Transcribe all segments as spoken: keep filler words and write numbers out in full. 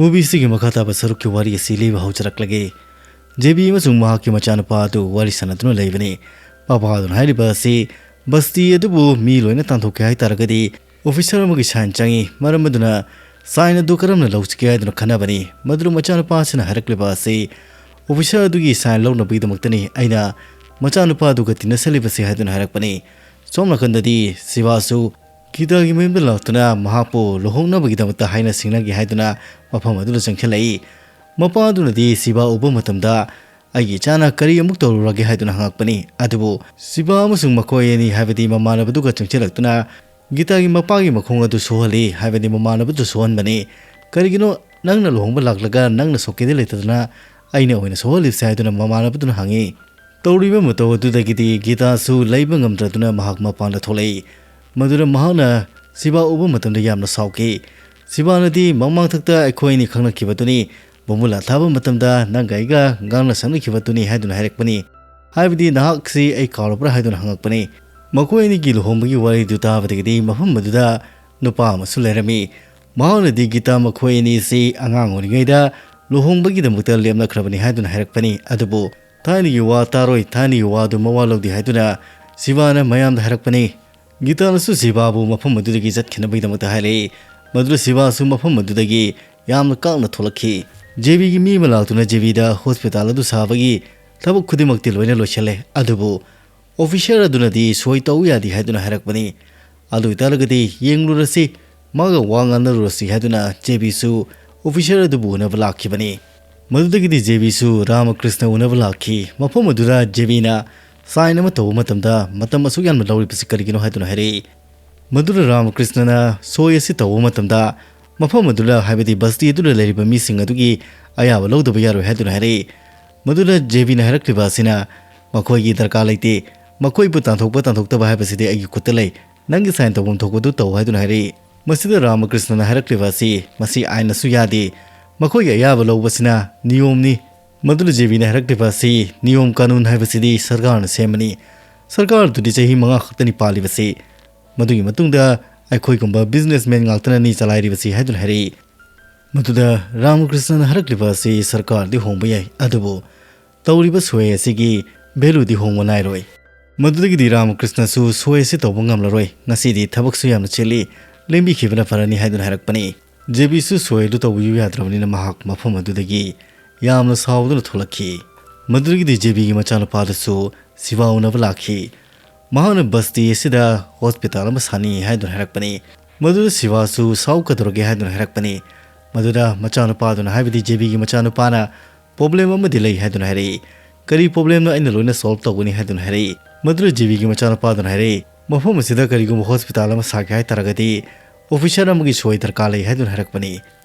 ꯃꯨꯚꯤꯁꯤꯒꯤ ꯃꯈꯥ ꯇꯥꯕ ꯁꯔꯨꯛꯀꯤ ꯋꯥꯔꯤ ꯑꯁꯤ ꯂꯤꯕ ꯍꯧꯖꯔꯛꯂꯒꯦ꯫ ꯖꯦꯕꯤ ꯑꯃꯁꯨꯡ ꯃꯍꯥꯛꯀꯤ ꯃꯆꯥꯅꯨꯄꯥ ꯑꯗꯨ ꯋꯥꯔꯤ ꯁꯥꯟꯅꯗꯨꯅ ꯂꯩꯕꯅꯤ꯫ ꯃꯄꯥ ꯑꯗꯨꯅ ꯍꯥꯏꯔꯤꯕ ꯑꯁꯤ ꯕꯁꯇꯤ ꯑꯗꯨꯕꯨ ꯃꯤ ꯂꯣꯏꯅ ꯇꯥꯟꯊꯣꯛꯀꯦ ꯍꯥꯏ ꯇꯥꯔꯒꯗꯤ ꯑꯣꯐꯤꯁꯔ ꯑꯃꯒꯤ ꯁꯥꯏꯟ ꯆꯪꯏ꯫ ꯃꯔꯝ ꯑꯗꯨꯅ ꯁꯥꯏꯟ ꯑꯗꯨ ꯀꯔꯝꯅ ꯂꯧꯁꯤꯒꯦ ꯍꯥꯏꯗꯨꯅ ꯈꯟꯅꯕꯅꯤ꯫ ꯃꯗꯨꯗ ꯃꯆꯥꯅꯨꯄꯥ ꯑꯁꯤꯅ ꯍꯥꯏꯔꯛꯂꯤꯕ ꯑꯁꯤ ꯑꯣꯐꯤꯁꯔ ꯑꯗꯨꯒꯤ ꯁꯥꯏꯟ ꯂꯧꯅꯕꯒꯤꯗꯃꯛꯇꯅꯤ ꯑꯩꯅ ꯃꯆꯥꯅꯨꯄꯥ ꯑꯗꯨꯒ ꯇꯤꯟꯅꯁꯜꯂꯤꯕꯁꯤ ꯍꯥꯏꯗꯨꯅ ꯍꯥꯏꯔꯛꯄꯅꯤ꯫ ꯁꯣꯝ ꯅꯥꯀꯟꯗꯗꯤ ꯁꯤꯕꯥꯁꯨ ꯒꯤꯇꯥꯒꯤ ꯃꯌꯨꯝꯗ ꯂꯥꯛꯇꯨꯅ ꯃꯍꯥꯛꯄꯨ ꯂꯨꯍꯣꯡꯅꯕꯒꯤꯗꯃꯛꯇ ꯍꯥꯏꯅ ꯁꯤꯡꯅꯒꯦ ꯍꯥꯏꯗꯨꯅ ꯃꯐꯝ ꯑꯗꯨꯗ ꯆꯪꯁꯤꯜꯂꯛꯏ꯫ ꯃꯄꯥ ꯑꯗꯨꯅꯗꯤ ꯁꯤꯕꯥ ꯎꯕ ꯃꯇꯝꯗ ꯑꯩꯒꯤ ꯏꯆꯥꯅ ꯀꯔꯤ ꯑꯃꯨꯛ ꯇꯧꯔꯨꯔꯒꯦ ꯍꯥꯏꯗꯨꯅ ꯍꯪꯉꯛꯄꯅꯤ꯫ ꯑꯗꯨꯕꯨ ꯁꯤꯕꯥ ꯑꯃꯁꯨꯡ ꯃꯈꯣꯏ ꯑꯅꯤ ꯍꯥꯏꯕꯗꯤ ꯃꯃꯥꯟꯅꯕꯗꯨꯒ ꯆꯪꯁꯤꯜꯂꯛꯇꯨꯅ ꯒꯤꯇꯥꯒꯤ ꯃꯄꯥꯒꯤ ꯃꯈꯣꯡ ꯑꯗꯨ ꯁꯣꯛꯍꯜꯂꯤ ꯍꯥꯏꯕꯗꯤ ꯃꯃꯥꯟꯅꯕꯗꯨ ꯁꯣꯛꯍꯟꯕꯅꯤ꯫ "ꯀꯔꯤꯒꯤꯅꯣ ꯅꯪꯅ ꯂꯨꯍꯣꯡꯕ ꯂꯥꯛꯂꯒ ꯅꯪꯅ ꯁꯣꯛꯀꯦꯗꯤ ꯂꯩꯇꯗꯅ ꯑꯩꯅ ꯑꯣꯏꯅ ꯁꯣꯛꯍꯜꯂꯤꯕꯁꯦ?" ꯍꯥꯏꯗꯨꯅ ꯃꯃꯥꯟꯅꯕꯗꯨꯅ ꯍꯪꯉꯤ꯫ ꯇꯧꯔꯤꯕ ꯃꯇꯧ ꯑꯗꯨꯗꯒꯤꯗꯤ ꯒꯤꯇꯥꯁꯨ ꯂꯩꯕ ꯉꯝꯗ꯭ꯔꯗꯨꯅ ꯃꯍꯥꯛ ꯃꯄꯥꯟꯗ ꯊꯣꯛꯂꯛꯏ꯫ ꯃꯗꯨꯗ ꯃꯍꯥꯛꯅ ꯁꯤꯕꯥ ꯎꯕ ꯃꯇꯝꯗ ꯌꯥꯝꯅ ꯁꯥꯎꯈꯤ꯫ ꯁꯤꯕꯥꯅꯗꯤ ꯃꯃꯥꯡꯊꯛꯇ ꯑꯩꯈꯣꯏ ꯑꯅꯤ ꯈꯪꯅꯈꯤꯕꯗꯨꯅꯤ, ꯕꯣꯝꯕꯨꯂꯥ ꯊꯥꯕ ꯃꯇꯝꯗ ꯅꯪꯒ ꯑꯩꯒ ꯉꯥꯡꯅ ꯁꯛꯅꯈꯤꯕꯗꯨꯅꯤ ꯍꯥꯏꯗꯨꯅ ꯍꯥꯏꯔꯛꯄꯅꯤ꯫ ꯍꯥꯏꯕꯗꯤ ꯅꯍꯥꯛꯁꯤ ꯑꯩ ꯀꯥꯎꯔꯕ꯭ꯔꯥ ꯍꯥꯏꯗꯨꯅ ꯍꯪꯉꯛꯄꯅꯤ꯫ ꯃꯈꯣꯏ ꯑꯅꯤꯒꯤ ꯂꯨꯍꯣꯡꯕꯒꯤ ꯋꯥꯔꯤꯗꯨ ꯇꯥꯕꯗꯒꯤꯗꯤ ꯃꯐꯝ ꯑꯗꯨꯗ ꯅꯨꯄꯥ ꯑꯃꯁꯨ ꯂꯩꯔꯝꯃꯤ꯫ ꯃꯍꯥꯛꯅꯗꯤ ꯒꯤꯇꯥ ꯃꯈꯣꯏ ꯑꯅꯤꯁꯤ ꯑꯉꯥꯡ ꯑꯣꯏꯔꯤꯉꯩꯗ ꯂꯨꯍꯣꯡꯕꯒꯤꯗꯃꯛꯇ ꯂꯦꯞꯅꯈ꯭ꯔꯕꯅꯤ ꯍꯥꯏꯗꯨꯅ ꯍꯥꯏꯔꯛꯄꯅꯤ꯫ ꯑꯗꯨꯕꯨ ꯊꯥꯏꯅꯒꯤ ꯋꯥ ꯇꯥꯔꯣꯏ, ꯊꯥꯏꯅꯒꯤ ꯋꯥꯗꯨ ꯃꯋꯥ ꯂꯧꯗꯦ ꯍꯥꯏꯗꯨꯅ ꯁꯤꯕꯥꯅ ꯃꯌꯥꯝꯗ ꯍꯥꯏꯔꯛꯄꯅꯤ꯫ ꯒꯤꯇꯥꯅꯁꯨ ꯁꯤꯕꯥꯕꯨ ꯃꯐꯝ ꯑꯗꯨꯗꯒꯤ ꯆꯠꯈꯤꯅꯕꯒꯤꯗꯃꯛꯇ ꯍꯥꯏꯔꯛꯏ꯫ ꯃꯗꯨꯗ ꯁꯤꯕꯥꯁꯨ ꯃꯐꯝ ꯑꯗꯨꯗꯒꯤ ꯌꯥꯝꯅ ꯀꯥꯛꯅ ꯊꯣꯛꯂꯛꯈꯤ꯫ ꯖꯦꯕꯤꯒꯤ ꯃꯤ ꯑꯃ ꯂꯥꯛꯇꯨꯅ ꯖꯦꯕꯤꯗ ꯍꯣꯁꯄꯤꯇꯥꯜ ꯑꯗꯨ ꯁꯥꯕꯒꯤ ꯊꯕꯛ ꯈꯨꯗꯤꯡꯃꯛꯇꯤ ꯂꯣꯏꯅ ꯂꯣꯏꯁꯤꯜꯂꯦ, ꯑꯗꯨꯕꯨ ꯑꯣꯐꯤꯁꯔ ꯑꯗꯨꯅꯗꯤ ꯁꯣꯏ ꯇꯧ ꯌꯥꯗꯦ ꯍꯥꯏꯗꯨꯅ ꯍꯥꯏꯔꯛꯄꯅꯤ꯫ ꯑꯗꯨ ꯑꯣꯏꯇꯥꯔꯒꯗꯤ ꯌꯦꯡꯂꯨꯔꯁꯤ, ꯃꯥꯒ ꯋꯥ ꯉꯥꯡꯅꯔꯨꯔꯁꯤ ꯍꯥꯏꯗꯨꯅ ꯖꯦꯕꯤꯁꯨ ꯑꯣꯐꯤꯁꯔ ꯑꯗꯨꯕꯨ ꯎꯅꯕ ꯂꯥꯛꯈꯤꯕꯅꯤ꯫ ꯃꯗꯨꯗꯒꯤꯗꯤ ꯖꯦꯕꯤꯁꯨ ꯔꯥꯃꯀ꯭ꯔꯤꯁꯅ ꯎꯅꯕ ꯂꯥꯛꯈꯤ꯫ ꯃꯐꯝ ꯑꯗꯨꯗ ꯖꯦꯕꯤꯅ ꯁꯥꯏꯟ ꯑꯃ ꯇꯧꯕ ꯃꯇꯝꯗ ꯃꯇꯝ ꯑꯁꯨꯛ ꯌꯥꯝꯅ ꯂꯧꯔꯤꯕꯁꯤ ꯀꯔꯤꯒꯤꯅꯣ ꯍꯥꯏꯗꯨꯅ ꯍꯥꯏꯔꯛꯏ꯫ ꯃꯗꯨꯗ ꯔꯥꯃꯀ꯭ꯔꯤꯁꯅꯅ ꯁꯣꯏ ꯑꯁꯤ ꯇꯧꯕ ꯃꯇꯝꯗ ꯃꯐꯝ ꯑꯗꯨꯗ, ꯍꯥꯏꯕꯗꯤ ꯕꯁꯇꯤ ꯑꯗꯨꯗ ꯂꯩꯔꯤꯕ ꯃꯤꯁꯤꯡ ꯑꯗꯨꯒꯤ ꯑꯌꯥꯕ ꯂꯧꯗꯕ ꯌꯥꯔꯣꯏ ꯍꯥꯏꯗꯨꯅ ꯍꯥꯏꯔꯛꯏ꯫ ꯃꯗꯨꯗ ꯖꯦꯕꯤꯅ ꯍꯥꯏꯔꯛꯂꯤꯕ ꯑꯁꯤꯅ, "ꯃꯈꯣꯏꯒꯤ ꯗꯔꯀꯥꯔ ꯂꯩꯇꯦ, ꯃꯈꯣꯏꯕꯨ ꯇꯥꯟꯊꯣꯛꯄ ꯇꯥꯟꯊꯣꯛꯇꯕ ꯍꯥꯏꯕꯁꯤꯗꯤ ꯑꯩꯒꯤ ꯈꯨꯠꯇ ꯂꯩ, ꯅꯪꯒꯤ ꯁꯥꯏꯟ ꯇꯧꯐꯝ ꯊꯣꯛꯄꯗꯨ ꯇꯧ" ꯍꯥꯏꯗꯨꯅ ꯍꯥꯏꯔꯛꯏ꯫ ꯃꯁꯤꯗ ꯔꯥꯃꯀ꯭ꯔꯤꯁꯅꯅ ꯍꯥꯏꯔꯛꯂꯤꯕ ꯑꯁꯤ, "ꯃꯁꯤ ꯑꯥꯏꯟꯅꯁꯨ ꯌꯥꯗꯦ, ꯃꯈꯣꯏꯒꯤ ꯑꯌꯥꯕ ꯂꯧꯕꯁꯤꯅ ꯅꯤꯌꯣꯝꯅꯤ"꯫ ꯃꯗꯨꯅ ꯖꯦꯕꯤꯅ ꯍꯥꯏꯔꯛꯂꯤꯕ ꯑꯁꯤ, "ꯅꯤꯌꯣꯝ ꯀꯥꯅꯨꯟ ꯍꯥꯏꯕꯁꯤꯗꯤ ꯁꯔꯀꯥꯔꯅ ꯁꯦꯝꯕꯅꯤ, ꯁꯔꯀꯥꯔꯗꯨꯗꯤ ꯆꯍꯤ ꯃꯉꯥ ꯈꯛꯇꯅꯤ ꯄꯥꯜꯂꯤꯕꯁꯤ, ꯃꯗꯨꯒꯤ ꯃꯇꯨꯡꯗ ꯑꯩꯈꯣꯏꯒꯨꯝꯕ ꯕꯤꯖꯤꯅꯦꯁꯃꯦꯟ ꯉꯥꯛꯇꯅꯅꯤ ꯆꯂꯥꯏꯔꯤꯕꯁꯤ" ꯍꯥꯏꯗꯨꯅ ꯍꯥꯏꯔꯛꯏ꯫ ꯃꯗꯨꯗ ꯔꯥꯃꯀ꯭ꯔꯤꯁꯅꯅ ꯍꯥꯏꯔꯛꯂꯤꯕ ꯑꯁꯤ ꯁꯔꯀꯥꯔꯗꯤ ꯍꯣꯡꯕ ꯌꯥꯏ, ꯑꯗꯨꯕꯨ ꯇꯧꯔꯤꯕ ꯁꯣꯏ ꯑꯁꯤꯒꯤ ꯚꯦꯂꯨꯗꯤ ꯍꯣꯡꯕ ꯅꯥꯏꯔꯣꯏ꯫ ꯃꯗꯨꯗꯒꯤꯗꯤ ꯔꯥꯃꯀ꯭ꯔꯤꯁꯅꯁꯨ ꯁꯣꯏ ꯑꯁꯤ ꯇꯧꯕ ꯉꯝꯂꯔꯣꯏ, ꯉꯁꯤꯗꯤ ꯊꯕꯛꯁꯨ ꯌꯥꯝꯅ ꯆꯤꯜꯂꯤ, ꯂꯦꯡꯕꯤꯈꯤꯕꯅ ꯐꯔꯅꯤ ꯍꯥꯏꯗꯨꯅ ꯍꯥꯏꯔꯛꯄꯅꯤ꯫ ꯖꯦꯕꯤꯁꯨ ꯁꯣꯏ ꯑꯗꯨ ꯇꯧꯕꯤꯌꯨ ꯌꯥꯗ꯭ꯔꯕꯅꯤꯅ ꯃꯍꯥꯛ ꯃꯐꯝ ꯑꯗꯨꯗꯒꯤ ꯌꯥꯝꯅ ꯁꯥꯎꯗꯨꯅ ꯊꯣꯛꯂꯛꯈꯤ꯫ ꯃꯗꯨꯗꯒꯤꯗꯤ ꯖꯦꯕꯤꯒꯤ ꯃꯆꯥꯅꯨꯄꯥꯗꯨꯁꯨ ꯁꯤꯕꯥ ꯎꯅꯕ ꯂꯥꯛꯈꯤ꯫ ꯃꯍꯥꯛꯅ ꯕꯁꯇꯤ ꯑꯁꯤꯗ ꯍꯣꯁꯄꯤꯇꯥꯜ ꯑꯃ ꯁꯥꯅꯤ ꯍꯥꯏꯗꯨꯅ ꯍꯥꯏꯔꯛꯄꯅꯤ꯫ ꯃꯗꯨꯗ ꯁꯤꯕꯥꯁꯨ ꯁꯥꯎ ꯀꯩꯗꯧꯔꯒꯦ ꯍꯥꯏꯗꯨꯅ ꯍꯥꯏꯔꯛꯄꯅꯤ꯫ ꯃꯗꯨꯗ ꯃꯆꯥꯅꯨꯄꯥꯗꯨꯅ ꯍꯥꯏꯕꯗꯤ ꯖꯦꯕꯤꯒꯤ ꯃꯆꯥꯅꯨꯄꯥꯅ ꯄ꯭ꯔꯣꯕ꯭ꯂꯦꯝ ꯑꯃꯗꯤ ꯂꯩ ꯍꯥꯏꯗꯨꯅ ꯍꯥꯏꯔꯛꯏ꯫ ꯀꯔꯤ ꯄ꯭ꯔꯣꯕ꯭ꯂꯦꯝꯅꯣ, ꯑꯩꯅ ꯂꯣꯏꯅ ꯁꯣꯜꯕ ꯇꯧꯒꯅꯤ ꯍꯥꯏꯗꯨꯅ ꯍꯥꯏꯔꯛꯏ꯫ ꯃꯗꯨꯗ ꯖꯦꯕꯤꯒꯤ ꯃꯆꯥꯅꯨꯄꯥꯗꯨꯅ ꯍꯥꯏꯔꯛꯏ, ꯃꯐꯝ ꯑꯁꯤꯗ ꯀꯔꯤꯒꯨꯝꯕ ꯍꯣꯁꯄꯤꯇꯥꯜ ꯑꯃ ꯁꯥꯒꯦ ꯍꯥꯏ ꯇꯥꯔꯒꯗꯤ ꯑꯣꯐꯤꯁꯔ ꯑꯃꯒꯤ ꯁꯣꯏ ꯗꯔꯀꯥꯔ ꯂꯩ ꯍꯥꯏꯗꯨꯅ ꯍꯥꯏꯔꯛꯄꯅꯤ꯫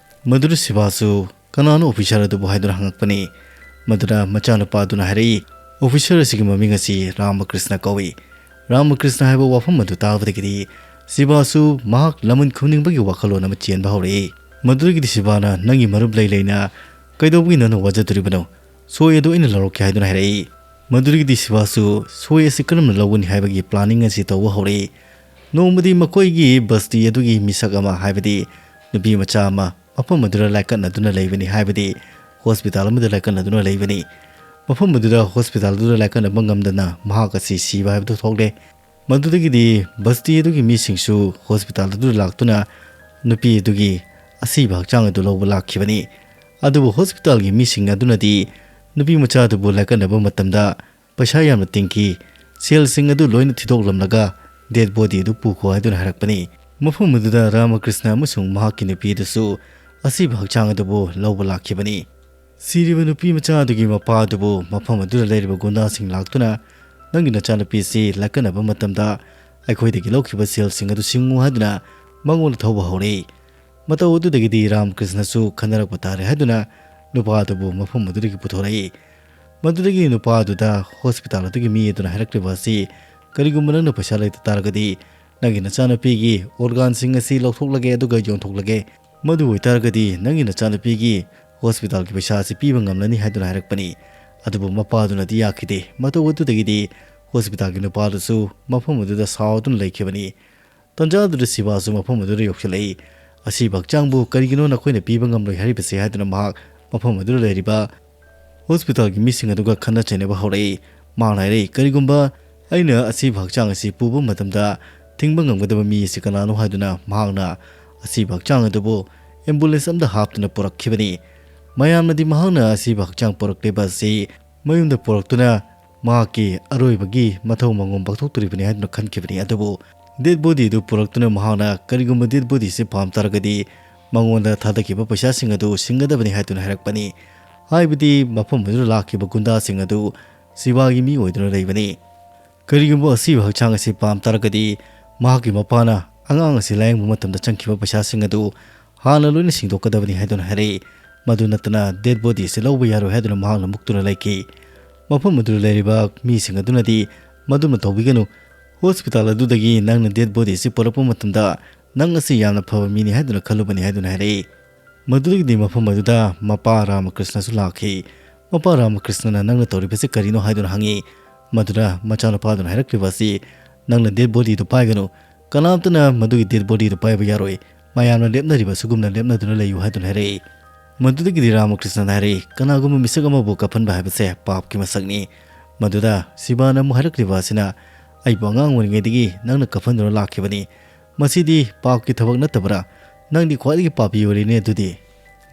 ꯃꯗꯨꯗ ꯁꯤꯕꯥꯁꯨ ꯀꯅꯥꯅꯣ ꯑꯣꯐꯤꯁꯔ ꯑꯗꯨꯕꯨ ꯍꯥꯏꯗꯨꯅ ꯍꯪꯉꯛꯄꯅꯤ꯫ ꯃꯗꯨꯗ ꯃꯆꯥꯅꯨꯄꯥꯗꯨꯅ ꯍꯥꯏꯔꯛꯏ, ꯑꯣꯐꯤꯁꯔ ꯑꯁꯤꯒꯤ ꯃꯃꯤꯡ ꯑꯁꯤ ꯔꯥꯃꯀ꯭ꯔꯤꯁꯅ ꯀꯧꯏ꯫ ꯔꯥꯃꯀ꯭ꯔꯤꯁꯅ ꯍꯥꯏꯕ ꯋꯥꯐꯝ ꯑꯗꯨ ꯇꯥꯕꯗꯒꯤꯗꯤ ꯁꯤꯕꯥꯁꯨ ꯃꯍꯥꯛ ꯂꯃꯟ ꯈꯨꯝꯅꯤꯡꯕꯒꯤ ꯋꯥꯈꯜꯂꯣꯟ ꯑꯃ ꯆꯦꯟꯕ ꯍꯧꯔꯛꯏ꯫ ꯃꯗꯨꯗꯒꯤꯗꯤ ꯁꯤꯕꯥꯅ, ꯅꯪꯒꯤ ꯃꯔꯨꯞ ꯂꯩ ꯂꯩꯅ ꯀꯩꯗꯧꯕꯒꯤ ꯅꯪꯅ ꯋꯥꯖꯗꯣꯔꯤꯕꯅꯣ? ꯁꯣꯏ ꯑꯗꯨ ꯑꯩꯅ ꯂꯧꯔꯛꯀꯦ ꯍꯥꯏꯗꯨꯅ ꯍꯥꯏꯔꯛꯏ꯫ ꯃꯗꯨꯗꯒꯤꯗꯤ ꯁꯤꯕꯥꯁꯨ ꯁꯣꯏ ꯑꯁꯤ ꯀꯔꯝꯅ ꯂꯧꯒꯅꯤ ꯍꯥꯏꯕꯒꯤ ꯄ꯭ꯂꯥꯅꯤꯡ ꯑꯁꯤ ꯇꯧꯕ ꯍꯧꯔꯛꯏ꯫ ꯅꯣꯡꯃꯗꯤ ꯃꯈꯣꯏꯒꯤ ꯕꯁꯇꯤ ꯑꯗꯨꯒꯤ ꯃꯤꯁꯛ ꯑꯃ, ꯍꯥꯏꯕꯗꯤ ꯅꯨꯄꯤ ꯃꯆꯥ ꯑꯃ ꯃꯐꯝ ꯑꯗꯨꯗ ꯂꯥꯏꯀꯠꯅꯗꯨꯅ ꯂꯩꯕꯅꯤ, ꯍꯥꯏꯕꯗꯤ ꯍꯣꯁꯄꯤꯇꯥꯜ ꯑꯃꯗ ꯂꯥꯏꯀꯠꯅꯗꯨꯅ ꯂꯩꯕꯅꯤ꯫ ꯃꯐꯝ ꯑꯗꯨꯗ ꯍꯣꯁꯄꯤꯇꯥꯜ ꯑꯗꯨꯗ ꯂꯥꯏꯀꯠꯅꯕ ꯉꯝꯗꯅ ꯃꯍꯥꯛ ꯑꯁꯤ ꯁꯤꯕ ꯍꯥꯏꯕꯗꯨ ꯊꯣꯛꯂꯦ꯫ ꯃꯗꯨꯗꯒꯤꯗꯤ ꯕꯁꯇꯤ ꯑꯗꯨꯒꯤ ꯃꯤꯁꯤꯡꯁꯨ ꯍꯣꯁꯄꯤꯇꯥꯜ ꯑꯗꯨꯗ ꯂꯥꯛꯇꯨꯅ ꯅꯨꯄꯤ ꯑꯗꯨꯒꯤ ꯑꯁꯤꯕ ꯍꯛꯆꯥꯡ ꯑꯗꯨ ꯂꯧꯕ ꯂꯥꯛꯈꯤꯕꯅꯤ꯫ ꯑꯗꯨꯕꯨ ꯍꯣꯁꯄꯤꯇꯥꯜꯒꯤ ꯃꯤꯁꯤꯡ ꯑꯗꯨꯅꯗꯤ ꯅꯨꯄꯤ ꯃꯆꯥ ꯑꯗꯨꯕꯨ ꯂꯥꯏꯀꯠꯅꯕ ꯃꯇꯝꯗ ꯄꯩꯁꯥ ꯌꯥꯝꯅ ꯇꯤꯡꯈꯤ, ꯁꯦꯜꯁꯤꯡ ꯑꯗꯨ ꯂꯣꯏꯅ ꯊꯤꯗꯣꯛꯂꯝꯂꯒ ꯗꯦꯗ ꯕꯣꯗꯤ ꯑꯗꯨ ꯄꯨꯈꯣ ꯍꯥꯏꯗꯨꯅ ꯍꯥꯏꯔꯛꯄꯅꯤ꯫ ꯃꯐꯝ ꯑꯗꯨꯗ ꯔꯥꯃꯀ꯭ꯔꯤꯁꯅ ꯑꯃꯁꯨꯡ ꯃꯍꯥꯛꯀꯤ ꯅꯨꯄꯤ ꯑꯗꯨꯁꯨ ꯑꯁꯤꯕ ꯍꯛꯆꯥꯡ ꯑꯗꯨꯕꯨ ꯂꯧꯕ ꯂꯥꯛꯈꯤꯕꯅꯤ꯫ ꯁꯤꯔꯤꯕ ꯅꯨꯄꯤ ꯃꯆꯥ ꯑꯗꯨꯒꯤ ꯃꯄꯥ ꯑꯗꯨꯕꯨ ꯃꯐꯝ ꯑꯗꯨꯗ ꯂꯩꯔꯤꯕ ꯒꯨꯟꯗꯥꯁꯤꯡ ꯂꯥꯛꯇꯨꯅ, ꯅꯪꯒꯤ ꯅꯆꯥꯅꯨꯄꯤꯁꯤ ꯂꯥꯏꯀꯠꯅꯕ ꯃꯇꯝꯗ ꯑꯩꯈꯣꯏꯗꯒꯤ ꯂꯧꯈꯤꯕ ꯁꯦꯜꯁꯤꯡ ꯑꯗꯨ ꯁꯤꯡꯉꯨ ꯍꯥꯏꯗꯨꯅ ꯃꯉꯣꯟꯗ ꯊꯧꯕ ꯍꯧꯔꯛꯏ꯫ ꯃꯇꯧ ꯑꯗꯨꯗꯒꯤꯗꯤ ꯔꯥꯃꯀ꯭ꯔꯤꯁꯅꯁꯨ ꯈꯟꯅꯔꯛꯄ ꯇꯥꯔꯦ ꯍꯥꯏꯗꯨꯅ ꯅꯨꯄꯥ ꯑꯗꯨꯕꯨ ꯃꯐꯝ ꯑꯗꯨꯗꯒꯤ ꯄꯨꯊꯣꯔꯛꯏ꯫ ꯃꯗꯨꯗꯒꯤ ꯅꯨꯄꯥ ꯑꯗꯨꯗ ꯍꯣꯁꯄꯤꯇꯥꯜ ꯑꯗꯨꯒꯤ ꯃꯤ ꯑꯗꯨꯅ ꯍꯥꯏꯔꯛꯂꯤꯕ ꯑꯁꯤ, ꯀꯔꯤꯒꯨꯝꯕ ꯅꯪꯅ ꯄꯩꯁꯥ ꯂꯩꯇ ꯇꯥꯔꯒꯗꯤ ꯅꯪꯒꯤ ꯅꯆꯥꯅꯨꯄꯤꯒꯤ ꯑꯣꯔꯒꯥꯟꯁꯤꯡ ꯑꯁꯤ ꯂꯧꯊꯣꯛꯂꯒꯦ ꯑꯗꯨꯒ ꯌꯣꯟꯊꯣꯛꯂꯒꯦ꯫ ꯃꯗꯨ ꯑꯣꯏꯇꯥꯔꯒꯗꯤ ꯅꯪꯒꯤ ꯅꯆꯥꯅꯨꯄꯤꯒꯤ ꯍꯣꯁꯄꯤꯇꯥꯜꯒꯤ ꯄꯩꯁꯥ ꯑꯁꯤ ꯄꯤꯕ ꯉꯝꯂꯅꯤ ꯍꯥꯏꯗꯨꯅ ꯍꯥꯏꯔꯛꯄꯅꯤ꯫ ꯑꯗꯨꯕꯨ ꯃꯄꯥꯗꯨꯅꯗꯤ ꯌꯥꯈꯤꯗꯦ꯫ ꯃꯇꯧ ꯑꯗꯨꯗꯒꯤꯗꯤ ꯍꯣꯁꯄꯤꯇꯥꯜꯒꯤ ꯅꯨꯄꯥꯗꯨꯁꯨ ꯃꯐꯝ ꯑꯗꯨꯗ ꯁꯥꯎꯗꯨꯅ ꯂꯩꯈꯤꯕꯅꯤ꯫ ꯇꯟꯖꯥ ꯑꯗꯨꯗ ꯁꯤꯕꯥꯁꯨ ꯃꯐꯝ ꯑꯗꯨꯗ ꯌꯧꯁꯤꯜꯂꯛꯏ꯫ "ꯑꯁꯤꯕ ꯍꯛꯆꯥꯡꯕꯨ ꯀꯔꯤꯒꯤꯅꯣ ꯅꯈꯣꯏꯅ ꯄꯤꯕ ꯉꯝꯂꯣꯏ ꯍꯥꯏꯔꯤꯕꯁꯦ?" ꯍꯥꯏꯗꯨꯅ ꯃꯍꯥꯛ ꯃꯐꯝ ꯑꯗꯨꯗ ꯂꯩꯔꯤꯕ ꯍꯣꯁꯄꯤꯇꯥꯜꯒꯤ ꯃꯤꯁꯤꯡ ꯑꯗꯨꯒ ꯈꯟꯅ ꯆꯩꯅꯕ ꯍꯧꯔꯛꯏ꯫ ꯃꯍꯥꯛꯅ ꯍꯥꯏꯔꯛꯏ, "ꯀꯔꯤꯒꯨꯝꯕ ꯑꯩꯅ ꯑꯁꯤꯕ ꯍꯛꯆꯥꯡ ꯑꯁꯤ ꯄꯨꯕ ꯃꯇꯝꯗ ꯊꯤꯡꯕ ꯉꯝꯒꯗꯕ ꯃꯤ ꯑꯁꯤ ꯀꯅꯥꯅꯣ?" ꯍꯥꯏꯗꯨꯅ ꯃꯍꯥꯛꯅ ꯑꯁꯤꯕ ꯍꯛꯆꯥꯡ ꯑꯗꯨꯕꯨ ꯑꯦꯝꯕꯨꯂꯦꯟꯁ ꯑꯃꯗ ꯍꯥꯞꯇꯨꯅ ꯄꯨꯔꯛꯈꯤꯕꯅꯤ꯫ ꯃꯌꯥꯝꯅꯗꯤ ꯃꯍꯥꯛꯅ ꯑꯁꯤꯕ ꯍꯛꯆꯥꯡ ꯄꯨꯔꯛꯂꯤꯕ ꯑꯁꯤ ꯃꯌꯨꯝꯗ ꯄꯨꯔꯛꯇꯨꯅ ꯃꯍꯥꯛꯀꯤ ꯑꯔꯣꯏꯕꯒꯤ ꯃꯊꯧ ꯃꯉꯣꯝ ꯄꯥꯡꯊꯣꯛꯇꯣꯔꯤꯕꯅꯤ ꯍꯥꯏꯗꯨꯅ ꯈꯟꯈꯤꯕꯅꯤ꯫ ꯑꯗꯨꯕꯨ ꯗꯦꯗ ꯕꯣꯗꯤ ꯑꯗꯨ ꯄꯨꯔꯛꯇꯨꯅ ꯃꯍꯥꯛꯅ ꯀꯔꯤꯒꯨꯝꯕ ꯗꯦꯗ ꯕꯣꯗꯤꯁꯤ ꯄꯥꯝ ꯇꯥꯔꯒꯗꯤ ꯃꯉꯣꯟꯗ ꯊꯥꯗꯈꯤꯕ ꯄꯩꯁꯥꯁꯤꯡ ꯑꯗꯨ ꯁꯤꯡꯒꯗꯕꯅꯤ ꯍꯥꯏꯗꯨꯅ ꯍꯥꯏꯔꯛꯄꯅꯤ꯫ ꯍꯥꯏꯕꯗꯤ ꯃꯐꯝ ꯑꯗꯨꯗ ꯂꯥꯛꯈꯤꯕ ꯒꯨꯟꯗꯥꯁꯤꯡ ꯑꯗꯨ ꯁꯤꯕꯥꯒꯤ ꯃꯤ ꯑꯣꯏꯗꯨꯅ ꯂꯩꯕꯅꯤ꯫ ꯀꯔꯤꯒꯨꯝꯕ ꯑꯁꯤꯕ ꯍꯛꯆꯥꯡ ꯑꯁꯤ ꯄꯥꯝ ꯇꯥꯔꯒꯗꯤ ꯃꯍꯥꯛꯀꯤ ꯃꯄꯥꯅ ꯑꯉꯥꯡ ꯑꯁꯤ ꯂꯥꯌꯦꯡꯕ ꯃꯇꯝꯗ ꯆꯪꯈꯤꯕ ꯄꯩꯁꯥꯁꯤꯡ ꯑꯗꯨ ꯍꯥꯟꯅ ꯂꯣꯏꯅ ꯁꯤꯡꯗꯣꯛꯀꯗꯕꯅꯤ ꯍꯥꯏꯗꯨꯅ ꯍꯥꯏꯔꯛꯏ꯫ ꯃꯗꯨ ꯅꯠꯇꯅ ꯗꯦꯗ ꯕꯣꯗꯤ ꯑꯁꯤ ꯂꯧꯕ ꯌꯥꯔꯣꯏ ꯍꯥꯏꯗꯨꯅ ꯃꯍꯥꯛꯅ ꯃꯨꯛꯇꯨꯅ ꯂꯩꯈꯤ꯫ ꯃꯐꯝ ꯑꯗꯨꯗ ꯂꯩꯔꯤꯕ ꯃꯤꯁꯤꯡ ꯑꯗꯨꯅꯗꯤ ꯃꯗꯨꯃ ꯇꯧꯕꯤꯒꯅꯨ, ꯍꯣꯁꯄꯤꯇꯥꯜ ꯑꯗꯨꯗꯒꯤ ꯅꯪꯅ ꯗꯦꯗ ꯕꯣꯗꯤ ꯑꯁꯤ ꯄꯨꯔꯛꯄ ꯃꯇꯝꯗ ꯅꯪ ꯑꯁꯤ ꯌꯥꯝꯅ ꯐꯕ ꯃꯤꯅꯤ ꯍꯥꯏꯗꯨꯅ ꯈꯜꯂꯨꯕꯅꯤ ꯍꯥꯏꯗꯨꯅ ꯍꯥꯏꯔꯛꯏ꯫ ꯃꯗꯨꯗꯒꯤꯗꯤ ꯃꯐꯝ ꯑꯗꯨꯗ ꯃꯄꯥ ꯔꯥꯃꯀ꯭ꯔꯤꯁꯅꯁꯨ ꯂꯥꯛꯈꯤ꯫ ꯃꯄꯥ ꯔꯥꯃꯀ꯭ꯔꯤꯁꯅꯅ "ꯅꯪꯅ ꯇꯧꯔꯤꯕꯁꯤ ꯀꯔꯤꯅꯣ?" ꯍꯥꯏꯗꯨꯅ ꯍꯪꯉꯤ꯫ ꯃꯗꯨꯗ ꯃꯆꯥꯅꯨꯄꯥꯗꯨꯅ ꯍꯥꯏꯔꯛꯂꯤꯕ ꯑꯁꯤ, "ꯅꯪꯅ ꯗꯦꯗ ꯕꯣꯗꯤꯗꯨ ꯄꯥꯏꯒꯅꯨ, ꯀꯅꯥꯝꯇꯅ ꯃꯗꯨꯒꯤ ꯗꯦꯗ ꯕꯣꯗꯤꯗꯨ ꯄꯥꯏꯕ ꯌꯥꯔꯣꯏ, ꯃꯌꯥꯝꯅ ꯂꯦꯞꯅꯔꯤꯕ ꯑꯁꯨꯒꯨꯝꯅ ꯂꯦꯞꯅꯗꯨꯅ ꯂꯩꯌꯨ" ꯍꯥꯏꯗꯨꯅ ꯍꯥꯏꯔꯛꯏ꯫ ꯃꯗꯨꯗꯒꯤꯗꯤ ꯔꯥꯃꯀ꯭ꯔꯤꯁꯅꯅ ꯍꯥꯏꯔꯛꯏ, "ꯀꯅꯥꯒꯨꯝꯕ ꯃꯤꯁꯛ ꯑꯃꯕꯨ ꯀꯞꯍꯟꯕ ꯍꯥꯏꯕꯁꯦ ꯄꯥꯞꯀꯤ ꯃꯁꯛꯅꯤ"꯫ ꯃꯗꯨꯗ ꯁꯤꯕꯥꯅ ꯑꯃꯨꯛ ꯍꯥꯏꯔꯛꯂꯤꯕ ꯑꯁꯤꯅ, "ꯑꯩꯕꯨ ꯑꯉꯥꯡ ꯑꯣꯏꯔꯤꯉꯩꯗꯒꯤ ꯅꯪꯅ ꯀꯞꯍꯟꯗꯨꯅ ꯂꯥꯛꯈꯤꯕꯅꯤ, ꯃꯁꯤꯗꯤ ꯄꯥꯞꯀꯤ ꯊꯕꯛ ꯅꯠꯇꯕ꯭ꯔꯥ? ꯅꯪꯗꯤ ꯈ꯭ꯋꯥꯏꯗꯒꯤ ꯄꯥꯄꯤ ꯑꯣꯏꯔꯤꯅꯦ ꯑꯗꯨꯗꯤ"꯫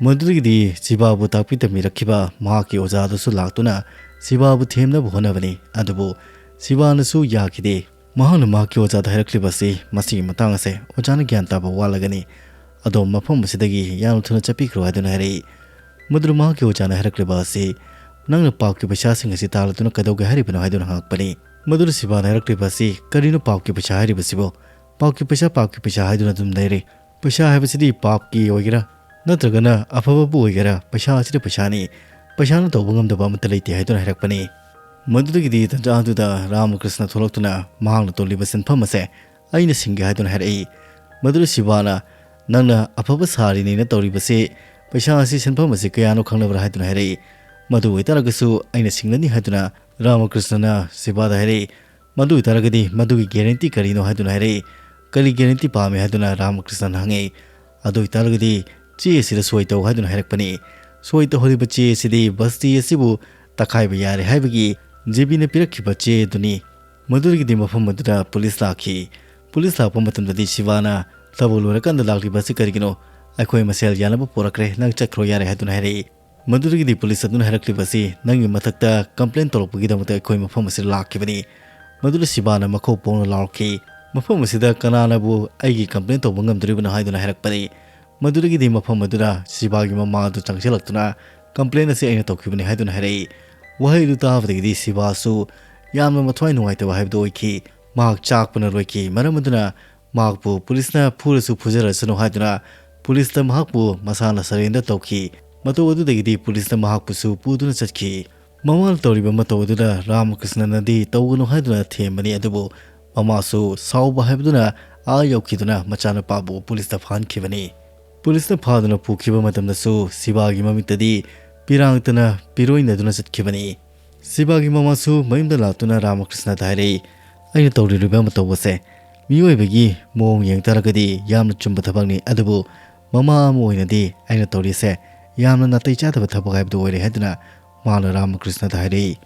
ꯃꯗꯨꯗꯒꯤꯗꯤ ꯁꯤꯕꯥꯕꯨ ꯇꯥꯛꯄꯤ ꯇꯝꯕꯤꯔꯛꯈꯤꯕ ꯃꯍꯥꯛꯀꯤ ꯑꯣꯖꯥꯗꯨꯁꯨ ꯂꯥꯛꯇꯨꯅ ꯁꯤꯕꯥꯕꯨ ꯊꯦꯝꯅꯕ ꯍꯣꯠꯅꯕꯅꯤ꯫ ꯑꯗꯨꯕꯨ ꯁꯤꯕꯥꯅꯁꯨ ꯌꯥꯈꯤꯗꯦ꯫ ꯃꯍꯥꯛꯅ ꯃꯍꯥꯛꯀꯤ ꯑꯣꯖꯥꯗ ꯍꯥꯏꯔꯛꯂꯤꯕ ꯑꯁꯤ, "ꯃꯁꯤꯒꯤ ꯃꯇꯥꯡ ꯑꯁꯦ ꯑꯣꯖꯥꯅ ꯒ꯭ꯌꯥꯟ ꯇꯥꯕ ꯋꯥꯠꯂꯒꯅꯤ꯫ ꯑꯗꯣꯝ ꯃꯐꯝ ꯑꯁꯤꯗꯒꯤ ꯌꯥꯝꯅ ꯊꯨꯅ ꯆꯠꯄꯤꯈ꯭ꯔꯣ" ꯍꯥꯏꯗꯨꯅ ꯍꯥꯏꯔꯛꯏ꯫ ꯃꯗꯨꯗ ꯃꯍꯥꯛꯀꯤ ꯑꯣꯖꯥꯅ ꯍꯥꯏꯔꯛꯂꯤꯕ ꯑꯁꯤ, "ꯅꯪꯅ ꯄꯥꯞꯀꯤ ꯄꯩꯁꯥꯁꯤꯡ ꯑꯁꯤ ꯇꯥꯜꯂꯗꯨꯅ ꯀꯩꯗꯧꯒꯦ ꯍꯥꯏꯔꯤꯕꯅꯣ?" ꯍꯥꯏꯗꯨꯅ ꯍꯪꯉꯛꯄꯅꯤ꯫ ꯃꯗꯨꯗ ꯁꯤꯕꯥꯅ ꯍꯥꯏꯔꯛꯂꯤꯕ ꯑꯁꯤ, "ꯀꯔꯤꯅꯣ ꯄꯥꯞꯀꯤ ꯄꯩꯁꯥ ꯍꯥꯏꯔꯤꯕꯁꯤꯕꯣ? ꯄꯥꯞꯀꯤ ꯄꯩꯁꯥ, ꯄꯥꯞꯀꯤ ꯄꯩꯁꯥ ꯍꯥꯏꯗꯨꯅ ꯑꯗꯨꯝ ꯂꯩꯔꯦ꯫ ꯄꯩꯁꯥ ꯍꯥꯏꯕꯁꯤꯗꯤ ꯄꯥꯞꯀꯤ ꯑꯣꯏꯒꯦꯔꯥ ꯅꯠꯇ꯭ꯔꯒꯅ ꯑꯐꯕꯕꯨ ꯑꯣꯏꯒꯦꯔꯥ, ꯄꯩꯁꯥ ꯑꯁꯤꯗꯤ ꯄꯩꯁꯥꯅꯤ꯫ ꯄꯩꯁꯥꯅ ꯇꯧꯕ ꯉꯝꯗꯕ ꯑꯃꯠꯇ ꯂꯩꯇꯦ" ꯍꯥꯏꯗꯨꯅ ꯍꯥꯏꯔꯛꯄꯅꯤ꯫ ꯃꯗꯨꯗꯒꯤꯗꯤ ꯇꯟꯖꯥ ꯑꯗꯨꯗ ꯔꯥꯃꯀ꯭ꯔꯤꯁꯅ ꯊꯣꯛꯂꯛꯇꯨꯅ ꯃꯍꯥꯛꯅ ꯇꯣꯜꯂꯤꯕ ꯁꯦꯟꯐꯝ ꯑꯁꯦ ꯑꯩꯅ ꯁꯤꯡꯒꯦ ꯍꯥꯏꯗꯨꯅ ꯍꯥꯏꯔꯛꯏ꯫ ꯃꯗꯨꯗ ꯁꯤꯕꯥꯅ, "ꯅꯪꯅ ꯑꯐꯕ ꯁꯥꯔꯤꯅꯦꯅ ꯇꯧꯔꯤꯕꯁꯤ, ꯄꯩꯁꯥ ꯑꯁꯤ ꯁꯦꯟꯐꯝ ꯑꯁꯤ ꯀꯌꯥꯅꯣ ꯈꯪꯂꯕ꯭ꯔꯥ?" ꯍꯥꯏꯗꯨꯅ ꯍꯥꯏꯔꯛꯏ꯫ "ꯃꯗꯨ ꯑꯣꯏꯇꯥꯔꯒꯁꯨ ꯑꯩꯅ ꯁꯤꯡꯂꯅꯤ" ꯍꯥꯏꯗꯨꯅ ꯔꯥꯃꯀ꯭ꯔꯤꯁꯅꯅ ꯁꯤꯕꯥꯗ ꯍꯥꯏꯔꯛꯏ꯫ "ꯃꯗꯨ ꯑꯣꯏꯇꯥꯔꯒꯗꯤ ꯃꯗꯨꯒꯤ ꯒꯦꯔꯦꯟꯇꯤ ꯀꯔꯤꯅꯣ?" ꯍꯥꯏꯗꯨꯅ ꯍꯥꯏꯔꯛꯏ꯫ "ꯀꯔꯤ ꯒꯦꯔꯦꯟꯇꯤ ꯄꯥꯝꯃꯤ?" ꯍꯥꯏꯗꯨꯅ ꯔꯥꯃꯀ꯭ꯔꯤꯁꯅꯅ ꯍꯪꯉꯛꯏ꯫ ꯑꯗꯨ ꯑꯣꯏꯇꯥꯔꯒꯗꯤ ꯆꯦ ꯑꯁꯤꯗ ꯁꯣꯏ ꯇꯧ ꯍꯥꯏꯗꯨꯅ ꯍꯥꯏꯔꯛꯄꯅꯤ꯫ ꯁꯣꯏ ꯇꯧꯍꯜꯂꯤꯕ ꯆꯦ ꯑꯁꯤꯗꯤ ꯕꯁꯇꯤ ꯑꯁꯤꯕꯨ ꯇꯛꯈꯥꯏꯕ ꯌꯥꯔꯦ ꯍꯥꯏꯕꯒꯤ ꯖꯦꯕꯤꯅ ꯄꯤꯔꯛꯈꯤꯕ ꯆꯦ ꯑꯗꯨꯅꯤ꯫ ꯃꯗꯨꯗꯒꯤꯗꯤ ꯃꯐꯝ ꯑꯗꯨꯗ ꯄꯨꯂꯤꯁ ꯂꯥꯛꯈꯤ꯫ ꯄꯨꯂꯤꯁ ꯂꯥꯛꯄ ꯃꯇꯝꯗꯗꯤ ꯁꯤꯕꯥꯅ, "ꯊꯕꯛ ꯂꯣꯏꯔꯀꯥꯟꯗ ꯂꯥꯛꯂꯤꯕ ꯑꯁꯤ ꯀꯔꯤꯒꯤꯅꯣ? ꯑꯩꯈꯣꯏ ꯃꯁꯦꯜ ꯌꯥꯅꯕ ꯄꯣꯔꯛꯈ꯭ꯔꯦ, ꯅꯪ ꯆꯠꯈ꯭ꯔꯣ ꯌꯥꯔꯦ" ꯍꯥꯏꯗꯨꯅ ꯍꯥꯏꯔꯛꯏ꯫ ꯃꯗꯨꯗꯒꯤꯗꯤ ꯄꯨꯂꯤꯁ ꯑꯗꯨꯅ ꯍꯥꯏꯔꯛꯂꯤꯕ ꯑꯁꯤ, "ꯅꯪꯒꯤ ꯃꯊꯛꯇ ꯀꯝꯄ꯭ꯂꯦꯟ ꯇꯧꯔꯛꯄꯒꯤꯗꯃꯛꯇ ꯑꯩꯈꯣꯏ ꯃꯐꯝ ꯑꯁꯤꯗ ꯂꯥꯛꯈꯤꯕꯅꯤ"꯫ ꯃꯗꯨꯗ ꯁꯤꯕꯥꯅ ꯃꯈꯧ ꯄꯣꯡꯅ ꯂꯥꯎꯔꯛꯈꯤ, "ꯃꯐꯝ ꯑꯁꯤꯗ ꯀꯅꯥꯅꯕꯨ ꯑꯩꯒꯤ ꯀꯝꯄ꯭ꯂꯦꯟ ꯇꯧꯕ ꯉꯝꯗꯣꯔꯤꯕꯅꯣ?" ꯍꯥꯏꯗꯨꯅ ꯍꯥꯏꯔꯛꯄꯅꯤ꯫ ꯃꯗꯨꯗꯒꯤꯗꯤ ꯃꯐꯝ ꯑꯗꯨꯗ ꯁꯤꯕꯥꯒꯤ ꯃꯃꯥ ꯑꯗꯨ ꯆꯪꯁꯤꯜꯂꯛꯇꯨꯅ, "ꯀꯝꯄ꯭ꯂꯦꯟ ꯑꯁꯤ ꯑꯩꯅ ꯇꯧꯈꯤꯕꯅꯤ" ꯍꯥꯏꯗꯨꯅ ꯍꯥꯏꯔꯛꯏ꯫ ꯋꯥꯍꯩ ꯑꯗꯨ ꯇꯥꯕꯗꯒꯤꯗꯤ ꯁꯤꯕꯥꯁꯨ ꯌꯥꯝꯅ ꯃꯊ꯭ꯋꯥꯏ ꯅꯨꯡꯉꯥꯏꯇꯕ ꯍꯥꯏꯕꯗꯨ ꯑꯣꯏꯈꯤ꯫ ꯃꯍꯥꯛ ꯆꯥꯛꯄꯅ ꯂꯣꯏꯈꯤ꯫ ꯃꯔꯝ ꯑꯗꯨꯅ ꯃꯍꯥꯛꯄꯨ ꯄꯨꯂꯤꯁꯅ ꯐꯨꯔꯁꯨ ꯐꯨꯖꯔꯁꯅꯨ ꯍꯥꯏꯗꯨꯅ ꯄꯨꯂꯤꯁꯇ ꯃꯍꯥꯛꯄꯨ ꯃꯁꯥꯅ surrender ꯇꯧꯈꯤ꯫ ꯃꯇꯧ ꯑꯗꯨꯗꯒꯤꯗꯤ ꯄꯨꯂꯤꯁꯅ ꯃꯍꯥꯛꯄꯨꯁꯨ ꯄꯨꯗꯨꯅ ꯆꯠꯈꯤ꯫ ꯃꯃꯥꯅ ꯇꯧꯔꯤꯕ ꯃꯇꯧ ꯑꯗꯨꯗ ꯔꯥꯃꯀ꯭ꯔꯤꯁꯅꯅꯗꯤ ꯇꯧꯒꯅꯨ ꯍꯥꯏꯗꯨꯅ ꯊꯦꯝꯕꯅꯤ, ꯑꯗꯨꯕꯨ ꯃꯃꯥꯁꯨ ꯁꯥꯎꯕ ꯍꯥꯏꯕꯗꯨꯅ ꯑꯥ ꯌꯧꯈꯤꯗꯨꯅ ꯃꯆꯥꯅꯨꯄꯥꯕꯨ ꯄꯨꯂꯤꯁꯇ ꯐꯥꯍꯟꯈꯤꯕꯅꯤ꯫ ꯄꯨꯂꯤꯁꯅ ꯐꯥꯗꯨꯅ ꯄꯨꯈꯤꯕ ꯃꯇꯝꯗꯁꯨ ꯁꯤꯕꯥꯒꯤ ꯃꯃꯤꯠꯇꯗꯤ ꯄꯤꯔꯥꯡꯇꯅ ꯄꯤꯔꯣꯏꯅꯗꯨꯅ ꯆꯠꯈꯤꯕꯅꯤ꯫ ꯁꯤꯕꯥꯒꯤ ꯃꯃꯥꯁꯨ ꯃꯌꯨꯝꯗ ꯂꯥꯛꯇꯨꯅ ꯔꯥꯃꯀ꯭ꯔꯤꯁꯅꯗ ꯍꯥꯏꯔꯛꯏ, "ꯑꯩꯅ ꯇꯧꯔꯤꯕ ꯃꯇꯧ ꯑꯁꯦ ꯃꯤꯑꯣꯏꯕꯒꯤ ꯃꯑꯣꯡ ꯌꯦꯡ ꯇꯥꯔꯒꯗꯤ ꯌꯥꯝꯅ ꯆꯨꯝꯕ ꯊꯕꯛꯅꯤ, ꯑꯗꯨꯕꯨ ꯃꯃꯥ ꯑꯃ ꯑꯣꯏꯅꯗꯤ ꯑꯩꯅ ꯇꯧꯔꯤꯁꯦ ꯌꯥꯝꯅ ꯅꯥꯇꯩ ꯆꯥꯗꯕ ꯊꯕꯛ ꯍꯥꯏꯕꯗꯨ ꯑꯣꯏꯔꯦ" ꯍꯥꯏꯗꯨꯅ ꯃꯥꯅ ꯔꯥꯃꯀ꯭ꯔꯤꯁꯅꯗ ꯍꯥꯏꯔꯛꯏ꯫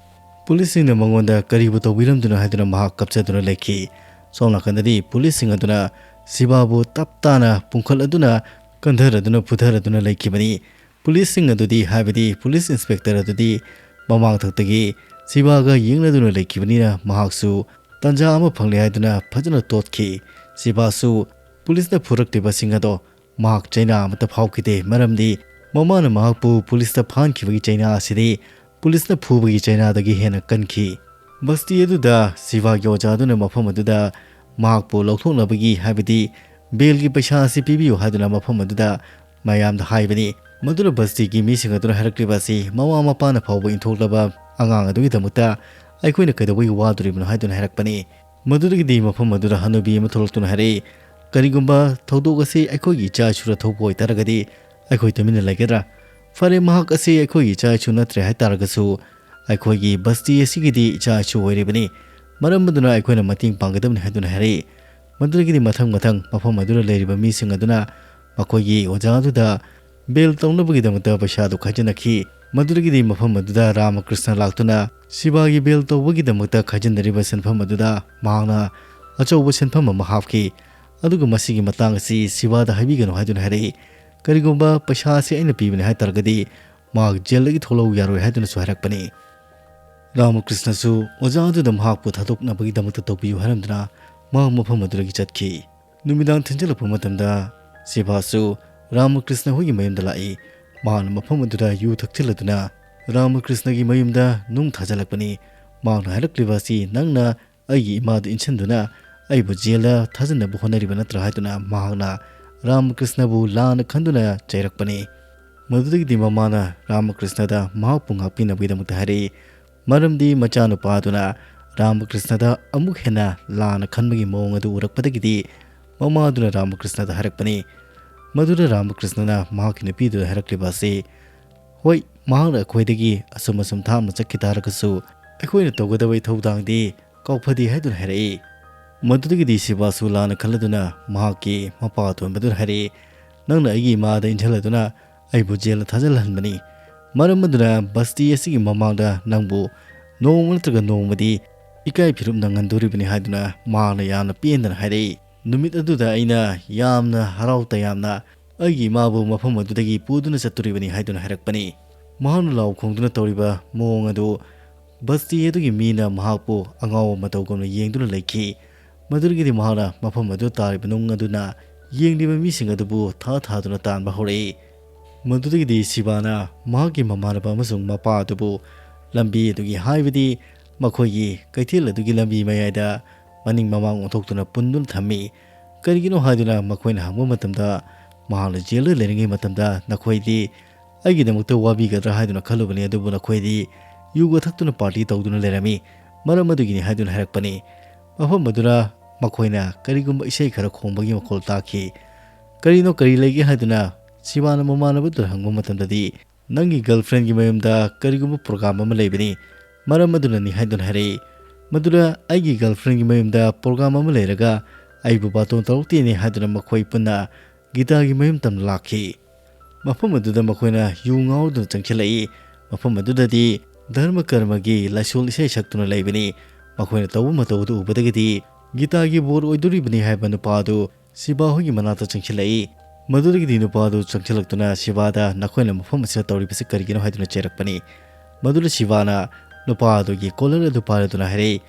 ꯄꯨꯂꯤꯁꯁꯤꯡꯅ ꯃꯉꯣꯟꯗ ꯀꯔꯤꯕꯨ ꯇꯧꯕꯤꯔꯝꯗꯣꯏꯅꯣ ꯍꯥꯏꯗꯨꯅ ꯃꯍꯥꯛ ꯀꯞꯆꯗꯨꯅ ꯂꯩꯈꯤ꯫ ꯁꯣꯝ ꯅꯥꯀꯟꯗꯗꯤ ꯄꯨꯂꯤꯁꯁꯤꯡ ꯑꯗꯨꯅ ꯁꯤꯕꯥꯕꯨ ꯇꯞ ꯇꯥꯅ ꯄꯨꯡꯈꯠꯂꯗꯨꯅ ꯀꯟꯊꯔꯗꯨꯅ ꯐꯨꯊꯔꯗꯨꯅ ꯂꯩꯈꯤꯕꯅꯤ꯫ ꯄꯨꯂꯤꯁꯁꯤꯡ ꯑꯗꯨꯗꯤ, ꯍꯥꯏꯕꯗꯤ ꯄꯨꯂꯤꯁ ꯏꯟꯁꯄꯦꯛꯇꯔ ꯑꯗꯨꯗꯤ ꯃꯃꯥꯡꯊꯛꯇꯒꯤ ꯁꯤꯕꯥꯒ ꯌꯦꯡꯅꯗꯨꯅ ꯂꯩꯈꯤꯕꯅꯤꯅ ꯃꯍꯥꯛꯁꯨ ꯇꯥꯟꯖꯥ ꯑꯃ ꯐꯪꯂꯦ ꯍꯥꯏꯗꯨꯅ ꯐꯖꯅ ꯇꯣꯠꯈꯤ꯫ ꯁꯤꯕꯥꯁꯨ ꯄꯨꯂꯤꯁꯅ ꯐꯨꯔꯛꯂꯤꯕꯁꯤꯡ ꯑꯗꯣ ꯃꯍꯥꯛ ꯆꯩꯅꯥ ꯑꯃꯠꯇ ꯐꯥꯎꯈꯤꯗꯦ, ꯃꯔꯝꯗꯤ ꯃꯃꯥꯅ ꯃꯍꯥꯛꯄꯨ ꯄꯨꯂꯤꯁꯇ ꯐꯥꯍꯟꯈꯤꯕꯒꯤ ꯆꯩꯅꯥ ꯑꯁꯤꯗꯤ ꯄꯨꯂꯤꯁꯅ ꯐꯨꯕꯒꯤ ꯆꯩꯅꯥꯗꯒꯤ ꯍꯦꯟꯅ ꯀꯟꯈꯤ꯫ ꯕꯁꯇꯤ ꯑꯗꯨꯗ ꯁꯤꯕꯥꯒꯤ ꯑꯣꯖꯥꯗꯨꯅ ꯃꯐꯝ ꯑꯗꯨꯗ ꯃꯍꯥꯛꯄꯨ ꯂꯧꯊꯣꯛꯅꯕꯒꯤ, ꯍꯥꯏꯕꯗꯤ ꯕꯦꯜꯒꯤ ꯄꯩꯁꯥ ꯑꯁꯤ ꯄꯤꯕꯤꯌꯨ ꯍꯥꯏꯗꯨꯅ ꯃꯐꯝ ꯑꯗꯨꯗ ꯃꯌꯥꯝꯗ ꯍꯥꯏꯕꯅꯤ꯫ ꯃꯗꯨꯅ ꯕꯁꯇꯤꯒꯤ ꯃꯤꯁꯤꯡ ꯑꯗꯨꯅ ꯍꯥꯏꯔꯛꯂꯤꯕ ꯑꯁꯤ ꯃꯃꯥ ꯃꯄꯥꯅ ꯐꯥꯎꯕ ꯏꯟꯊꯣꯛꯂꯕ ꯑꯉꯥꯡ ꯑꯗꯨꯒꯤꯗꯃꯛꯇ ꯑꯩꯈꯣꯏꯅ ꯀꯩꯗꯧꯕꯒꯤ ꯋꯥꯗꯣꯔꯤꯕꯅꯣ ꯍꯥꯏꯗꯨꯅ ꯍꯥꯏꯔꯛꯄꯅꯤ꯫ ꯃꯗꯨꯗꯒꯤꯗꯤ ꯃꯐꯝ ꯑꯗꯨꯗ ꯍꯅꯨꯕꯤ ꯑꯃ ꯊꯣꯛꯂꯛꯇꯨꯅ ꯍꯥꯏꯔꯛꯏ, "ꯀꯔꯤꯒꯨꯝꯕ ꯊꯧꯗꯣꯛ ꯑꯁꯤ ꯑꯩꯈꯣꯏꯒꯤ ꯏꯆꯥ ꯏꯁꯨꯗ ꯊꯣꯛꯄ ꯑꯣꯏꯇꯥꯔꯒꯗꯤ ꯑꯩꯈꯣꯏ ꯇꯨꯃꯤꯟꯅ ꯂꯩꯒꯗ꯭ꯔꯥ? ꯐꯔꯦ, ꯃꯍꯥꯛ ꯑꯁꯤ ꯑꯩꯈꯣꯏꯒꯤ ꯏꯆꯥ ꯏꯁꯨ ꯅꯠꯇ꯭ꯔꯦ ꯍꯥꯏꯇꯥꯔꯒꯁꯨ ꯑꯩꯈꯣꯏꯒꯤ ꯕꯁꯇꯤ ꯑꯁꯤꯒꯤꯗꯤ ꯏꯆꯥ ꯏꯁꯨ ꯑꯣꯏꯔꯤꯕꯅꯤ, ꯃꯔꯝ ꯑꯗꯨꯅ ꯑꯩꯈꯣꯏꯅ ꯃꯇꯦꯡ ꯄꯥꯡꯒꯗꯕꯅꯤ" ꯍꯥꯏꯗꯨꯅ ꯍꯥꯏꯔꯛꯏ꯫ ꯃꯗꯨꯗꯒꯤꯗꯤ ꯃꯊꯪ ꯃꯊꯪ ꯃꯐꯝ ꯑꯗꯨꯗ ꯂꯩꯔꯤꯕ ꯃꯤꯁꯤꯡ ꯑꯗꯨꯅ ꯃꯈꯣꯏꯒꯤ ꯑꯣꯖꯥ ꯑꯗꯨꯗ ꯕꯦꯜ ꯇꯧꯅꯕꯒꯤꯗꯃꯛꯇ ꯄꯩꯁꯥꯗꯨ ꯈꯥꯏꯖꯤꯟꯅꯈꯤ꯫ ꯃꯗꯨꯗꯒꯤꯗꯤ ꯃꯐꯝ ꯑꯗꯨꯗ ꯔꯥꯃꯀ꯭ꯔꯤꯁꯅ ꯂꯥꯛꯇꯨꯅ ꯁꯤꯕꯥꯒꯤ ꯕꯦꯜ ꯇꯧꯕꯒꯤꯗꯃꯛꯇ ꯈꯥꯏꯖꯤꯟꯅꯔꯤꯕ ꯁꯦꯟꯐꯝ ꯑꯗꯨꯗ ꯃꯍꯥꯛꯅ ꯑꯆꯧꯕ ꯁꯦꯟꯐꯝ ꯑꯃ ꯍꯥꯞꯈꯤ꯫ ꯑꯗꯨꯒ ꯃꯁꯤꯒꯤ ꯃꯇꯥꯡ ꯑꯁꯤ ꯁꯤꯕꯥꯗ ꯍꯥꯏꯕꯤꯒꯅꯨ ꯍꯥꯏꯗꯨꯅ ꯍꯥꯏꯔꯛꯏ꯫ "ꯀꯔꯤꯒꯨꯝꯕ ꯄꯩꯁꯥ ꯑꯁꯤ ꯑꯩꯅ ꯄꯤꯕꯅꯤ ꯍꯥꯏ ꯇꯥꯔꯒꯗꯤ ꯃꯍꯥꯛ ꯖꯦꯜꯗꯒꯤ ꯊꯣꯛꯂꯛꯎ ꯌꯥꯔꯣꯏ" ꯍꯥꯏꯗꯨꯅꯁꯨ ꯍꯥꯏꯔꯛꯄꯅꯤ꯫ ꯔꯥꯃꯀ꯭ꯔꯤꯁꯅꯁꯨ ꯑꯣꯖꯥ ꯑꯗꯨꯗ ꯃꯍꯥꯛꯄꯨ ꯊꯥꯗꯣꯛꯅꯕꯒꯤꯗꯃꯛꯇ ꯇꯧꯕꯤꯌꯨ ꯍꯥꯏꯔꯝꯗꯨꯅ ꯃꯍꯥꯛ ꯃꯐꯝ ꯑꯗꯨꯗꯒꯤ ꯆꯠꯈꯤ꯫ ꯅꯨꯃꯤꯗꯥꯡ ꯊꯦꯡꯖꯤꯜꯂꯛꯄ ꯃꯇꯝꯗ ꯁꯤꯕꯥꯁꯨ ꯔꯥꯃꯀ꯭ꯔꯤꯁꯅ ꯍꯣꯏꯒꯤ ꯃꯌꯨꯝꯗ ꯂꯥꯛꯏ꯫ ꯃꯍꯥꯛꯅ ꯃꯐꯝ ꯑꯗꯨꯗ ꯌꯨ ꯊꯛꯆꯤꯜꯂꯗꯨꯅ ꯔꯥꯃꯀ꯭ꯔꯤꯁꯅꯒꯤ ꯃꯌꯨꯝꯗ ꯅꯨꯡ ꯊꯥꯖꯤꯜꯂꯛꯄꯅꯤ꯫ ꯃꯍꯥꯛꯅ ꯍꯥꯏꯔꯛꯂꯤꯕ ꯑꯁꯤ, "ꯅꯪꯅ ꯑꯩꯒꯤ ꯏꯃꯥꯗꯨ ꯏꯟꯁꯤꯟꯗꯨꯅ ꯑꯩꯕꯨ ꯖꯦꯜꯗ ꯊꯥꯖꯤꯟꯅꯕ ꯍꯣꯠꯅꯔꯤꯕ ꯅꯠꯇ꯭ꯔꯥ?" ꯍꯥꯏꯗꯨꯅ ꯃꯍꯥꯛꯅ ꯔꯥꯃꯀ꯭ꯔꯤꯁꯅꯕꯨ ꯂꯥꯟꯅ ꯈꯟꯗꯨꯅ ꯆꯩꯔꯛꯄꯅꯤ꯫ ꯃꯗꯨꯗꯒꯤꯗꯤ ꯃꯃꯥꯅ ꯔꯥꯃꯀ꯭ꯔꯤꯁꯅꯗ ꯃꯍꯥꯛꯄꯨ ꯉꯥꯛꯄꯤꯅꯕꯒꯤꯗꯃꯛꯇ ꯍꯥꯏꯔꯛꯏ꯫ ꯃꯔꯝꯗꯤ ꯃꯆꯥꯅꯨꯄꯥꯗꯨꯅ ꯔꯥꯃꯀ꯭ꯔꯤꯁꯅꯗ ꯑꯃꯨꯛ ꯍꯦꯟꯅ ꯂꯥꯟꯅ ꯈꯟꯕꯒꯤ ꯃꯑꯣꯡ ꯑꯗꯨ ꯎꯔꯛꯄꯗꯒꯤꯗꯤ ꯃꯃꯥꯗꯨꯅ ꯔꯥꯃꯀ꯭ꯔꯤꯁꯅꯗ ꯍꯥꯏꯔꯛꯄꯅꯤ꯫ ꯃꯗꯨꯗ ꯔꯥꯃꯀ꯭ꯔꯤꯁꯅꯅ ꯃꯍꯥꯛꯀꯤ ꯅꯨꯄꯤꯗꯨꯗ ꯍꯥꯏꯔꯛꯂꯤꯕ ꯑꯁꯤ, "ꯍꯣꯏ, ꯃꯍꯥꯛꯅ ꯑꯩꯈꯣꯏꯗꯒꯤ ꯑꯁꯨꯝ ꯑꯁꯨꯝ ꯊꯥꯞꯅ ꯆꯠꯈꯤ ꯇꯥꯔꯒꯁꯨ ꯑꯩꯈꯣꯏꯅ ꯇꯧꯒꯗꯕ ꯏꯊꯧꯗꯥꯡꯗꯤ ꯀꯥꯎꯐꯗꯦ" ꯍꯥꯏꯗꯨꯅ ꯍꯥꯏꯔꯛꯏ꯫ ꯃꯗꯨꯗꯒꯤꯗꯤ ꯁꯤꯕꯥꯁꯨ ꯂꯥꯟꯅ ꯈꯜꯂꯗꯨꯅ ꯃꯍꯥꯛꯀꯤ ꯃꯄꯥ ꯑꯇꯣꯟꯕꯗꯨꯗ ꯍꯥꯏꯔꯛꯏ, "ꯅꯪꯅ ꯑꯩꯒꯤ ꯏꯃꯥꯗ ꯏꯟꯁꯤꯜꯂꯗꯨꯅ ꯑꯩꯕꯨ ꯖꯦꯜꯗ ꯊꯥꯖꯤꯜꯍꯟꯕꯅꯤ꯫ ꯃꯔꯝ ꯑꯗꯨꯅ ꯕꯁꯇꯤ ꯑꯁꯤꯒꯤ ꯃꯃꯥꯡꯗ ꯅꯪꯕꯨ ꯅꯣꯡꯃ ꯅꯠꯇ꯭ꯔꯒ ꯅꯣꯡꯃꯗꯤ ꯏꯀꯥꯏ ꯐꯤꯔꯨꯞ ꯅꯪꯍꯟꯗꯣꯔꯤꯕꯅꯤ" ꯍꯥꯏꯗꯨꯅ ꯃꯍꯥꯛꯅ ꯌꯥꯝꯅ ꯄꯦꯟꯗꯅ ꯍꯥꯏꯔꯛꯏ꯫ ꯅꯨꯃꯤꯠ ꯑꯗꯨꯗ ꯑꯩꯅ ꯌꯥꯝꯅ ꯍꯔꯥꯎ ꯇꯌꯥꯝꯅ ꯑꯩꯒꯤ ꯏꯃꯥꯕꯨ ꯃꯐꯝ ꯑꯗꯨꯗꯒꯤ ꯄꯨꯗꯨꯅ ꯆꯠꯇꯣꯔꯤꯕꯅꯤ ꯍꯥꯏꯗꯨꯅ ꯍꯥꯏꯔꯛꯄꯅꯤ꯫ ꯃꯍꯥꯛꯅ ꯂꯥꯎ ꯈꯣꯡꯗꯨꯅ ꯇꯧꯔꯤꯕ ꯃꯑꯣꯡ ꯑꯗꯨ ꯕꯁꯇꯤ ꯑꯗꯨꯒꯤ ꯃꯤꯅ ꯃꯍꯥꯛꯄꯨ ꯑꯉꯥꯎꯕ ꯃꯇꯧꯒꯨꯝꯅ ꯌꯦꯡꯗꯨꯅ ꯂꯩꯈꯤ꯫ ꯃꯗꯨꯗꯒꯤꯗꯤ ꯃꯍꯥꯛꯅ ꯃꯐꯝ ꯑꯗꯨꯗ ꯇꯥꯔꯤꯕ ꯅꯨꯡ ꯑꯗꯨꯅ ꯌꯦꯡꯂꯤꯕ ꯃꯤꯁꯤꯡ ꯑꯗꯨꯕꯨ ꯊꯥ ꯊꯥꯗꯨꯅ ꯇꯥꯟꯕ ꯍꯧꯔꯛꯏ꯫ ꯃꯗꯨꯗꯒꯤꯗꯤ ꯁꯤꯕꯥꯅ ꯃꯍꯥꯛꯀꯤ ꯃꯃꯥꯟꯅꯕ ꯑꯃꯁꯨꯡ ꯃꯄꯥ ꯑꯗꯨꯕꯨ ꯂꯝꯕꯤ ꯑꯗꯨꯒꯤ, ꯍꯥꯏꯕꯗꯤ ꯃꯈꯣꯏꯒꯤ ꯀꯩꯊꯦꯜ ꯑꯗꯨꯒꯤ ꯂꯝꯕꯤ ꯃꯌꯥꯏꯗ ꯃꯅꯤꯡ ꯃꯃꯥꯡ ꯑꯣꯟꯊꯣꯛꯇꯨꯅ ꯄꯨꯟꯗꯨꯅ ꯊꯝꯃꯤ꯫ ꯀꯔꯤꯒꯤꯅꯣ ꯍꯥꯏꯗꯨꯅ ꯃꯈꯣꯏꯅ ꯍꯪꯕ ꯃꯇꯝꯗ ꯃꯍꯥꯛꯅ ꯖꯦꯜꯗ ꯂꯩꯔꯤꯉꯩ ꯃꯇꯝꯗ ꯅꯈꯣꯏꯗꯤ ꯑꯩꯒꯤꯗꯃꯛꯇ ꯋꯥꯕꯤꯒꯗ꯭ꯔꯥ ꯍꯥꯏꯗꯨꯅ ꯈꯜꯂꯨꯕꯅꯤ, ꯑꯗꯨꯕꯨ ꯅꯈꯣꯏꯗꯤ ꯌꯨꯒ ꯊꯛꯇꯨꯅ ꯄꯥꯔꯇꯤ ꯇꯧꯗꯨꯅ ꯂꯩꯔꯝꯃꯤ꯫ ꯃꯔꯝ ꯑꯗꯨꯒꯤꯅꯤ ꯍꯥꯏꯗꯨꯅ ꯍꯥꯏꯔꯛꯄꯅꯤ꯫ ꯃꯐꯝ ꯑꯗꯨꯗ ꯃꯈꯣꯏꯅ ꯀꯔꯤꯒꯨꯝꯕ ꯏꯁꯩ ꯈꯔ ꯈꯣꯡꯕꯒꯤ ꯃꯈꯣꯜ ꯇꯥꯈꯤ꯫ "ꯀꯔꯤꯅꯣ, ꯀꯔꯤ ꯂꯩꯒꯦ?" ꯍꯥꯏꯗꯨꯅ ꯁꯤꯕꯥꯅ ꯃꯃꯥꯟꯅꯕꯗꯨꯗ ꯍꯪꯕ ꯃꯇꯝꯗꯗꯤ, "ꯅꯪꯒꯤ ꯒꯔꯜꯐ꯭ꯔꯦꯟꯒꯤ ꯃꯌꯨꯝꯗ ꯀꯔꯤꯒꯨꯝꯕ ꯄ꯭ꯔꯣꯒ꯭ꯔꯥꯝ ꯑꯃ ꯂꯩꯕꯅꯤ, ꯃꯔꯝ ꯑꯗꯨꯅꯅꯤ" ꯍꯥꯏꯗꯨꯅ ꯍꯥꯏꯔꯛꯏ꯫ ꯃꯗꯨꯗ ꯑꯩꯒꯤ ꯒꯔꯜꯐ꯭ꯔꯦꯟꯒꯤ ꯃꯌꯨꯝꯗ ꯄ꯭ꯔꯣꯒ꯭ꯔꯥꯝ ꯑꯃ ꯂꯩꯔꯒ ꯑꯩꯕꯨ ꯕꯥꯇꯣꯟ ꯇꯧꯔꯛꯇꯦꯅꯦ ꯍꯥꯏꯗꯨꯅ ꯃꯈꯣꯏ ꯄꯨꯟꯅ ꯒꯤꯇꯥꯒꯤ ꯃꯌꯨꯝ ꯇꯝꯅ ꯂꯥꯛꯈꯤ꯫ ꯃꯐꯝ ꯑꯗꯨꯗ ꯃꯈꯣꯏꯅ ꯌꯨ ꯉꯥꯎꯗꯨꯅ ꯆꯪꯁꯤꯜꯂꯛꯏ꯫ ꯃꯐꯝ ꯑꯗꯨꯗꯗꯤ ꯙꯔꯃ ꯀꯔꯃꯒꯤ ꯂꯥꯏꯁꯣꯜ ꯏꯁꯩ ꯁꯛꯇꯨꯅ ꯂꯩꯕꯅꯤ꯫ ꯃꯈꯣꯏꯅ ꯇꯧꯕ ꯃꯇꯧ ꯑꯗꯨ ꯎꯕꯗꯒꯤꯗꯤ ꯒꯤꯇꯥꯒꯤ ꯕꯣꯔ ꯑꯣꯏꯗꯣꯔꯤꯕꯅꯤ ꯍꯥꯏꯕ ꯅꯨꯄꯥ ꯑꯗꯨ ꯁꯤꯕꯥ ꯍꯣꯏꯒꯤ ꯃꯅꯥꯛꯇ ꯆꯪꯁꯤꯜꯂꯛꯏ꯫ ꯃꯗꯨꯗꯒꯤꯗꯤ ꯅꯨꯄꯥ ꯑꯗꯨ ꯆꯪꯁꯤꯜꯂꯛꯇꯨꯅ ꯁꯤꯕꯥꯗ "ꯅꯈꯣꯏꯅ ꯃꯐꯝ ꯑꯁꯤꯗ ꯇꯧꯔꯤꯕꯁꯤ ꯀꯔꯤꯒꯤꯅꯣ?" ꯍꯥꯏꯗꯨꯅ ꯆꯩꯔꯛꯄꯅꯤ꯫ ꯃꯗꯨꯗ ꯁꯤꯕꯥꯅ ꯅꯨꯄꯥ ꯑꯗꯨꯒꯤ ꯀꯣꯂꯔ ꯑꯗꯨ ꯄꯥꯏꯔꯗꯨꯅ ꯍꯥꯏꯔꯛꯏ,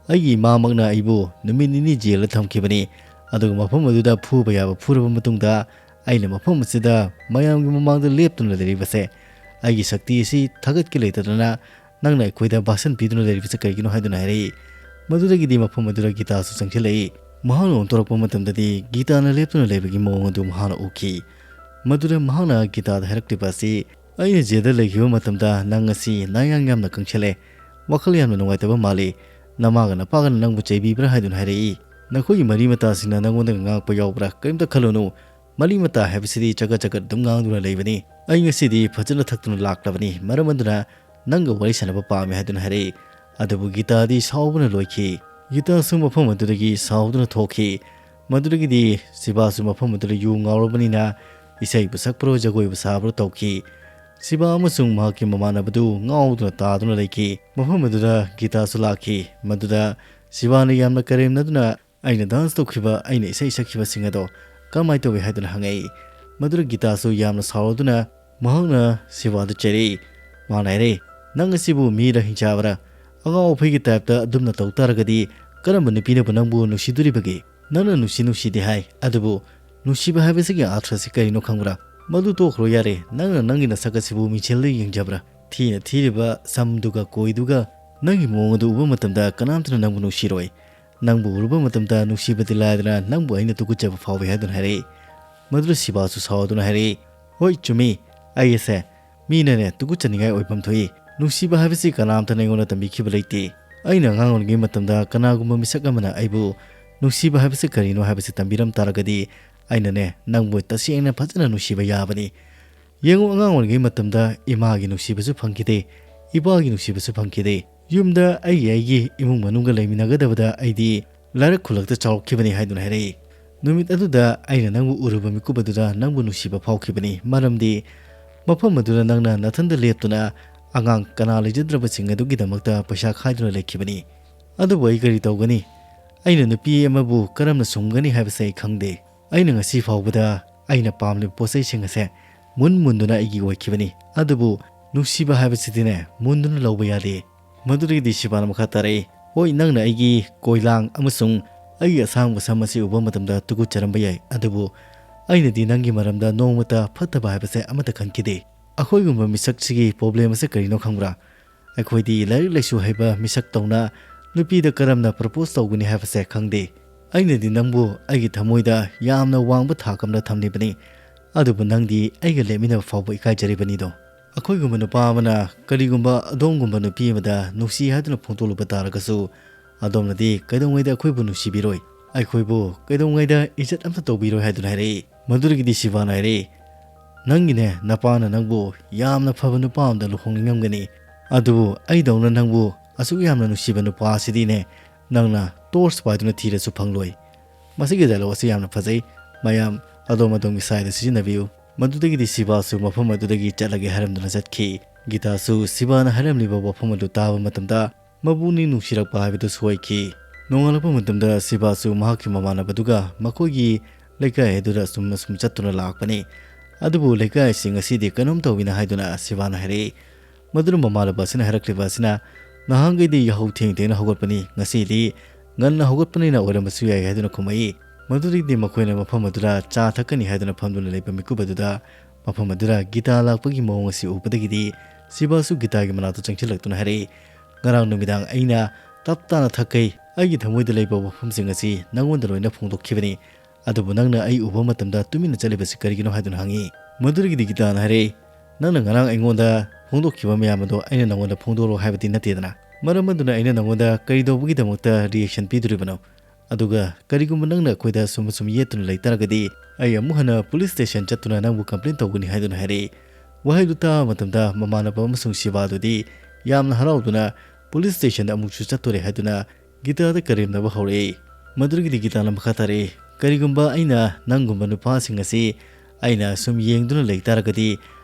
"ꯑꯩꯒꯤ ꯏꯃꯥꯃꯛꯅ ꯑꯩꯕꯨ ꯅꯨꯃꯤꯠ ꯅꯤꯅꯤ ꯖꯦꯜꯗ ꯊꯝꯈꯤꯕꯅꯤ, ꯑꯗꯨꯒ ꯃꯐꯝ ꯑꯗꯨꯗ ꯐꯨꯕ ꯌꯥꯕ ꯐꯨꯔꯕ ꯃꯇꯨꯡꯗ ꯑꯩꯅ ꯃꯐꯝ ꯑꯁꯤꯗ ꯃꯌꯥꯝꯒꯤ ꯃꯃꯥꯡꯗ ꯂꯦꯞꯇꯨꯅ ꯂꯩꯔꯤꯕꯁꯦ, ꯑꯩꯒꯤ ꯁꯛꯇꯤ ꯑꯁꯤ ꯊꯥꯒꯠꯀꯦ ꯂꯩꯇꯗꯅ ꯅꯪꯅ ꯑꯩꯈꯣꯏꯗ ꯚꯥꯁꯟ ꯄꯤꯗꯨꯅ ꯂꯩꯔꯤꯕꯁꯦ ꯀꯔꯤꯒꯤꯅꯣ?" ꯍꯥꯏꯗꯨꯅ ꯍꯥꯏꯔꯛꯏ꯫ ꯃꯗꯨꯗꯒꯤꯗꯤ ꯃꯐꯝ ꯑꯗꯨꯗ ꯒꯤꯇꯥꯁꯨ ꯆꯪꯁꯤꯜꯂꯛꯏ꯫ ꯃꯍꯥꯛꯅ ꯑꯣꯟꯊꯣꯔꯛꯄ ꯃꯇꯝꯗꯗꯤ ꯒꯤꯇꯥꯅ ꯂꯦꯞꯇꯨꯅ ꯂꯩꯕꯒꯤ ꯃꯑꯣꯡ ꯑꯗꯨ ꯃꯍꯥꯛꯅ ꯎꯈꯤ꯫ ꯃꯗꯨꯗ ꯃꯍꯥꯛꯅ ꯒꯤꯇꯥꯗ ꯍꯥꯏꯔꯛꯂꯤꯕ ꯑꯁꯤ, "ꯑꯩꯅ ꯖꯦꯜꯗ ꯂꯩꯈꯤꯕ ꯃꯇꯝꯗ ꯅꯪ ꯑꯁꯤ ꯅꯌꯥꯡ ꯌꯥꯝꯅ ꯀꯪꯁꯤꯜꯂꯦ, ꯋꯥꯈꯜ ꯌꯥꯝꯅ ꯅꯨꯡꯉꯥꯏꯇꯕ ꯃꯥꯜꯂꯤ, ꯅꯃꯥꯒ ꯅꯄꯥꯒꯅ ꯅꯪꯕꯨ ꯆꯩꯕꯤꯕ꯭ꯔꯥ?" ꯍꯥꯏꯗꯨꯅ ꯍꯥꯏꯔꯛꯏ꯫ "ꯅꯈꯣꯏꯒꯤ ꯃꯔꯤ ꯃꯇꯥꯁꯤꯡꯅ ꯅꯪꯉꯣꯟꯗ ꯉꯥꯡꯉꯛꯄ ꯌꯥꯎꯕ꯭ꯔꯥ? ꯀꯔꯤꯝꯇ ꯈꯜꯂꯨꯅꯨ, ꯃꯔꯤ ꯃꯇꯥ ꯍꯥꯏꯕꯁꯤꯗꯤ ꯆꯒꯠ ꯆꯒꯠ ꯑꯗꯨꯝ ꯉꯥꯡꯗꯨꯅ ꯂꯩꯕꯅꯤ꯫ ꯑꯩ ꯉꯁꯤꯗꯤ ꯐꯖꯅ ꯊꯛꯇꯨꯅ ꯂꯥꯛꯂꯕꯅꯤ, ꯃꯔꯝ ꯑꯗꯨꯅ ꯅꯪꯒ ꯋꯥꯔꯤ ꯁꯥꯟꯅꯕ ꯄꯥꯝꯃꯤ" ꯍꯥꯏꯗꯨꯅ ꯍꯥꯏꯔꯛꯏ꯫ ꯑꯗꯨꯕꯨ ꯒꯤꯇꯥꯗꯤ ꯁꯥꯎꯕꯅ ꯂꯣꯏꯈꯤ꯫ ꯒꯤꯇꯥꯁꯨ ꯃꯐꯝ ꯑꯗꯨꯗꯒꯤ ꯁꯥꯎꯗꯨꯅ ꯊꯣꯛꯈꯤ꯫ ꯃꯗꯨꯗꯒꯤꯗꯤ ꯁꯤꯕꯥꯁꯨ ꯃꯐꯝ ꯑꯗꯨꯗ ꯌꯨ ꯉꯥꯎꯔꯕꯅꯤꯅ ꯏꯁꯩꯕꯨ ꯁꯛꯄ꯭ꯔꯣ ꯖꯒꯣꯏꯕꯨ ꯁꯥꯕ꯭ꯔꯣ ꯇꯧꯈꯤ꯫ ꯁꯤꯕꯥ ꯑꯃꯁꯨꯡ ꯃꯍꯥꯛꯀꯤ ꯃꯃꯥꯟꯅꯕꯗꯨ ꯉꯥꯎꯗꯨꯅ ꯇꯥꯗꯨꯅ ꯂꯩꯈꯤ꯫ ꯃꯐꯝ ꯑꯗꯨꯗ ꯒꯤꯇꯥꯁꯨ ꯂꯥꯛꯈꯤ꯫ ꯃꯗꯨꯗ ꯁꯤꯕꯥꯅ ꯌꯥꯝꯅ ꯀꯔꯦꯝꯅꯗꯨꯅ, "ꯑꯩꯅ ꯗꯥꯟꯁ ꯇꯧꯈꯤꯕ, ꯑꯩꯅ ꯏꯁꯩ ꯁꯛꯈꯤꯕꯁꯤꯡ ꯑꯗꯣ ꯀꯃꯥꯏꯅ ꯇꯧꯏ?" ꯍꯥꯏꯗꯨꯅ ꯍꯪꯉꯛꯏ꯫ ꯃꯗꯨꯗ ꯒꯤꯇꯥꯁꯨ ꯌꯥꯝꯅ ꯁꯥꯎꯔꯗꯨꯅ ꯃꯍꯥꯛꯅ ꯁꯤꯕꯥꯗ ꯆꯩꯔꯛꯏ꯫ ꯃꯥꯅ ꯍꯥꯏꯔꯛꯏ, "ꯅꯪ ꯑꯁꯤꯕꯨ ꯃꯤꯔ ꯍꯤꯡꯆꯥꯕꯔ? ꯑꯉꯥꯎ ꯑꯐꯩꯒꯤ ꯇꯥꯏꯞꯇ ꯑꯗꯨꯝꯅ ꯇꯧ ꯇꯥꯔꯒꯗꯤ ꯀꯔꯝꯕ ꯅꯨꯄꯤꯅꯕꯨ ꯅꯪꯕꯨ ꯅꯨꯡꯁꯤꯗꯣꯔꯤꯕꯒꯦ? ꯅꯪꯅ ꯅꯨꯡꯁꯤ ꯅꯨꯡꯁꯤꯗꯦ ꯍꯥꯏ, ꯑꯗꯨꯕꯨ ꯅꯨꯡꯁꯤꯕ ꯍꯥꯏꯕꯁꯤꯒꯤ ꯑꯥꯔꯊ꯭ꯔꯁꯤ ꯀꯔꯤꯅꯣ ꯈꯪꯕ꯭ꯔꯥ? ꯃꯗꯨ ꯇꯣꯛꯈ꯭ꯔꯣ ꯌꯥꯔꯦ, ꯅꯪꯅ ꯅꯪꯒꯤ ꯅꯁꯛ ꯑꯁꯤꯕꯨ ꯃꯤꯡꯁꯦꯜꯗ ꯌꯦꯡꯖꯕ꯭ꯔꯥ? ꯊꯤꯅ ꯊꯤꯔꯤꯕ ꯁꯝꯗꯨꯒ ꯀꯣꯏꯗꯨꯒ ꯅꯪꯒꯤ ꯃꯑꯣꯡ ꯑꯗꯨ ꯎꯕ ꯃꯇꯝꯗ ꯀꯅꯥꯝꯇꯅ ꯅꯪꯕꯨ ꯅꯨꯡꯁꯤꯔꯣꯏ꯫ ꯅꯪꯕꯨ ꯎꯔꯨꯕ ꯃꯇꯝꯗ ꯅꯨꯡꯁꯤꯕꯗꯤ ꯂꯥꯏꯗꯅ ꯅꯪꯕꯨ ꯑꯩꯅ ꯇꯨꯀꯠꯆꯕ ꯐꯥꯎꯏ" ꯍꯥꯏꯗꯨꯅ ꯍꯥꯏꯔꯛꯏ꯫ ꯃꯗꯨꯗ ꯁꯤꯕꯥꯁꯨ ꯁꯥꯎꯗꯨꯅ ꯍꯥꯏꯔꯛꯏ, "ꯍꯣꯏ, ꯆꯨꯝꯃꯤ, ꯑꯩ ꯑꯁꯦ ꯃꯤꯅꯅꯦ ꯇꯨꯀꯠꯆꯅꯤꯡꯉꯥꯏ ꯑꯣꯏꯐꯝ ꯊꯣꯛꯏ꯫ ꯅꯨꯡꯁꯤꯕ ꯍꯥꯏꯕꯁꯤ ꯀꯅꯥꯝꯇꯅ ꯑꯩꯉꯣꯟꯗ ꯇꯝꯕꯤꯈꯤꯕ ꯂꯩꯇꯦ꯫ ꯑꯩꯅ ꯑꯉꯥꯡ ꯑꯣꯏꯔꯤꯉꯩ ꯃꯇꯝꯗ ꯀꯅꯥꯒꯨꯝꯕ ꯃꯤꯁꯛ ꯑꯃꯅ ꯑꯩꯕꯨ ꯅꯨꯡꯁꯤꯕ ꯍꯥꯏꯕꯁꯤ ꯀꯔꯤꯅꯣ ꯍꯥꯏꯕꯁꯤ ꯇꯝꯕꯤꯔꯝ ꯇꯥꯔꯒꯗꯤ ꯑꯩꯅꯅꯦ ꯅꯪꯕꯨ ꯇꯁꯦꯡꯅ ꯐꯖꯅ ꯅꯨꯡꯁꯤꯕ ꯌꯥꯕꯅꯤ꯫ ꯌꯦꯡꯉꯨ, ꯑꯉꯥꯡ ꯑꯣꯏꯔꯤꯉꯩ ꯃꯇꯝꯗ ꯏꯃꯥꯒꯤ ꯅꯨꯡꯁꯤꯕꯁꯨ ꯐꯪꯈꯤꯗꯦ, ꯏꯄꯥꯒꯤ ꯅꯨꯡꯁꯤꯕꯁꯨ ꯐꯪꯈꯤꯗꯦ꯫ ꯌꯨꯝꯗ ꯑꯩꯒꯤ ꯑꯩꯒꯤ ꯏꯃꯨꯡ ꯃꯅꯨꯡꯒ ꯂꯩꯃꯤꯟꯅꯒꯗꯕꯗ ꯑꯩꯗꯤ ꯂꯥꯏꯔꯛ ꯈꯨꯜꯂꯛꯇ ꯆꯥꯎꯔꯛꯈꯤꯕꯅꯤ" ꯍꯥꯏꯗꯨꯅ ꯍꯥꯏꯔꯛꯏ꯫ "ꯅꯨꯃꯤꯠ ꯑꯗꯨꯗ ꯑꯩꯅ ꯅꯪꯕꯨ ꯎꯔꯨꯕ ꯃꯤꯀꯨꯞ ꯑꯗꯨꯗ ꯅꯪꯕꯨ ꯅꯨꯡꯁꯤꯕ ꯐꯥꯎꯈꯤꯕꯅꯤ, ꯃꯔꯝꯗꯤ ꯃꯐꯝ ꯑꯗꯨꯗ ꯅꯪꯅ ꯅꯊꯟꯇ ꯂꯦꯞꯇꯨꯅ ꯑꯉꯥꯡ ꯀꯅꯥ ꯂꯩꯖꯗ꯭ꯔꯕꯁꯤꯡ ꯑꯗꯨꯒꯤꯗꯃꯛꯇ ꯄꯩꯁꯥ ꯈꯥꯏꯗꯨꯅ ꯂꯩꯈꯤꯕꯅꯤ꯫ ꯑꯗꯨꯕꯨ ꯑꯩ ꯀꯔꯤ ꯇꯧꯒꯅꯤ? ꯑꯩꯅ ꯅꯨꯄꯤ ꯑꯃꯕꯨ ꯀꯔꯝꯅ ꯁꯨꯝꯒꯅꯤ ꯍꯥꯏꯕꯁꯦ ꯑꯩ ꯈꯪꯗꯦ꯫ ꯑꯩꯅ ꯉꯁꯤ ꯐꯥꯎꯕꯗ ꯑꯩꯅ ꯄꯥꯝꯂꯤꯕ ꯄꯣꯠ ꯆꯩꯁꯤꯡ ꯑꯁꯦ ꯃꯨꯟ ꯃꯨꯟꯗꯨꯅ ꯑꯩꯒꯤ ꯑꯣꯏꯈꯤꯕꯅꯤ꯫ ꯑꯗꯨꯕꯨ ꯅꯨꯡꯁꯤꯕ ꯍꯥꯏꯕꯁꯤꯗꯤꯅꯦ, ꯃꯨꯟꯗꯨꯅ ꯂꯧꯕ ꯌꯥꯗꯦ꯫" ꯃꯗꯨꯗꯒꯤꯗꯤ ꯁꯤꯕꯥꯅ ꯃꯈꯥ ꯇꯥꯔꯛꯏ, "ꯍꯣꯏ, ꯅꯪꯅ ꯑꯩꯒꯤ ꯀꯣꯏꯂꯥꯡ ꯑꯃꯁꯨꯡ ꯑꯩꯒꯤ ꯑꯁꯥꯡꯕ ꯁꯝ ꯑꯁꯤ ꯎꯕ ꯃꯇꯝꯗ ꯇꯨꯀꯠꯆꯔꯝꯕ ꯌꯥꯏ, ꯑꯗꯨꯕꯨ ꯑꯩꯅꯗꯤ ꯅꯪꯒꯤ ꯃꯔꯝꯗ ꯅꯣꯡꯃꯇ ꯐꯠꯇꯕ ꯍꯥꯏꯕꯁꯦ ꯑꯃꯠꯇ ꯈꯟꯈꯤꯗꯦ꯫ ꯑꯩꯈꯣꯏꯒꯨꯝꯕ ꯃꯤꯁꯛꯁꯤꯒꯤ problem ꯑꯁꯦ ꯀꯔꯤꯅꯣ ꯈꯪꯕ꯭ꯔꯥ? ꯑꯩꯈꯣꯏꯗꯤ ꯂꯥꯏꯔꯤꯛ ꯂꯥꯏꯁꯨ ꯍꯩꯕ ꯃꯤꯁꯛ ꯇꯧꯅ ꯅꯨꯄꯤꯗ ꯀꯔꯝꯅ propose ꯇꯧꯒꯅꯤ ꯍꯥꯏꯕꯁꯦ ꯈꯪꯗꯦ꯫ ꯑꯩꯅꯗꯤ ꯅꯪꯕꯨ ꯑꯩꯒꯤ ꯊꯃꯣꯏꯗ ꯌꯥꯝꯅ ꯋꯥꯡꯕ ꯊꯥꯛ ꯑꯃꯗ ꯊꯝꯂꯤꯕꯅꯤ, ꯑꯗꯨꯕꯨ ꯅꯪꯗꯤ ꯑꯩꯒ ꯂꯦꯞꯃꯤꯟꯅꯕ ꯐꯥꯎꯕ ꯏꯀꯥꯏꯖꯔꯤꯕꯅꯤꯗꯣ꯫ ꯑꯩꯈꯣꯏꯒꯨꯝꯕ ꯅꯨꯄꯥ ꯑꯃꯅ ꯀꯔꯤꯒꯨꯝꯕ ꯑꯗꯣꯝꯒꯨꯝꯕ ꯅꯨꯄꯤ ꯑꯃꯗ ꯅꯨꯡꯁꯤ ꯍꯥꯏꯗꯨꯅ ꯐꯣꯡꯗꯣꯛꯂꯨꯕ ꯇꯥꯔꯒꯁꯨ, ꯑꯗꯣꯝꯅꯗꯤ ꯀꯩꯗꯧꯉꯩꯗ ꯑꯩꯈꯣꯏꯕꯨ ꯅꯨꯡꯁꯤꯕꯤꯔꯣꯏ, ꯑꯩꯈꯣꯏꯕꯨ ꯀꯩꯗꯧꯉꯩꯗ ꯏꯖꯠ ꯑꯝꯇ ꯇꯧꯕꯤꯔꯣꯏ" ꯍꯥꯏꯗꯨꯅ ꯍꯥꯏꯔꯛꯏ꯫ ꯃꯗꯨꯗꯒꯤꯗꯤ ꯁꯤꯕꯥꯅ ꯍꯥꯏꯔꯛꯏ, "ꯅꯪꯒꯤꯅꯦ ꯅꯄꯥꯅ ꯅꯪꯕꯨ ꯌꯥꯝꯅ ꯐꯕ ꯅꯨꯄꯥ ꯑꯃꯗ ꯂꯨꯍꯣꯡꯅꯤꯡꯉꯝꯒꯅꯤ, ꯑꯗꯨꯕꯨ ꯑꯩꯗꯧꯅ ꯅꯪꯕꯨ ꯑꯁꯨꯛ ꯌꯥꯝꯅ ꯅꯨꯡꯁꯤꯕ ꯅꯨꯄꯥ ꯑꯁꯤꯗꯤꯅꯦ, ꯅꯪꯅ torch ꯄꯥꯏꯗꯨꯅ ꯊꯤꯔꯁꯨ ꯐꯪꯂꯣꯏ꯫" ꯃꯁꯤꯒꯤ dialogue ꯑꯁꯤ ꯌꯥꯝꯅ ꯐꯖꯩ꯫ ꯃꯌꯥꯝ ꯑꯗꯣꯝ ꯑꯗꯣꯝꯒꯤ ꯁꯥꯏꯗ ꯁꯤꯖꯤꯟꯅꯕꯤꯌꯨ꯫ ꯃꯗꯨꯗꯒꯤꯗꯤ ꯁꯤꯕꯥꯁꯨ ꯃꯐꯝ ꯑꯗꯨꯗꯒꯤ ꯆꯠꯂꯒꯦ ꯍꯥꯏꯔꯝꯗꯨꯅ ꯆꯠꯈꯤ꯫ ꯒꯤꯇꯥꯁꯨ ꯁꯤꯕꯥꯅ ꯍꯥꯏꯔꯝꯂꯤꯕ ꯋꯥꯐꯝ ꯑꯗꯨ ꯇꯥꯕ ꯃꯇꯝꯗ ꯃꯄꯨꯛꯅꯤꯡ ꯅꯨꯡꯁꯤꯔꯛꯄ ꯍꯥꯏꯕꯗꯨ ꯁꯣꯏꯈꯤ꯫ ꯅꯣꯡꯉꯥꯜꯂꯛꯄ ꯃꯇꯝꯗ ꯁꯤꯕꯥꯁꯨ ꯃꯍꯥꯛꯀꯤ ꯃꯃꯥꯟꯅꯕꯗꯨꯒ ꯃꯈꯣꯏꯒꯤ ꯂꯩꯀꯥꯏ ꯑꯗꯨꯗ ꯑꯁꯨꯝ ꯑꯁꯨꯝ ꯆꯠꯇꯨꯅ ꯂꯥꯛꯄꯅꯤ꯫ ꯑꯗꯨꯕꯨ ꯂꯩꯀꯥꯏ ꯑꯁꯤ ꯉꯁꯤꯗꯤ ꯀꯩꯅꯣꯝ ꯇꯧꯏꯅ ꯍꯥꯏꯗꯨꯅ ꯁꯤꯕꯥꯅ ꯍꯥꯏꯔꯛꯏ꯫ ꯃꯗꯨꯅ ꯃꯃꯥꯟꯅꯕ ꯑꯁꯤꯅ ꯍꯥꯏꯔꯛꯂꯤꯕ ꯑꯁꯤꯅ, "ꯅꯍꯥꯟꯈꯩꯗꯤ ꯌꯥꯍꯧ ꯊꯦꯡ ꯊꯦꯡꯅ ꯍꯧꯒꯠꯄꯅꯤ, ꯉꯁꯤꯗꯤ ꯉꯟꯅ ꯍꯧꯒꯠꯄꯅꯤꯅ ꯑꯣꯏꯔꯝꯕꯁꯨ ꯌꯥꯏ" ꯍꯥꯏꯗꯨꯅ ꯈꯨꯝꯃꯛꯏ꯫ ꯃꯗꯨꯗꯒꯤꯗꯤ ꯃꯈꯣꯏꯅ ꯃꯐꯝ ꯑꯗꯨꯗ ꯆꯥ ꯊꯛꯀꯅꯤ ꯍꯥꯏꯗꯨꯅ ꯐꯝꯗꯨꯅ ꯂꯩꯕ ꯃꯤꯀꯨꯞ ꯑꯗꯨꯗ ꯃꯐꯝ ꯑꯗꯨꯗ ꯒꯤꯇꯥ ꯂꯥꯛꯄꯒꯤ ꯃꯑꯣꯡ ꯑꯁꯤ ꯎꯕꯗꯒꯤꯗꯤ ꯁꯤꯕꯥꯁꯨ ꯒꯤꯇꯥꯒꯤ ꯃꯅꯥꯛꯇ ꯆꯪꯁꯤꯜꯂꯛꯇꯨꯅ ꯍꯥꯏꯔꯛꯏ, "ꯉꯔꯥꯡ ꯅꯨꯃꯤꯗꯥꯡ ꯑꯩꯅ ꯇꯞ ꯇꯥꯅ ꯊꯛꯈꯩ ꯑꯩꯒꯤ ꯊꯃꯣꯏꯗ ꯂꯩꯕ ꯋꯥꯐꯝꯁꯤꯡ ꯑꯁꯤ ꯅꯉꯣꯟꯗ ꯂꯣꯏꯅ ꯐꯣꯡꯗꯣꯛꯈꯤꯕꯅꯤ꯫ ꯑꯗꯨꯕꯨ ꯅꯪꯅ ꯑꯩ ꯎꯕ ꯃꯇꯝꯗ ꯇꯨꯃꯤꯟꯅ ꯆꯠꯂꯤꯕꯁꯤ ꯀꯔꯤꯒꯤꯅꯣ?" ꯍꯥꯏꯗꯨꯅ ꯍꯪꯉꯤ꯫ ꯃꯗꯨꯗꯒꯤꯗꯤ ꯒꯤꯇꯥꯅ ꯍꯥꯏꯔꯛꯏ, "ꯅꯪꯅ ꯉꯔꯥꯡ ꯑꯩꯉꯣꯟꯗ ꯐꯣꯡꯗꯣꯛꯈꯤꯕ ꯃꯌꯥꯝ ꯑꯗꯣ ꯑꯩꯅ ꯅꯉꯣꯟꯗ ꯐꯣꯡꯗꯣꯛꯂꯣ ꯍꯥꯏꯕꯗꯤ ꯅꯠꯇꯦꯗꯅ꯫ ꯃꯔꯝ ꯑꯗꯨꯅ ꯑꯩꯅ ꯅꯉꯣꯟꯗ ꯀꯔꯤ ꯇꯧꯕꯒꯤꯗꯃꯛꯇ reaction ꯄꯤꯗꯣꯔꯤꯕꯅꯣ? ꯑꯗꯨꯒ ꯀꯔꯤꯒꯨꯝꯕ ꯅꯪꯅ ꯑꯩꯈꯣꯏꯗ ꯁꯨꯝ ꯁꯨꯝ ꯌꯦꯠꯇꯨꯅ ꯂꯩꯇꯥꯔꯒꯗꯤ ꯑꯩ ꯑꯃꯨꯛ ꯍꯟꯅ police station ꯆꯠꯇꯨꯅ ꯅꯪꯕꯨ complain ꯇꯧꯒꯅꯤ" ꯍꯥꯏꯗꯨꯅ ꯍꯥꯏꯔꯛꯏ꯫ ꯋꯥꯍꯩꯗꯨ ꯇꯥꯕ ꯃꯇꯝꯗ ꯃꯃꯥꯟꯅꯕ ꯑꯃꯁꯨꯡ ꯁꯤꯕꯥꯗꯨꯗꯤ ꯌꯥꯝꯅ ꯍꯔꯥꯎꯗꯨꯅ police stationꯗ ꯑꯃꯨꯛꯁꯨ ꯆꯠꯇꯣꯔꯦ ꯍꯥꯏꯗꯨꯅ ꯒꯤꯇꯥꯗ ꯀꯔꯦꯝꯅꯕ ꯍꯧꯔꯛꯏ꯫ ꯃꯗꯨꯗꯒꯤꯗꯤ ꯒꯤꯇꯥꯅ ꯃꯈꯥ ꯇꯥꯔꯛꯏ, ꯀꯔꯤꯒꯨꯝꯕ ꯑꯩꯅ ꯅꯪꯒꯨꯝꯕ ꯅꯨꯄꯥꯁꯤꯡ ꯑꯁꯤ ꯑꯩꯅ ꯁꯨꯝ ꯌꯦꯡꯗꯨꯅ ꯂꯩ ꯇꯥꯔꯒꯗꯤ,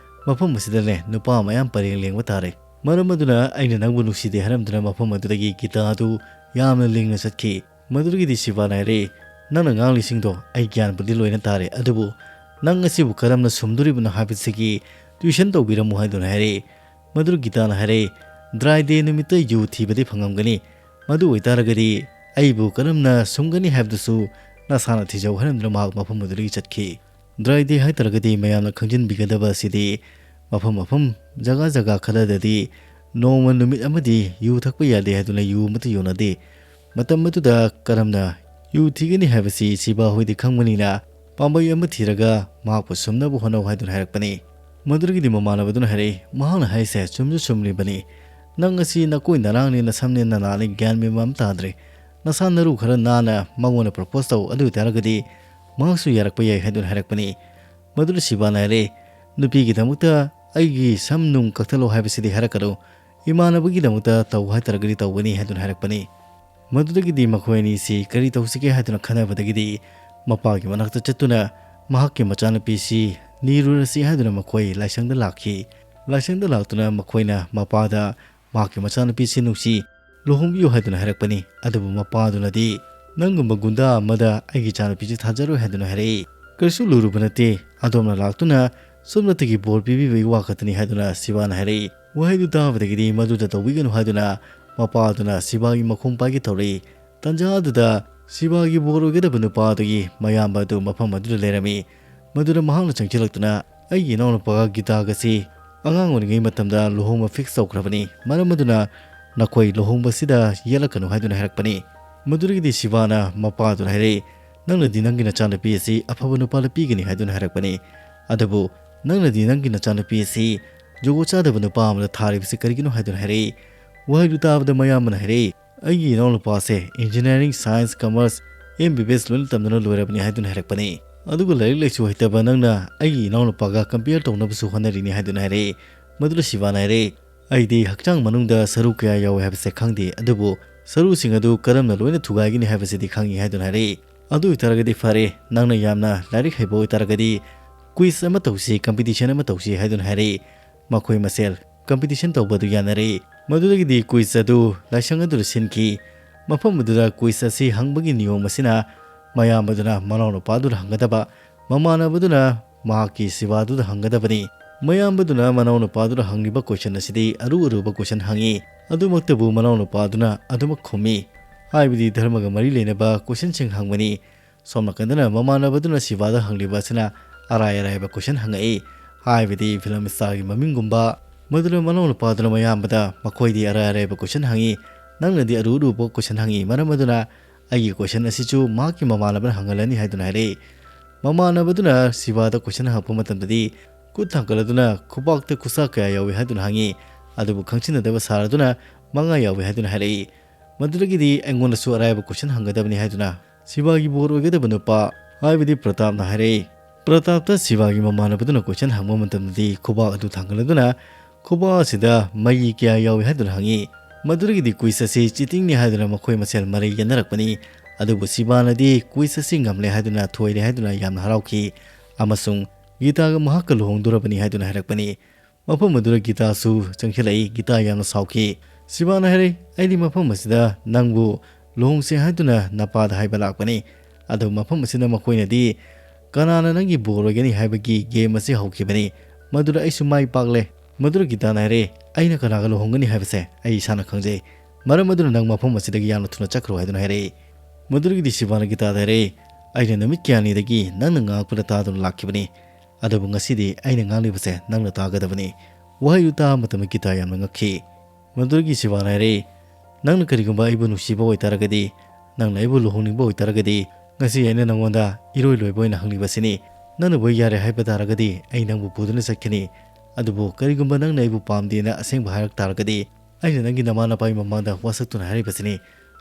ꯃꯐꯝ ꯑꯁꯤꯗꯅꯦ ꯅꯨꯄꯥ ꯃꯌꯥꯝ ꯄꯔꯦꯡ ꯂꯦꯡꯕ ꯇꯥꯔꯦ꯫ ꯃꯔꯝ ꯑꯗꯨꯅ ꯑꯩꯅ ꯅꯪꯕꯨ ꯅꯨꯡꯁꯤꯗꯦ ꯍꯥꯏꯔꯝꯗꯨꯅ ꯃꯐꯝ ꯑꯗꯨꯗꯒꯤ ꯒꯤꯇꯥ ꯑꯗꯨ ꯌꯥꯝꯅ ꯂꯤꯡꯅ ꯆꯠꯈꯤ꯫ ꯃꯗꯨꯗꯒꯤꯗꯤ ꯁꯤꯕꯥꯅ ꯍꯥꯏꯔꯦ, "ꯅꯪꯅ ꯉꯥꯡꯂꯤꯁꯤꯡꯗꯣ ꯑꯩ ꯒ꯭ꯌꯥꯟꯕꯨꯗꯤ ꯂꯣꯏꯅ ꯇꯥꯔꯦ, ꯑꯗꯨꯕꯨ ꯅꯪ ꯑꯁꯤꯕꯨ ꯀꯔꯝꯅ ꯁꯨꯝꯗꯣꯔꯤꯕꯅꯣ ꯍꯥꯏꯕꯁꯤꯒꯤ ꯇ꯭ꯌꯨꯁꯟ ꯇꯧꯕꯤꯔꯝꯃꯨ" ꯍꯥꯏꯗꯨꯅ ꯍꯥꯏꯔꯦ꯫ ꯃꯗꯨꯗ ꯒꯤꯇꯥꯅ ꯍꯥꯏꯔꯦ, "ꯗ꯭ꯔꯥꯏ ꯗꯦ ꯅꯨꯃꯤꯠꯇ ꯌꯨ ꯊꯤꯕꯗꯤ ꯐꯪꯉꯝꯒꯅꯤ, ꯃꯗꯨ ꯑꯣꯏꯇꯥꯔꯒꯗꯤ ꯑꯩꯕꯨ ꯀꯔꯝꯅ ꯁꯨꯝꯒꯅꯤ ꯍꯥꯏꯕꯗꯨꯁꯨ ꯅꯁꯥꯅ ꯊꯤꯖꯧ" ꯍꯥꯏꯔꯝꯗꯨꯅ ꯃꯍꯥꯛ ꯃꯐꯝ ꯑꯗꯨꯗꯒꯤ ꯆꯠꯈꯤ꯫ ꯗ꯭ꯔꯥꯏ ꯗꯦ ꯍꯥꯏꯇꯥꯔꯒꯗꯤ ꯃꯌꯥꯝꯅ ꯈꯪꯖꯤꯟꯕꯤꯒꯗꯕ ꯑꯁꯤꯗꯤ ꯃꯐꯝ ꯃꯐꯝ, ꯖꯒꯥ ꯖꯒꯥ ꯈꯔꯗꯗꯤ ꯅꯣꯡꯃ ꯅꯨꯃꯤꯠ ꯑꯃꯗꯤ ꯌꯨ ꯊꯛꯄ ꯌꯥꯗꯦ ꯍꯥꯏꯗꯨꯅ ꯌꯨ ꯑꯃꯠꯇ ꯌꯣꯟꯅꯗꯦ꯫ ꯃꯇꯝ ꯑꯗꯨꯗ ꯀꯔꯝꯅ ꯌꯨ ꯊꯤꯒꯅꯤ ꯍꯥꯏꯕꯁꯤ ꯁꯤꯕꯥ ꯍꯣꯏꯗꯤ ꯈꯪꯕꯅꯤꯅ ꯄꯥꯝꯕꯩ ꯑꯃ ꯊꯤꯔꯒ ꯃꯍꯥꯛꯄꯨ ꯁꯨꯝꯅꯕ ꯍꯣꯠꯅꯧ ꯍꯥꯏꯗꯨꯅ ꯍꯥꯏꯔꯛꯄꯅꯤ꯫ ꯃꯗꯨꯗꯒꯤꯗꯤ ꯃꯃꯥꯟꯅꯕꯗꯨꯅ ꯍꯥꯏꯔꯛꯏ, "ꯃꯍꯥꯛꯅ ꯍꯥꯏꯔꯤꯁꯦ ꯆꯨꯝꯁꯨ ꯆꯨꯝꯂꯤꯕꯅꯤ꯫ ꯅꯪ ꯑꯁꯤ ꯅꯀꯣꯏ ꯅꯔꯥꯡꯅꯤ, ꯅꯁꯝꯅꯦ ꯅꯅꯥꯅꯤ, ꯒ꯭ꯌꯥꯟ ꯃꯦꯟ ꯑꯃ ꯇꯥꯗ꯭ꯔꯦ꯫ ꯅꯁꯥ ꯅꯔꯨ ꯈꯔ ꯅꯥꯟꯅ ꯃꯉꯣꯟꯗ ꯄ꯭ꯔꯣꯄꯣꯁ ꯇꯧ, ꯑꯗꯨ ꯑꯣꯏꯇꯥꯔꯒꯗꯤ ꯃꯍꯥꯛꯁꯨ ꯌꯥꯔꯛꯄ ꯌꯥꯏ" ꯍꯥꯏꯗꯨꯅ ꯍꯥꯏꯔꯛꯄꯅꯤ꯫ ꯃꯗꯨꯗ ꯁꯤꯕꯥꯅ ꯍꯥꯏꯔꯦ, "ꯅꯨꯄꯤꯒꯤꯗꯃꯛꯇ ꯑꯩꯒꯤ ꯁꯝ ꯅꯨꯡ ꯀꯛꯊꯠꯂꯣ ꯍꯥꯏꯕꯁꯤꯗꯤ ꯍꯥꯏꯔꯛꯀꯅꯨ, ꯏꯃꯥꯟꯅꯕꯒꯤꯗꯃꯛꯇ ꯇꯧ ꯍꯥꯏꯇꯥꯔꯒꯗꯤ ꯇꯧꯒꯅꯤ" ꯍꯥꯏꯗꯨꯅ ꯍꯥꯏꯔꯛꯄꯅꯤ꯫ ꯃꯗꯨꯗꯒꯤꯗꯤ ꯃꯈꯣꯏ ꯑꯅꯤꯁꯤ ꯀꯔꯤ ꯇꯧꯁꯤꯒꯦ ꯍꯥꯏꯗꯨꯅ ꯈꯟꯅꯕꯗꯒꯤꯗꯤ ꯃꯄꯥꯒꯤ ꯃꯅꯥꯛꯇ ꯆꯠꯇꯨꯅ ꯃꯍꯥꯛꯀꯤ ꯃꯆꯥꯅꯨꯄꯤꯁꯤ ꯅꯤꯔꯨꯔꯁꯤ ꯍꯥꯏꯗꯨꯅ ꯃꯈꯣꯏ ꯂꯥꯏꯁꯪꯗ ꯂꯥꯛꯈꯤ꯫ ꯂꯥꯏꯁꯪꯗ ꯂꯥꯛꯇꯨꯅ ꯃꯈꯣꯏꯅ ꯃꯄꯥꯗ ꯃꯍꯥꯛꯀꯤ ꯃꯆꯥꯅꯨꯄꯤꯁꯤ ꯅꯨꯡꯁꯤ, ꯂꯨꯍꯣꯡꯕꯤꯌꯨ ꯍꯥꯏꯗꯨꯅ ꯍꯥꯏꯔꯛꯄꯅꯤ꯫ ꯑꯗꯨꯕꯨ ꯃꯄꯥꯗꯨꯅꯗꯤ, "ꯅꯪꯒꯨꯝꯕ ꯒꯨꯟꯗꯥ ꯑꯃꯗ ꯑꯩꯒꯤ ꯏꯆꯥꯅꯨꯄꯤꯁꯤ ꯊꯥꯖꯔꯣꯏ" ꯍꯥꯏꯗꯨꯅ ꯍꯥꯏꯔꯛꯏ꯫ "ꯀꯔꯤꯁꯨ ꯂꯨꯔꯨꯕ ꯅꯠꯇꯦ, ꯑꯗꯣꯝꯅ ꯂꯥꯛꯇꯨꯅ ꯁꯣꯝꯗꯇꯒꯤ ꯕꯣꯔ ꯄꯤꯕꯤꯕꯒꯤ ꯋꯥ ꯈꯛꯇꯅꯤ" ꯍꯥꯏꯗꯨꯅ ꯁꯤꯕꯥꯅ ꯍꯥꯏꯔꯛꯏ꯫ ꯋꯥꯍꯩꯗꯨ ꯇꯥꯕꯗꯒꯤꯗꯤ ꯃꯗꯨꯗ ꯇꯧꯕꯤꯒꯅꯨ ꯍꯥꯏꯗꯨꯅ ꯃꯄꯥꯗꯨꯅ ꯁꯤꯕꯥꯒꯤ ꯃꯈꯣꯡ ꯄꯥꯏꯒꯦ ꯇꯧꯔꯛꯏ꯫ ꯇꯟꯖꯥ ꯑꯗꯨꯗ ꯁꯤꯕꯥꯒꯤ ꯕꯣꯔ ꯑꯣꯏꯒꯗꯕ ꯅꯨꯄꯥ ꯑꯗꯨꯒꯤ ꯃꯌꯥꯝꯕ ꯑꯗꯨ ꯃꯐꯝ ꯑꯗꯨꯗ ꯂꯩꯔꯝꯃꯤ꯫ ꯃꯗꯨꯗ ꯃꯍꯥꯛꯅ ꯆꯪꯁꯤꯜꯂꯛꯇꯨꯅ, "ꯑꯩꯒꯤ ꯏꯅꯥꯎꯅꯨꯄꯥꯒ ꯒꯤꯇꯥꯒꯁꯤ ꯑꯉꯥꯡ ꯑꯣꯏꯔꯤꯉꯩ ꯃꯇꯝꯗ ꯂꯨꯍꯣꯡꯕ ꯐꯤꯛꯁ ꯇꯧꯈ꯭ꯔꯕꯅꯤ, ꯃꯔꯝ ꯑꯗꯨꯅ ꯅꯈꯣꯏ ꯂꯨꯍꯣꯡꯕꯁꯤꯗ ꯌꯦꯠꯂꯛꯀꯅꯨ" ꯍꯥꯏꯗꯨꯅ ꯍꯥꯏꯔꯛꯄꯅꯤ꯫ ꯃꯗꯨꯗꯒꯤꯗꯤ ꯁꯤꯕꯥꯅ ꯃꯄꯥꯗꯨꯗ ꯍꯥꯏꯔꯛꯏ, "ꯅꯪꯅꯗꯤ ꯅꯪꯒꯤ ꯅꯆꯥꯅꯨꯄꯤ ꯑꯁꯤ ꯑꯐꯕ ꯅꯨꯄꯥꯗ ꯄꯤꯒꯅꯤ ꯍꯥꯏꯗꯨꯅ ꯍꯥꯏꯔꯛꯄꯅꯤ, ꯑꯗꯨꯕꯨ ꯅꯪꯅꯗꯤ ꯅꯪꯒꯤ ꯅꯆꯥꯅꯨꯄꯤ ꯑꯁꯤ ꯖꯨꯒꯣꯠ ꯆꯥꯗꯕ ꯅꯨꯄꯥ ꯑꯃꯗ ꯊꯥꯔꯤꯕꯁꯤ ꯀꯔꯤꯒꯤꯅꯣ?" ꯍꯥꯏꯗꯨꯅ ꯍꯥꯏꯔꯛꯏ꯫ ꯋꯥꯍꯩꯗꯨ ꯇꯥꯕꯗ ꯃꯌꯥꯝꯕꯅ ꯍꯥꯏꯔꯛꯏ, "ꯑꯩꯒꯤ ꯏꯅꯥꯎꯅꯨꯄꯥꯁꯦ engineering, science, commerce, M B B S ꯂꯣꯏꯅ ꯇꯝꯗꯨꯅ ꯂꯣꯏꯔꯕꯅꯤ" ꯍꯥꯏꯗꯨꯅ ꯍꯥꯏꯔꯛꯄꯅꯤ꯫ "ꯑꯗꯨꯒ ꯂꯥꯏꯔꯤꯛ ꯂꯥꯏꯁꯨ ꯍꯩꯇꯕ ꯅꯪꯅ ꯑꯩꯒꯤ ꯏꯅꯥꯎꯅꯨꯄꯥꯒ ꯀꯝꯄꯤꯌꯔ ꯇꯧꯅꯕꯁꯨ ꯍꯣꯠꯅꯔꯤꯅꯤ" ꯍꯥꯏꯗꯨꯅ ꯍꯥꯏꯔꯛꯏ꯫ ꯃꯗꯨꯗ ꯁꯤꯕꯥꯅ ꯍꯥꯏꯔꯛꯏ, "ꯑꯩꯗꯤ ꯍꯛꯆꯥꯡ ꯃꯅꯨꯡꯗ ꯁꯔꯨ ꯀꯌꯥ ꯌꯥꯎꯏ ꯍꯥꯏꯕꯁꯦ ꯈꯪꯗꯦ, ꯑꯗꯨꯕꯨ ꯁꯔꯨꯁꯤꯡ ꯑꯗꯨ ꯀꯔꯝꯅ ꯂꯣꯏꯅ ꯊꯨꯒꯥꯏꯒꯅꯤ ꯍꯥꯏꯕꯁꯤꯗꯤ ꯈꯪꯏ" ꯍꯥꯏꯗꯨꯅ ꯍꯥꯏꯔꯛꯏ꯫ "ꯑꯗꯨ ꯑꯣꯏꯇꯥꯔꯒꯗꯤ ꯐꯔꯦ, ꯅꯪꯅ ꯌꯥꯝꯅ ꯂꯥꯏꯔꯤꯛ ꯍꯩꯕ ꯑꯣꯏꯇꯥꯔꯒꯗꯤ quiz ꯑꯃ ꯇꯧꯁꯤ, competition ꯑꯃ ꯇꯧꯁꯤ" ꯍꯥꯏꯗꯨꯅ ꯍꯥꯏꯔꯛꯏ꯫ ꯃꯈꯣꯏ ꯃꯁꯦꯜ competition ꯇꯧꯕ ꯑꯗꯨ ꯌꯥꯅꯔꯛꯏ꯫ ꯃꯗꯨꯗꯒꯤꯗꯤ quiz ꯑꯗꯨ ꯂꯥꯏꯁꯪ ꯑꯗꯨꯗ ꯁꯤꯟꯈꯤ꯫ ꯃꯐꯝ ꯑꯗꯨꯗ quiz ꯑꯁꯤ ꯍꯪꯕꯒꯤ ꯅꯤꯌꯣꯝ ꯑꯁꯤꯅ ꯃꯌꯥꯝꯕꯗꯨꯅ ꯃꯅꯥꯎꯅꯨꯄꯥꯗꯨꯗ ꯍꯪꯒꯗꯕ, ꯃꯃꯥꯟꯅꯕꯗꯨꯅ ꯃꯍꯥꯛꯀꯤ ꯁꯤꯕꯥꯗꯨꯗ ꯍꯪꯒꯗꯕꯅꯤ꯫ ꯃꯌꯥꯝꯕꯗꯨꯅ ꯃꯅꯥꯎꯅꯨꯄꯥꯗꯨꯗ ꯍꯪꯂꯤꯕ question ꯑꯁꯤꯗꯤ ꯑꯔꯨ ꯑꯔꯨꯕ question ꯍꯪꯉꯤ꯫ ꯑꯗꯨꯃꯛꯇꯕꯨ ꯃꯅꯥꯎꯅꯨꯄꯥꯗꯨꯅ ꯑꯗꯨꯃꯛ ꯈꯨꯝꯃꯤ꯫ ꯍꯥꯏꯕꯗꯤ ꯙꯔꯃꯒ ꯃꯔꯤ ꯂꯩꯅꯕ questionꯁꯤꯡ ꯍꯪꯕꯅꯤ꯫ ꯁꯣꯝ ꯅꯥꯀꯟꯗꯅ ꯃꯃꯥꯟꯅꯕꯗꯨꯅ ꯁꯤꯕꯥꯗ ꯍꯪꯂꯤꯕ ꯑꯁꯤꯅ ꯑꯔꯥꯏ ꯑꯔꯥꯏꯕ question ꯍꯪꯉꯛꯏ꯫ ꯍꯥꯏꯕꯗꯤ film starꯒꯤ ꯃꯃꯤꯡꯒꯨꯝꯕ꯫ ꯃꯗꯨꯗ ꯃꯅꯥꯎꯅꯨꯄꯥꯗꯨꯅ ꯃꯌꯥꯝꯕꯗ ꯃꯈꯣꯏꯗꯤ ꯑꯔꯥꯏ ꯑꯔꯥꯏꯕ question ꯍꯪꯉꯤ, ꯅꯪꯅꯗꯤ ꯑꯔꯨ ꯑꯔꯨꯕ question ꯍꯪꯉꯤ, ꯃꯔꯝ ꯑꯗꯨꯅ ꯑꯩꯒꯤ question ꯑꯁꯤꯁꯨ ꯃꯍꯥꯛꯀꯤ ꯃꯃꯥꯟꯅꯕꯅ ꯍꯪꯍꯜꯂꯅꯤ ꯍꯥꯏꯗꯨꯅ ꯍꯥꯏꯔꯛꯏ꯫ ꯃꯃꯥꯟꯅꯕꯗꯨꯅ ꯁꯤꯕꯥꯗ question ꯍꯪꯉꯛꯄ ꯃꯇꯝꯗꯗꯤ ꯈꯨꯠ ꯊꯥꯡꯒꯠꯂꯗꯨꯅ ꯈꯨꯕꯥꯛꯇ ꯈꯨꯠꯁꯥ ꯀꯌꯥ ꯌꯥꯎꯏ ꯍꯥꯏꯗꯨꯅ ꯍꯪꯉꯤ꯫ ꯑꯗꯨꯕꯨ ꯈꯪꯁꯤꯟꯅꯗꯕ ꯁꯥꯔꯗꯨꯅ ꯃꯉꯥ ꯌꯥꯎꯏ ꯍꯥꯏꯗꯨꯅ ꯍꯥꯏꯔꯛꯏ꯫ ꯃꯗꯨꯗꯒꯤꯗꯤ ꯑꯩꯉꯣꯟꯗꯁꯨ ꯑꯔꯥꯏꯕ question ꯍꯪꯒꯗꯕꯅꯤ ꯍꯥꯏꯗꯨꯅ ꯁꯤꯕꯥꯒꯤ ꯕꯣꯔ ꯑꯣꯏꯒꯗꯕ ꯅꯨꯄꯥ, ꯍꯥꯏꯕꯗꯤ ꯄ꯭ꯔꯇꯥꯞꯅ ꯍꯥꯏꯔꯛꯏ꯫ ꯄ꯭ꯔꯇꯥꯞꯇ ꯁꯤꯕꯥꯒꯤ ꯃꯃꯥꯟꯅꯕꯗꯨꯅ question ꯍꯪꯕ ꯃꯇꯝꯗꯗꯤ ꯈꯨꯕꯥꯛ ꯑꯗꯨ ꯊꯥꯡꯒꯠꯂꯗꯨꯅ ꯈꯨꯕꯥꯛ ꯑꯁꯤꯗ ꯃꯩ ꯀꯌꯥ ꯌꯥꯎꯏ ꯍꯥꯏꯗꯨꯅ ꯍꯪꯉꯤ꯫ ꯃꯗꯨꯗꯒꯤꯗꯤ quiz ꯑꯁꯤ cheatingꯅꯤ ꯍꯥꯏꯗꯨꯅ ꯃꯈꯣꯏ ꯃꯁꯦꯜ ꯃꯔꯩ ꯌꯦꯠꯅꯔꯛꯄꯅꯤ꯫ ꯑꯗꯨꯕꯨ ꯁꯤꯕꯥꯅꯗꯤ quiz ꯑꯁꯤ ꯉꯝꯂꯦ ꯍꯥꯏꯗꯨꯅ ꯊꯣꯏꯔꯦ ꯍꯥꯏꯗꯨꯅ ꯌꯥꯝꯅ ꯍꯔꯥꯎꯈꯤ ꯑꯃꯁꯨꯡ ꯒꯤꯇꯥꯒ ꯃꯍꯥꯛꯀ ꯂꯨꯍꯣꯡꯗꯣꯔꯕꯅꯤ ꯍꯥꯏꯗꯨꯅ ꯍꯥꯏꯔꯛꯄꯅꯤ꯫ ꯃꯐꯝ ꯑꯗꯨꯗ ꯒꯤꯇꯥꯁꯨ ꯆꯪꯁꯤꯜꯂꯛꯏ꯫ ꯒꯤꯇꯥ ꯌꯥꯝꯅ ꯁꯥꯎꯈꯤ꯫ ꯁꯤꯕꯥꯅ ꯍꯥꯏꯔꯛꯏ, "ꯑꯩꯗꯤ ꯃꯐꯝ ꯑꯁꯤꯗ ꯅꯪꯕꯨ ꯂꯨꯍꯣꯡꯁꯦ ꯍꯥꯏꯗꯨꯅ ꯅꯄꯥꯗ ꯍꯥꯏꯕ ꯂꯥꯛꯄꯅꯤ꯫ ꯑꯗꯨꯕꯨ ꯃꯐꯝ ꯑꯁꯤꯗ ꯃꯈꯣꯏꯅꯗꯤ ꯀꯅꯥꯅ ꯅꯪꯒꯤ ꯕꯣꯔ ꯑꯣꯏꯒꯅꯤ ꯍꯥꯏꯕꯒꯤ game ꯑꯁꯤ ꯍꯧꯈꯤꯕꯅꯤ꯫ ꯃꯗꯨꯗ ꯑꯩꯁꯨ ꯃꯥꯏ ꯄꯥꯛꯂꯦ꯫" ꯃꯗꯨꯗ ꯒꯤꯇꯥꯅ ꯍꯥꯏꯔꯛꯏ, "ꯑꯩꯅ ꯀꯅꯥꯒ ꯂꯨꯍꯣꯡꯒꯅꯤ ꯍꯥꯏꯕꯁꯦ ꯑꯩ ꯏꯁꯥꯅ ꯈꯪꯖꯩ꯫ ꯃꯔꯝ ꯑꯗꯨꯅ ꯅꯪ ꯃꯐꯝ ꯑꯁꯤꯗꯒꯤ ꯌꯥꯝꯅ ꯊꯨꯅ ꯆꯠꯈ꯭ꯔꯣ" ꯍꯥꯏꯗꯨꯅ ꯍꯥꯏꯔꯛꯏ꯫ ꯃꯗꯨꯗꯒꯤꯗꯤ ꯁꯤꯕꯥꯅ ꯒꯤꯇꯥꯗ ꯍꯥꯏꯔꯛꯏ, "ꯑꯩꯅ ꯅꯨꯃꯤꯠ ꯀꯌꯥꯅꯤꯗꯒꯤ ꯅꯪꯅ ꯉꯥꯡꯉꯛꯄꯗ ꯇꯥꯗꯨꯅ ꯂꯥꯛꯈꯤꯕꯅꯤ꯫ ꯑꯗꯨꯕꯨ ꯉꯁꯤꯗꯤ ꯑꯩꯅ ꯉꯥꯡꯂꯤꯕꯁꯦ ꯅꯪꯅ ꯇꯥꯒꯗꯕꯅꯤ꯫" ꯋꯥꯍꯩꯗꯨ ꯇꯥꯕ ꯃꯇꯝꯗ ꯒꯤꯇꯥ ꯌꯥꯝꯅ ꯉꯛꯈꯤ꯫ ꯃꯗꯨꯗꯒꯤ ꯁꯤꯕꯥꯅ ꯍꯥꯏꯔꯛꯏ, "ꯅꯪꯅ ꯀꯔꯤꯒꯨꯝꯕ ꯑꯩꯕꯨ ꯅꯨꯡꯁꯤꯕ ꯑꯣꯏꯇꯥꯔꯒꯗꯤ, ꯅꯪꯅ ꯑꯩꯕꯨ ꯂꯨꯍꯣꯡꯅꯤꯡꯕ ꯑꯣꯏꯇꯥꯔꯒꯗꯤ, ꯉꯁꯤ ꯑꯩꯅ ꯅꯪꯉꯣꯟꯗ ꯏꯔꯣꯏ ꯂꯣꯏꯕ ꯑꯣꯏꯅ ꯍꯪꯂꯤꯕꯁꯤꯅꯤ꯫ ꯅꯪꯅꯕꯨ ꯑꯩ ꯌꯥꯔꯦ ꯍꯥꯏꯕ ꯇꯥꯔꯒꯗꯤ ꯑꯩ ꯅꯪꯕꯨ ꯄꯨꯗꯨꯅ ꯆꯠꯀꯅꯤ꯫ ꯑꯗꯨꯕꯨ ꯀꯔꯤꯒꯨꯝꯕ ꯅꯪꯅ ꯑꯩꯕꯨ ꯄꯥꯝꯗꯦꯅ ꯑꯁꯦꯡꯕ ꯍꯥꯏꯔꯛ ꯇꯥꯔꯒꯗꯤ, ꯑꯩꯅ ꯅꯪꯒꯤ ꯅꯃꯥ ꯅꯄꯥꯒꯤ ꯃꯃꯥꯡꯗ ꯋꯥꯁꯛꯇꯨꯅ ꯍꯥꯏꯔꯤꯕꯁꯤꯅꯤ꯫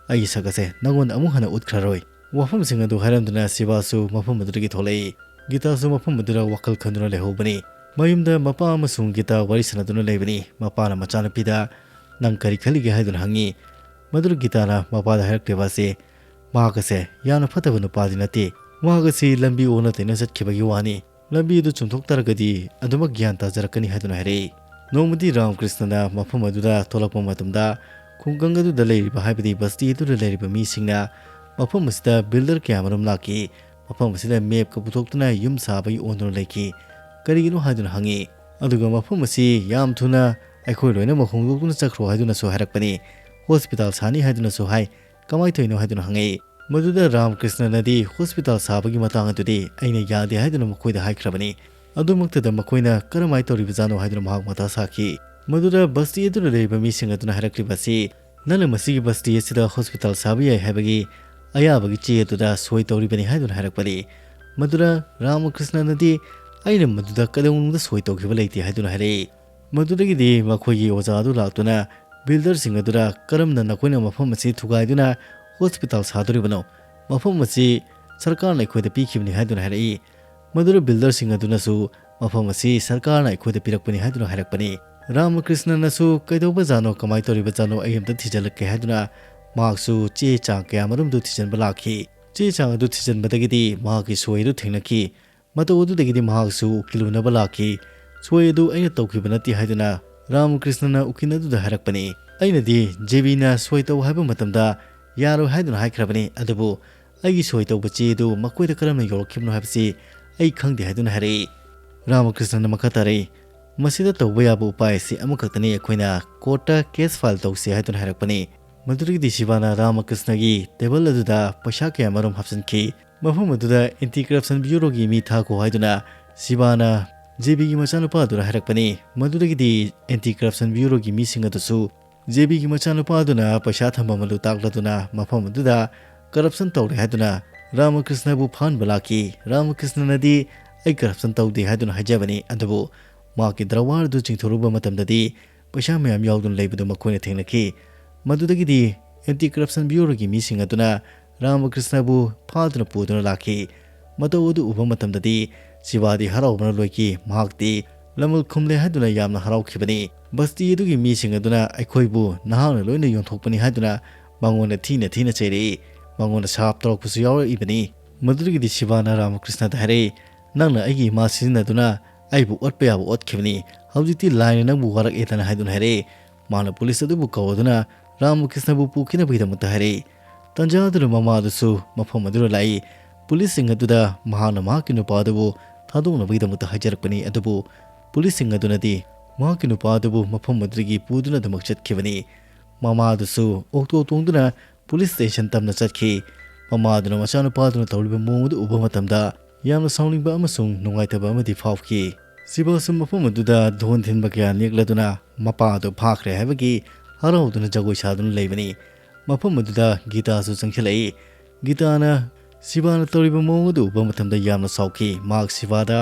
ꯑꯩꯒꯤ ꯁꯛ ꯑꯁꯦ ꯅꯪꯉꯣꯟꯗ ꯑꯃꯨꯛ ꯍꯟꯅ ꯎꯠꯈ꯭ꯔꯔꯣꯏ꯫" ꯋꯥꯐꯝꯁꯤꯡ ꯑꯗꯨ ꯍꯥꯏꯔꯝꯗꯨꯅ ꯁꯤꯕꯥꯁꯨ ꯃꯐꯝ ꯑꯗꯨꯗꯒꯤ ꯊꯣꯛꯂꯛꯏ꯫ ꯒꯤꯇꯥꯁꯨ ꯃꯐꯝ ꯑꯗꯨꯗ ꯋꯥꯈꯜ ꯈꯟꯗꯨꯅ ꯂꯩꯍꯧꯕꯅꯤ꯫ ꯃꯌꯨꯝꯗ ꯃꯄꯥ ꯑꯃꯁꯨꯡ ꯒꯤꯇꯥ ꯋꯥꯔꯤ ꯁꯥꯟꯅꯗꯨꯅ ꯂꯩꯕꯅꯤ꯫ ꯃꯄꯥꯅ ꯃꯆꯥꯅꯨꯄꯤꯗ, "ꯅꯪ ꯀꯔꯤ ꯈꯜꯂꯤꯒꯦ?" ꯍꯥꯏꯗꯨꯅ ꯍꯪꯉꯤ꯫ ꯃꯗꯨꯗ ꯒꯤꯇꯥꯅ ꯃꯄꯥꯗ ꯍꯥꯏꯔꯛꯂꯤꯕ ꯑꯁꯤ ꯃꯍꯥꯛ ꯑꯁꯦ ꯌꯥꯝꯅ ꯐꯠꯇꯕ ꯅꯨꯄꯥꯗꯤ ꯅꯠꯇꯦ꯫ ꯃꯍꯥꯛ ꯑꯁꯤ ꯂꯝꯕꯤ ꯑꯣꯟꯅ ꯇꯩꯅ ꯆꯠꯈꯤꯕꯒꯤ ꯋꯥꯅꯤ꯫ ꯂꯝꯕꯤ ꯑꯗꯨ ꯆꯨꯝꯊꯣꯛ ꯇꯥꯔꯒꯗꯤ ꯑꯗꯨꯃꯛ ꯒ꯭ꯌꯥꯟ ꯇꯥꯖꯔꯛꯀꯅꯤ" ꯍꯥꯏꯗꯨꯅ ꯍꯥꯏꯔꯛꯏ꯫ ꯅꯣꯡꯃꯗꯤ ꯔꯥꯃꯀ꯭ꯔꯤꯁꯅꯅ ꯃꯐꯝ ꯑꯗꯨꯗ ꯊꯣꯛꯂꯛꯄ ꯃꯇꯝꯗ, ꯈꯨꯡꯒꯪ ꯑꯗꯨꯗ ꯂꯩꯔꯤꯕ, ꯍꯥꯏꯕꯗꯤ ꯕꯁꯇꯤ ꯑꯗꯨꯗ ꯂꯩꯔꯤꯕ ꯃꯤꯁꯤꯡꯅ ꯃꯐꯝ ꯑꯁꯤꯗ ꯕꯤꯜꯗꯔ ꯀꯌꯥ ꯃꯔꯨꯝ ꯂꯥꯛꯈꯤ꯫ ꯃꯐꯝ ꯑꯁꯤꯗ ꯃꯦꯞꯀ ꯄꯨꯊꯣꯛꯇꯨꯅ ꯌꯨꯝ ꯁꯥꯕꯒꯤ ꯑꯣꯟꯗꯨꯅ ꯂꯩꯈꯤ꯫ ꯀꯔꯤꯒꯤꯅꯣ ꯍꯥꯏꯗꯨꯅ ꯍꯪꯉꯤ꯫ ꯑꯗꯨꯒ ꯃꯐꯝ ꯑꯁꯤ ꯌꯥꯝ ꯊꯨꯅ ꯑꯩꯈꯣꯏ ꯂꯣꯏꯅꯃꯛ ꯍꯣꯡꯗꯣꯛꯇꯨꯅ ꯆꯠꯈ꯭ꯔꯣ ꯍꯥꯏꯗꯨꯅꯁꯨ ꯍꯥꯏꯔꯛꯄꯅꯤ꯫ ꯍꯣꯁꯄꯤꯇꯥꯜ ꯁꯥꯅꯤ ꯍꯥꯏꯗꯨꯅꯁꯨ ꯍꯥꯏ꯫ ꯀꯃꯥꯏꯅ ꯇꯧꯔꯤꯅꯣ ꯍꯥꯏꯗꯨꯅ ꯍꯪꯉꯛꯏ꯫ ꯃꯗꯨꯗ ꯔꯥꯃꯀ꯭ꯔꯤꯁꯅꯅꯗꯤ ꯍꯣꯁꯄꯤꯇꯥꯜ ꯁꯥꯕꯒꯤ ꯃꯇꯥꯡ ꯑꯗꯨꯗꯤ ꯑꯩꯅ ꯌꯥꯗꯦ ꯍꯥꯏꯗꯨꯅ ꯃꯈꯣꯏꯗ ꯍꯥꯏꯈ꯭ꯔꯕꯅꯤ꯫ ꯑꯗꯨꯃꯛꯇꯗ ꯃꯈꯣꯏꯅ ꯀꯔꯝꯍꯥꯏꯅ ꯇꯧꯔꯤꯕꯖꯥꯠꯅꯣ ꯍꯥꯏꯗꯨꯅ ꯃꯍꯥꯛ ꯃꯊꯥ ꯁꯥꯈꯤ꯫ ꯃꯗꯨꯗ ꯕꯁꯇꯤ ꯑꯗꯨꯗ ꯂꯩꯔꯤꯕ ꯃꯤꯁꯤꯡ ꯑꯗꯨꯅ ꯍꯥꯏꯔꯛꯂꯤꯕ ꯑꯁꯤ, "ꯅꯪꯅ ꯃꯁꯤꯒꯤ ꯕꯁꯇꯤ ꯑꯁꯤꯗ ꯍꯣꯁꯄꯤꯇꯥꯜ ꯁꯥꯕ ꯌꯥꯏ ꯍꯥꯏꯕꯒꯤ ꯑꯌꯥꯕꯒꯤ ꯆꯦ ꯑꯗꯨꯗ ꯁꯣꯏ ꯇꯧꯔꯤꯕꯅꯤ" ꯍꯥꯏꯗꯨꯅ ꯍꯥꯏꯔꯛꯄꯅꯤ꯫ ꯃꯗꯨꯗ ꯔꯥꯃꯀ꯭ꯔꯤꯁꯅꯅꯗꯤ, "ꯑꯩꯅ ꯃꯗꯨꯗ ꯀꯩꯗꯧꯅꯨꯡꯗ ꯁꯣꯏ ꯇꯧꯈꯤꯕ ꯂꯩꯇꯦ" ꯍꯥꯏꯗꯨꯅ ꯍꯥꯏꯔꯛꯏ꯫ ꯃꯗꯨꯗꯒꯤꯗꯤ ꯃꯈꯣꯏꯒꯤ ꯑꯣꯖꯥ ꯑꯗꯨ ꯂꯥꯛꯇꯨꯅ ꯕꯤꯜꯗꯔꯁꯤꯡ ꯑꯗꯨꯗ, "ꯀꯔꯝꯅ ꯅꯈꯣꯏꯅ ꯃꯐꯝ ꯑꯁꯤ ꯊꯨꯒꯥꯏꯗꯨꯅ ꯍꯣꯁꯄꯤꯇꯥꯜ ꯁꯥꯗꯣꯔꯤꯕꯅꯣ? ꯃꯐꯝ ꯑꯁꯤ ꯁꯔꯀꯥꯔꯅ ꯑꯩꯈꯣꯏꯗ ꯄꯤꯈꯤꯕꯅꯤ" ꯍꯥꯏꯗꯨꯅ ꯍꯥꯏꯔꯛꯏ꯫ ꯃꯗꯨꯗ ꯕꯤꯜꯗꯔꯁꯤꯡ ꯑꯗꯨꯅꯁꯨ, "ꯃꯐꯝ ꯑꯁꯤ ꯁꯔꯀꯥꯔꯅ ꯑꯩꯈꯣꯏꯗ ꯄꯤꯔꯛꯄꯅꯤ" ꯍꯥꯏꯗꯨꯅ ꯍꯥꯏꯔꯛꯄꯅꯤ꯫ ꯔꯥꯃꯀ꯭ꯔꯤꯁꯅꯅꯁꯨ, "ꯀꯩꯗꯧꯕꯖꯥꯠꯅꯣ, ꯀꯃꯥꯏꯅ ꯇꯧꯔꯤꯕꯖꯥꯠꯅꯣ, ꯑꯩ ꯑꯝꯇ ꯊꯤꯖꯤꯜꯂꯛꯀꯦ" ꯍꯥꯏꯗꯨꯅ ꯃꯍꯥꯛꯁꯨ ꯆꯦ ꯆꯥꯡ ꯀꯌꯥ ꯃꯔꯨꯝꯗꯨ ꯊꯤꯖꯤꯟꯕ ꯂꯥꯛꯈꯤ꯫ ꯆꯦ ꯆꯥꯡ ꯑꯗꯨ ꯊꯤꯖꯤꯟꯕꯗꯒꯤꯗꯤ ꯃꯍꯥꯛꯀꯤ ꯁꯣꯏ ꯑꯗꯨ ꯊꯦꯡꯅꯈꯤ꯫ ꯃꯇꯧ ꯑꯗꯨꯗꯒꯤꯗꯤ ꯃꯍꯥꯛꯁꯨ ꯎꯀꯤꯜ ꯎꯅꯕ ꯂꯥꯛꯈꯤ꯫ "ꯁꯣꯏ ꯑꯗꯨ ꯑꯩꯅ ꯇꯧꯈꯤꯕ ꯅꯠꯇꯦ" ꯍꯥꯏꯗꯨꯅ ꯔꯥꯃꯀ꯭ꯔꯤꯁꯅꯅ ꯎꯀꯤꯜ ꯑꯗꯨꯗ ꯍꯥꯏꯔꯛꯄꯅꯤ꯫ "ꯑꯩꯅꯗꯤ ꯖꯦꯕꯤꯅ ꯁꯣꯏ ꯇꯧ ꯍꯥꯏꯕ ꯃꯇꯝꯗ ꯌꯥꯔꯣꯏ ꯍꯥꯏꯗꯨꯅ ꯍꯥꯏꯈ꯭ꯔꯕꯅꯤ, ꯑꯗꯨꯕꯨ ꯑꯩꯒꯤ ꯁꯣꯏ ꯇꯧꯕ ꯆꯦ ꯑꯗꯨ ꯃꯈꯣꯏꯗ ꯀꯔꯝꯅ ꯌꯧꯔꯛꯈꯤꯕꯅꯣ ꯍꯥꯏꯕꯁꯤ ꯑꯩ ꯈꯪꯗꯦ" ꯍꯥꯏꯗꯨꯅ ꯍꯥꯏꯔꯛꯏ꯫ ꯔꯥꯃꯀ꯭ꯔꯤꯁꯅꯅ ꯃꯈꯥ ꯇꯥꯔꯛꯏ, "ꯃꯁꯤꯗ ꯇꯧꯕ ꯌꯥꯕ ꯎꯄꯥꯏ ꯑꯁꯤ ꯑꯃꯈꯛꯇꯅꯤ, ꯑꯩꯈꯣꯏꯅ ꯀꯣꯔꯠꯇ ꯀꯦꯁ ꯐꯥꯏꯜ ꯇꯧꯁꯤ" ꯍꯥꯏꯗꯨꯅ ꯍꯥꯏꯔꯛꯄꯅꯤ꯫ ꯃꯗꯨꯗꯒꯤꯗꯤ ꯁꯤꯕꯥꯅ ꯔꯥꯃꯀ꯭ꯔꯤꯁꯅꯒꯤ ꯇꯦꯕꯜ ꯑꯗꯨꯗ ꯄꯩꯁꯥ ꯀꯌꯥ ꯃꯔꯨꯝ ꯍꯥꯞꯆꯤꯟꯈꯤ꯫ ꯃꯐꯝ ꯑꯗꯨꯗ ꯑꯦꯟꯇꯤ ꯀꯔꯞꯁꯟ ꯕ꯭ꯌꯨꯔꯣꯒꯤ ꯃꯤ ꯊꯥꯈꯣ ꯍꯥꯏꯗꯨꯅ ꯁꯤꯕꯥꯅ ꯖꯦꯕꯤꯒꯤ ꯃꯆꯥꯅꯨꯄꯥ ꯑꯗꯨꯗ ꯍꯥꯏꯔꯛꯄꯅꯤ꯫ ꯃꯗꯨꯗꯒꯤꯗꯤ ꯑꯦꯟꯇꯤ ꯀꯔꯞꯁꯟ ꯕ꯭ꯌꯨꯔꯣꯒꯤ ꯃꯤꯁꯤꯡ ꯑꯗꯨꯁꯨ ꯖꯦꯕꯤꯒꯤ ꯃꯆꯥꯅꯨꯄꯥ ꯑꯗꯨꯅ ꯄꯩꯁꯥ ꯊꯝꯐꯝ ꯑꯗꯨ ꯇꯥꯛꯂꯗꯨꯅ ꯃꯐꯝ ꯑꯗꯨꯗ ꯀꯔꯞꯁꯟ ꯇꯧꯔꯦ ꯍꯥꯏꯗꯨꯅ ꯔꯥꯃꯀ꯭ꯔꯤꯁꯅꯕꯨ ꯐꯥꯍꯟꯕ ꯂꯥꯛꯈꯤ꯫ ꯔꯥꯃꯀ꯭ꯔꯤꯁꯅꯅꯗꯤ "ꯑꯩ ꯀꯔꯞꯁꯟ ꯇꯧꯗꯦ" ꯍꯥꯏꯗꯨꯅ ꯍꯥꯏꯖꯕꯅꯤ, ꯑꯗꯨꯕꯨ ꯃꯍꯥꯛꯀꯤ ꯗ꯭ꯔꯋꯥꯔ ꯑꯗꯨ ꯆꯤꯡꯊꯣꯔꯛꯄ ꯃꯇꯝꯗꯗꯤ ꯄꯩꯁꯥ ꯃꯌꯥꯝ ꯌꯥꯎꯗꯨꯅ ꯂꯩꯕꯗꯨ ꯃꯈꯣꯏꯅ ꯊꯦꯡꯅꯈꯤ꯫ ꯃꯗꯨꯗꯒꯤꯗꯤ ꯑꯦꯟꯇꯤ ꯀꯔꯞꯁꯟ ꯕ꯭ꯌꯨꯔꯣꯒꯤ ꯃꯤꯁꯤꯡ ꯑꯗꯨꯅ ꯔꯥꯃꯀ꯭ꯔꯤꯁꯅꯕꯨ ꯐꯥꯗꯨꯅ ꯄꯨꯗꯨꯅ ꯂꯥꯛꯈꯤ꯫ ꯃꯇꯧ ꯑꯗꯨ ꯎꯕ ꯃꯇꯝꯗꯗꯤ ꯁꯤꯕꯥꯗꯤ ꯍꯔꯥꯎꯕꯅ ꯂꯣꯏꯈꯤ꯫ ꯃꯍꯥꯛꯇꯤ ꯂꯃꯜ ꯈꯨꯝꯂꯦ ꯍꯥꯏꯗꯨꯅ ꯌꯥꯝꯅ ꯍꯔꯥꯎꯈꯤꯕꯅꯤ꯫ ꯕꯁꯇꯤ ꯑꯗꯨꯒꯤ ꯃꯤꯁꯤꯡ ꯑꯗꯨꯅ "ꯑꯩꯈꯣꯏꯕꯨ ꯅꯍꯥꯛꯅ ꯂꯣꯏꯅ ꯌꯣꯟꯊꯣꯛꯄꯅꯤ" ꯍꯥꯏꯗꯨꯅ ꯃꯉꯣꯟꯗ ꯊꯤꯅ ꯊꯤꯅ ꯆꯩꯔꯛꯏ꯫ ꯃꯉꯣꯟꯗ ꯁꯥꯞ ꯇꯧꯔꯛꯄꯁꯨ ꯌꯥꯎꯔꯛꯏꯕꯅꯤ꯫ ꯃꯗꯨꯗꯒꯤꯗꯤ ꯁꯤꯕꯥꯅ ꯔꯥꯃꯀ꯭ꯔꯤꯁꯅꯗ ꯍꯥꯏꯔꯛꯏ, "ꯅꯪꯅ ꯑꯩꯒꯤ ꯏꯃꯥ ꯁꯤꯖꯤꯟꯅꯗꯨꯅ ꯑꯩꯕꯨ ꯑꯣꯠꯄ ꯌꯥꯕ ꯑꯣꯠꯈꯤꯕꯅꯤ, ꯍꯧꯖꯤꯛꯇꯤ ꯂꯥꯏꯅ ꯅꯪꯕꯨ ꯋꯥꯔꯛꯑꯦꯗꯅ" ꯍꯥꯏꯗꯨꯅ ꯍꯥꯏꯔꯛꯏ꯫ ꯃꯥꯅ ꯄꯨꯂꯤꯁ ꯑꯗꯨꯕꯨ ꯀꯧꯔꯗꯨꯅ ꯔꯥꯃꯀ꯭ꯔꯤꯁꯅꯕꯨ ꯄꯨꯈꯤꯅꯕꯒꯤꯗꯃꯛꯇ ꯍꯥꯏꯔꯛꯏ꯫ ꯇꯟꯖꯥ ꯑꯗꯨꯗ ꯃꯃꯥ ꯑꯗꯨꯁꯨ ꯃꯐꯝ ꯑꯗꯨꯗ ꯂꯥꯛꯏ꯫ ꯄꯨꯂꯤꯁꯁꯤꯡ ꯑꯗꯨꯗ ꯃꯍꯥꯛꯅ ꯃꯍꯥꯛꯀꯤ ꯅꯨꯄꯥ ꯑꯗꯨꯕꯨ ꯊꯥꯗꯣꯛꯅꯕꯒꯤꯗꯃꯛꯇ ꯍꯥꯏꯖꯔꯛꯄꯅꯤ, ꯑꯗꯨꯕꯨ ꯄꯨꯂꯤꯁꯁꯤꯡ ꯑꯗꯨꯅꯗꯤ ꯃꯍꯥꯛꯀꯤ ꯅꯨꯄꯥ ꯑꯗꯨꯕꯨ ꯃꯐꯝ ꯑꯗꯨꯗꯒꯤ ꯄꯨꯗꯨꯅ ꯑꯗꯨꯃꯛ ꯆꯠꯈꯤꯕꯅꯤ꯫ ꯃꯃꯥ ꯑꯗꯨꯁꯨ ꯑꯣꯛꯇꯣ ꯇꯣꯡꯗꯨꯅ ꯄꯨꯂꯤꯁ ꯁ꯭ꯇꯦꯁꯟ ꯇꯝꯅ ꯆꯠꯈꯤ꯫ ꯃꯃꯥ ꯑꯗꯨꯅ ꯃꯆꯥꯅꯨꯄꯥ ꯑꯗꯨꯅ ꯇꯧꯔꯤꯕ ꯃꯑꯣꯡ ꯑꯗꯨ ꯎꯕ ꯃꯇꯝꯗ ꯌꯥꯝꯅ ꯁꯥꯎꯅꯤꯡꯕ ꯑꯃꯁꯨꯡ ꯅꯨꯡꯉꯥꯏꯇꯕ ꯑꯃꯗꯤ ꯐꯥꯎꯈꯤ꯫ ꯁꯤꯕꯥꯁꯨ ꯃꯐꯝ ꯑꯗꯨꯗ ꯙꯣꯟ ꯊꯤꯟꯕ ꯀꯌꯥ ꯅꯦꯛꯂꯗꯨꯅ ꯃꯄꯥ ꯑꯗꯨ ꯐꯥꯈ꯭ꯔꯦ ꯍꯥꯏꯕꯒꯤ ꯍꯔꯥꯎꯗꯨꯅ ꯖꯒꯣꯏ ꯁꯥꯗꯨꯅ ꯂꯩꯕꯅꯤ꯫ ꯃꯐꯝ ꯑꯗꯨꯗ ꯒꯤꯇꯥꯁꯨ ꯆꯪꯁꯤꯜꯂꯛꯏ꯫ ꯒꯤꯇꯥꯅ ꯁꯤꯕꯥꯅ ꯇꯧꯔꯤꯕ ꯃꯑꯣꯡ ꯑꯗꯨ ꯎꯕ ꯃꯇꯝꯗ ꯌꯥꯝꯅ ꯁꯥꯎꯈꯤ꯫ ꯃꯍꯥꯛ ꯁꯤꯕꯥꯗ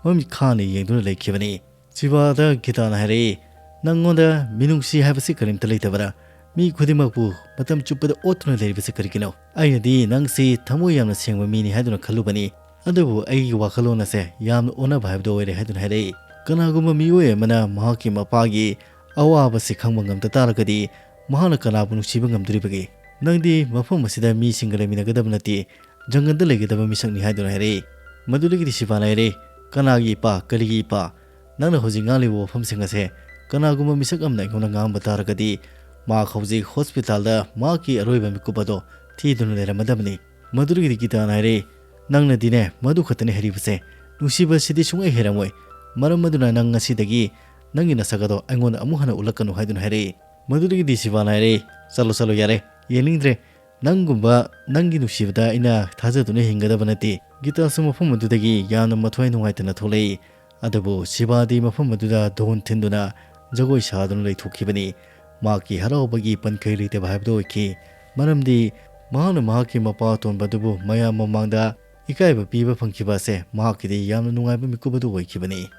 ꯃꯃꯤꯠ ꯈꯥꯅ ꯌꯦꯡꯗꯨꯅ ꯂꯩꯈꯤꯕꯅꯤ꯫ ꯁꯤꯕꯥꯗ ꯒꯤꯇꯥꯅ ꯍꯥꯏꯔꯛꯏ, "ꯅꯪꯉꯣꯟꯗ ꯃꯤꯅꯨꯡꯁꯤ ꯍꯥꯏꯕꯁꯤ ꯀꯔꯤꯝꯇ ꯂꯩꯇꯕꯔꯥ? ꯃꯤ ꯈꯨꯗꯤꯡꯃꯛꯄꯨ ꯃꯇꯝ ꯆꯨꯞꯄꯗ ꯑꯣꯠꯇꯨꯅ ꯂꯩꯔꯤꯕꯁꯤ ꯀꯔꯤꯒꯤꯅꯣ? ꯑꯩꯅꯗꯤ ꯅꯪꯁꯤ ꯊꯃꯣꯏ ꯌꯥꯝꯅ ꯁꯦꯡꯕ ꯃꯤꯅꯤ ꯍꯥꯏꯗꯨꯅ ꯈꯜꯂꯨꯕꯅꯤ, ꯑꯗꯨꯕꯨ ꯑꯩꯒꯤ ꯋꯥꯈꯜꯂꯣꯟ ꯑꯁꯦ ꯌꯥꯝꯅ ꯑꯣꯟꯅꯕ ꯍꯥꯏꯕꯗꯨ ꯑꯣꯏꯔꯦ" ꯍꯥꯏꯗꯨꯅ ꯍꯥꯏꯔꯛꯏ꯫ ꯀꯅꯥꯒꯨꯝꯕ ꯃꯤꯑꯣꯏ ꯑꯃꯅ ꯃꯍꯥꯛꯀꯤ ꯃꯄꯥꯒꯤ ꯑꯋꯥꯕꯁꯤ ꯈꯪꯕ ꯉꯝꯗ ꯇꯥꯔꯒꯗꯤ ꯃꯍꯥꯛꯅ ꯀꯅꯥꯕꯨ ꯅꯨꯡꯁꯤꯕ ꯉꯝꯗꯣꯔꯤꯕꯒꯦ? ꯅꯪꯗꯤ ꯃꯐꯝ ꯑꯁꯤꯗ ꯃꯤꯁꯤꯡꯒ ꯂꯩꯃꯤꯟꯅꯒꯗꯕ ꯅꯠꯇꯦ, ꯖꯪꯒꯜꯗ ꯂꯩꯒꯗꯕ ꯃꯤꯁꯛꯅꯤ ꯍꯥꯏꯗꯨꯅ ꯍꯥꯏꯔꯛꯏ꯫ ꯃꯗꯨꯗꯒꯤꯗꯤ ꯁꯤꯕꯥꯅ ꯍꯥꯏꯔꯛꯏ, "ꯀꯅꯥꯒꯤ ꯏꯄꯥ? ꯀꯔꯤꯒꯤ ꯏꯄꯥ? ꯅꯪꯅ ꯍꯧꯖꯤꯛ ꯉꯥꯡꯂꯤꯕ ꯋꯥꯐꯝꯁꯤꯡ ꯑꯁꯦ ꯀꯅꯥꯒꯨꯝꯕ ꯃꯤꯁꯛ ꯑꯃꯅ ꯑꯩꯉꯣꯟꯗ ꯉꯥꯡꯕ ꯇꯥꯔꯒꯗꯤ ꯃꯍꯥꯛ ꯍꯧꯖꯤꯛ ꯍꯣꯁꯄꯤꯇꯥꯜꯗ ꯃꯍꯥꯛꯀꯤ ꯑꯔꯣꯏꯕ ꯃꯤꯀꯨꯞ ꯑꯗꯣ ꯊꯤꯗꯨꯅ ꯂꯩꯔꯝꯃꯗꯕꯅꯤ"꯫ ꯃꯗꯨꯗꯒꯤꯗꯤ ꯒꯤꯇꯥꯅ ꯍꯥꯏꯔꯛꯏ, "ꯅꯪꯅꯗꯤꯅꯦ ꯃꯗꯨ ꯈꯛꯇꯅꯤ ꯍꯩꯔꯤꯕꯁꯦ, ꯅꯨꯡꯁꯤꯕ ꯑꯁꯤꯗꯤ ꯁꯨꯡꯍꯩ ꯍꯩꯔꯝꯃꯣꯏ꯫ ꯃꯔꯝ ꯑꯗꯨꯅ ꯅꯪ ꯉꯁꯤꯗꯒꯤ ꯅꯪꯒꯤ ꯅꯁꯛ ꯑꯗꯣ ꯑꯩꯉꯣꯟꯗ ꯑꯃꯨꯛ ꯍꯟꯅ ꯎꯠꯂꯛꯀꯅꯨ" ꯍꯥꯏꯗꯨꯅ ꯍꯥꯏꯔꯛꯏ꯫ ꯃꯗꯨꯗꯒꯤꯗꯤ ꯁꯤꯕꯥꯅ ꯍꯥꯏꯔꯛꯏ, "ꯆꯠꯂꯣ, ꯆꯠꯂꯣ, ꯌꯥꯔꯦ, ꯌꯦꯡꯅꯤꯡꯗ꯭ꯔꯦ꯫ ꯅꯪꯒꯨꯝꯕ ꯅꯪꯒꯤ ꯅꯨꯡꯁꯤꯕꯗ ꯑꯩꯅ ꯊꯥꯖꯗꯨꯅ ꯍꯤꯡꯒꯗꯕ ꯅꯠꯇꯦ"꯫ ꯒꯤꯇꯥꯁꯨ ꯃꯐꯝ ꯑꯗꯨꯗꯒꯤ ꯌꯥꯝꯅ ꯃꯊ꯭ꯋꯥꯏ ꯅꯨꯡꯉꯥꯏꯇꯅ ꯊꯣꯛꯂꯛꯏ꯫ ꯑꯗꯨꯕꯨ ꯁꯤꯕꯥꯗꯤ ꯃꯐꯝ ꯑꯗꯨꯗ ꯙꯣꯟ ꯊꯤꯟꯗꯨꯅ ꯖꯒꯣꯏ ꯁꯥꯗꯨꯅ ꯂꯩꯊꯣꯛꯈꯤꯕꯅꯤ꯫ ꯃꯍꯥꯛꯀꯤ ꯍꯔꯥꯎꯕꯒꯤ ꯄꯟꯈꯩ ꯂꯩꯇꯕ ꯍꯥꯏꯕꯗꯨ ꯑꯣꯏꯈꯤ, ꯃꯔꯝꯗꯤ ꯃꯍꯥꯛꯅ ꯃꯍꯥꯛꯀꯤ ꯃꯄꯥ ꯑꯇꯣꯟꯕ ꯑꯗꯨꯕꯨ ꯃꯌꯥꯝ ꯃꯃꯥꯡꯗ ꯏꯀꯥꯏꯕ ꯄꯤꯕ ꯐꯪꯈꯤꯕ ꯑꯁꯦ ꯃꯍꯥꯛꯀꯤꯗꯤ ꯌꯥꯝꯅ ꯅꯨꯡꯉꯥꯏꯕ ꯃꯤꯀꯨꯞ ꯑꯗꯨ ꯑꯣꯏꯈꯤꯕꯅꯤ꯫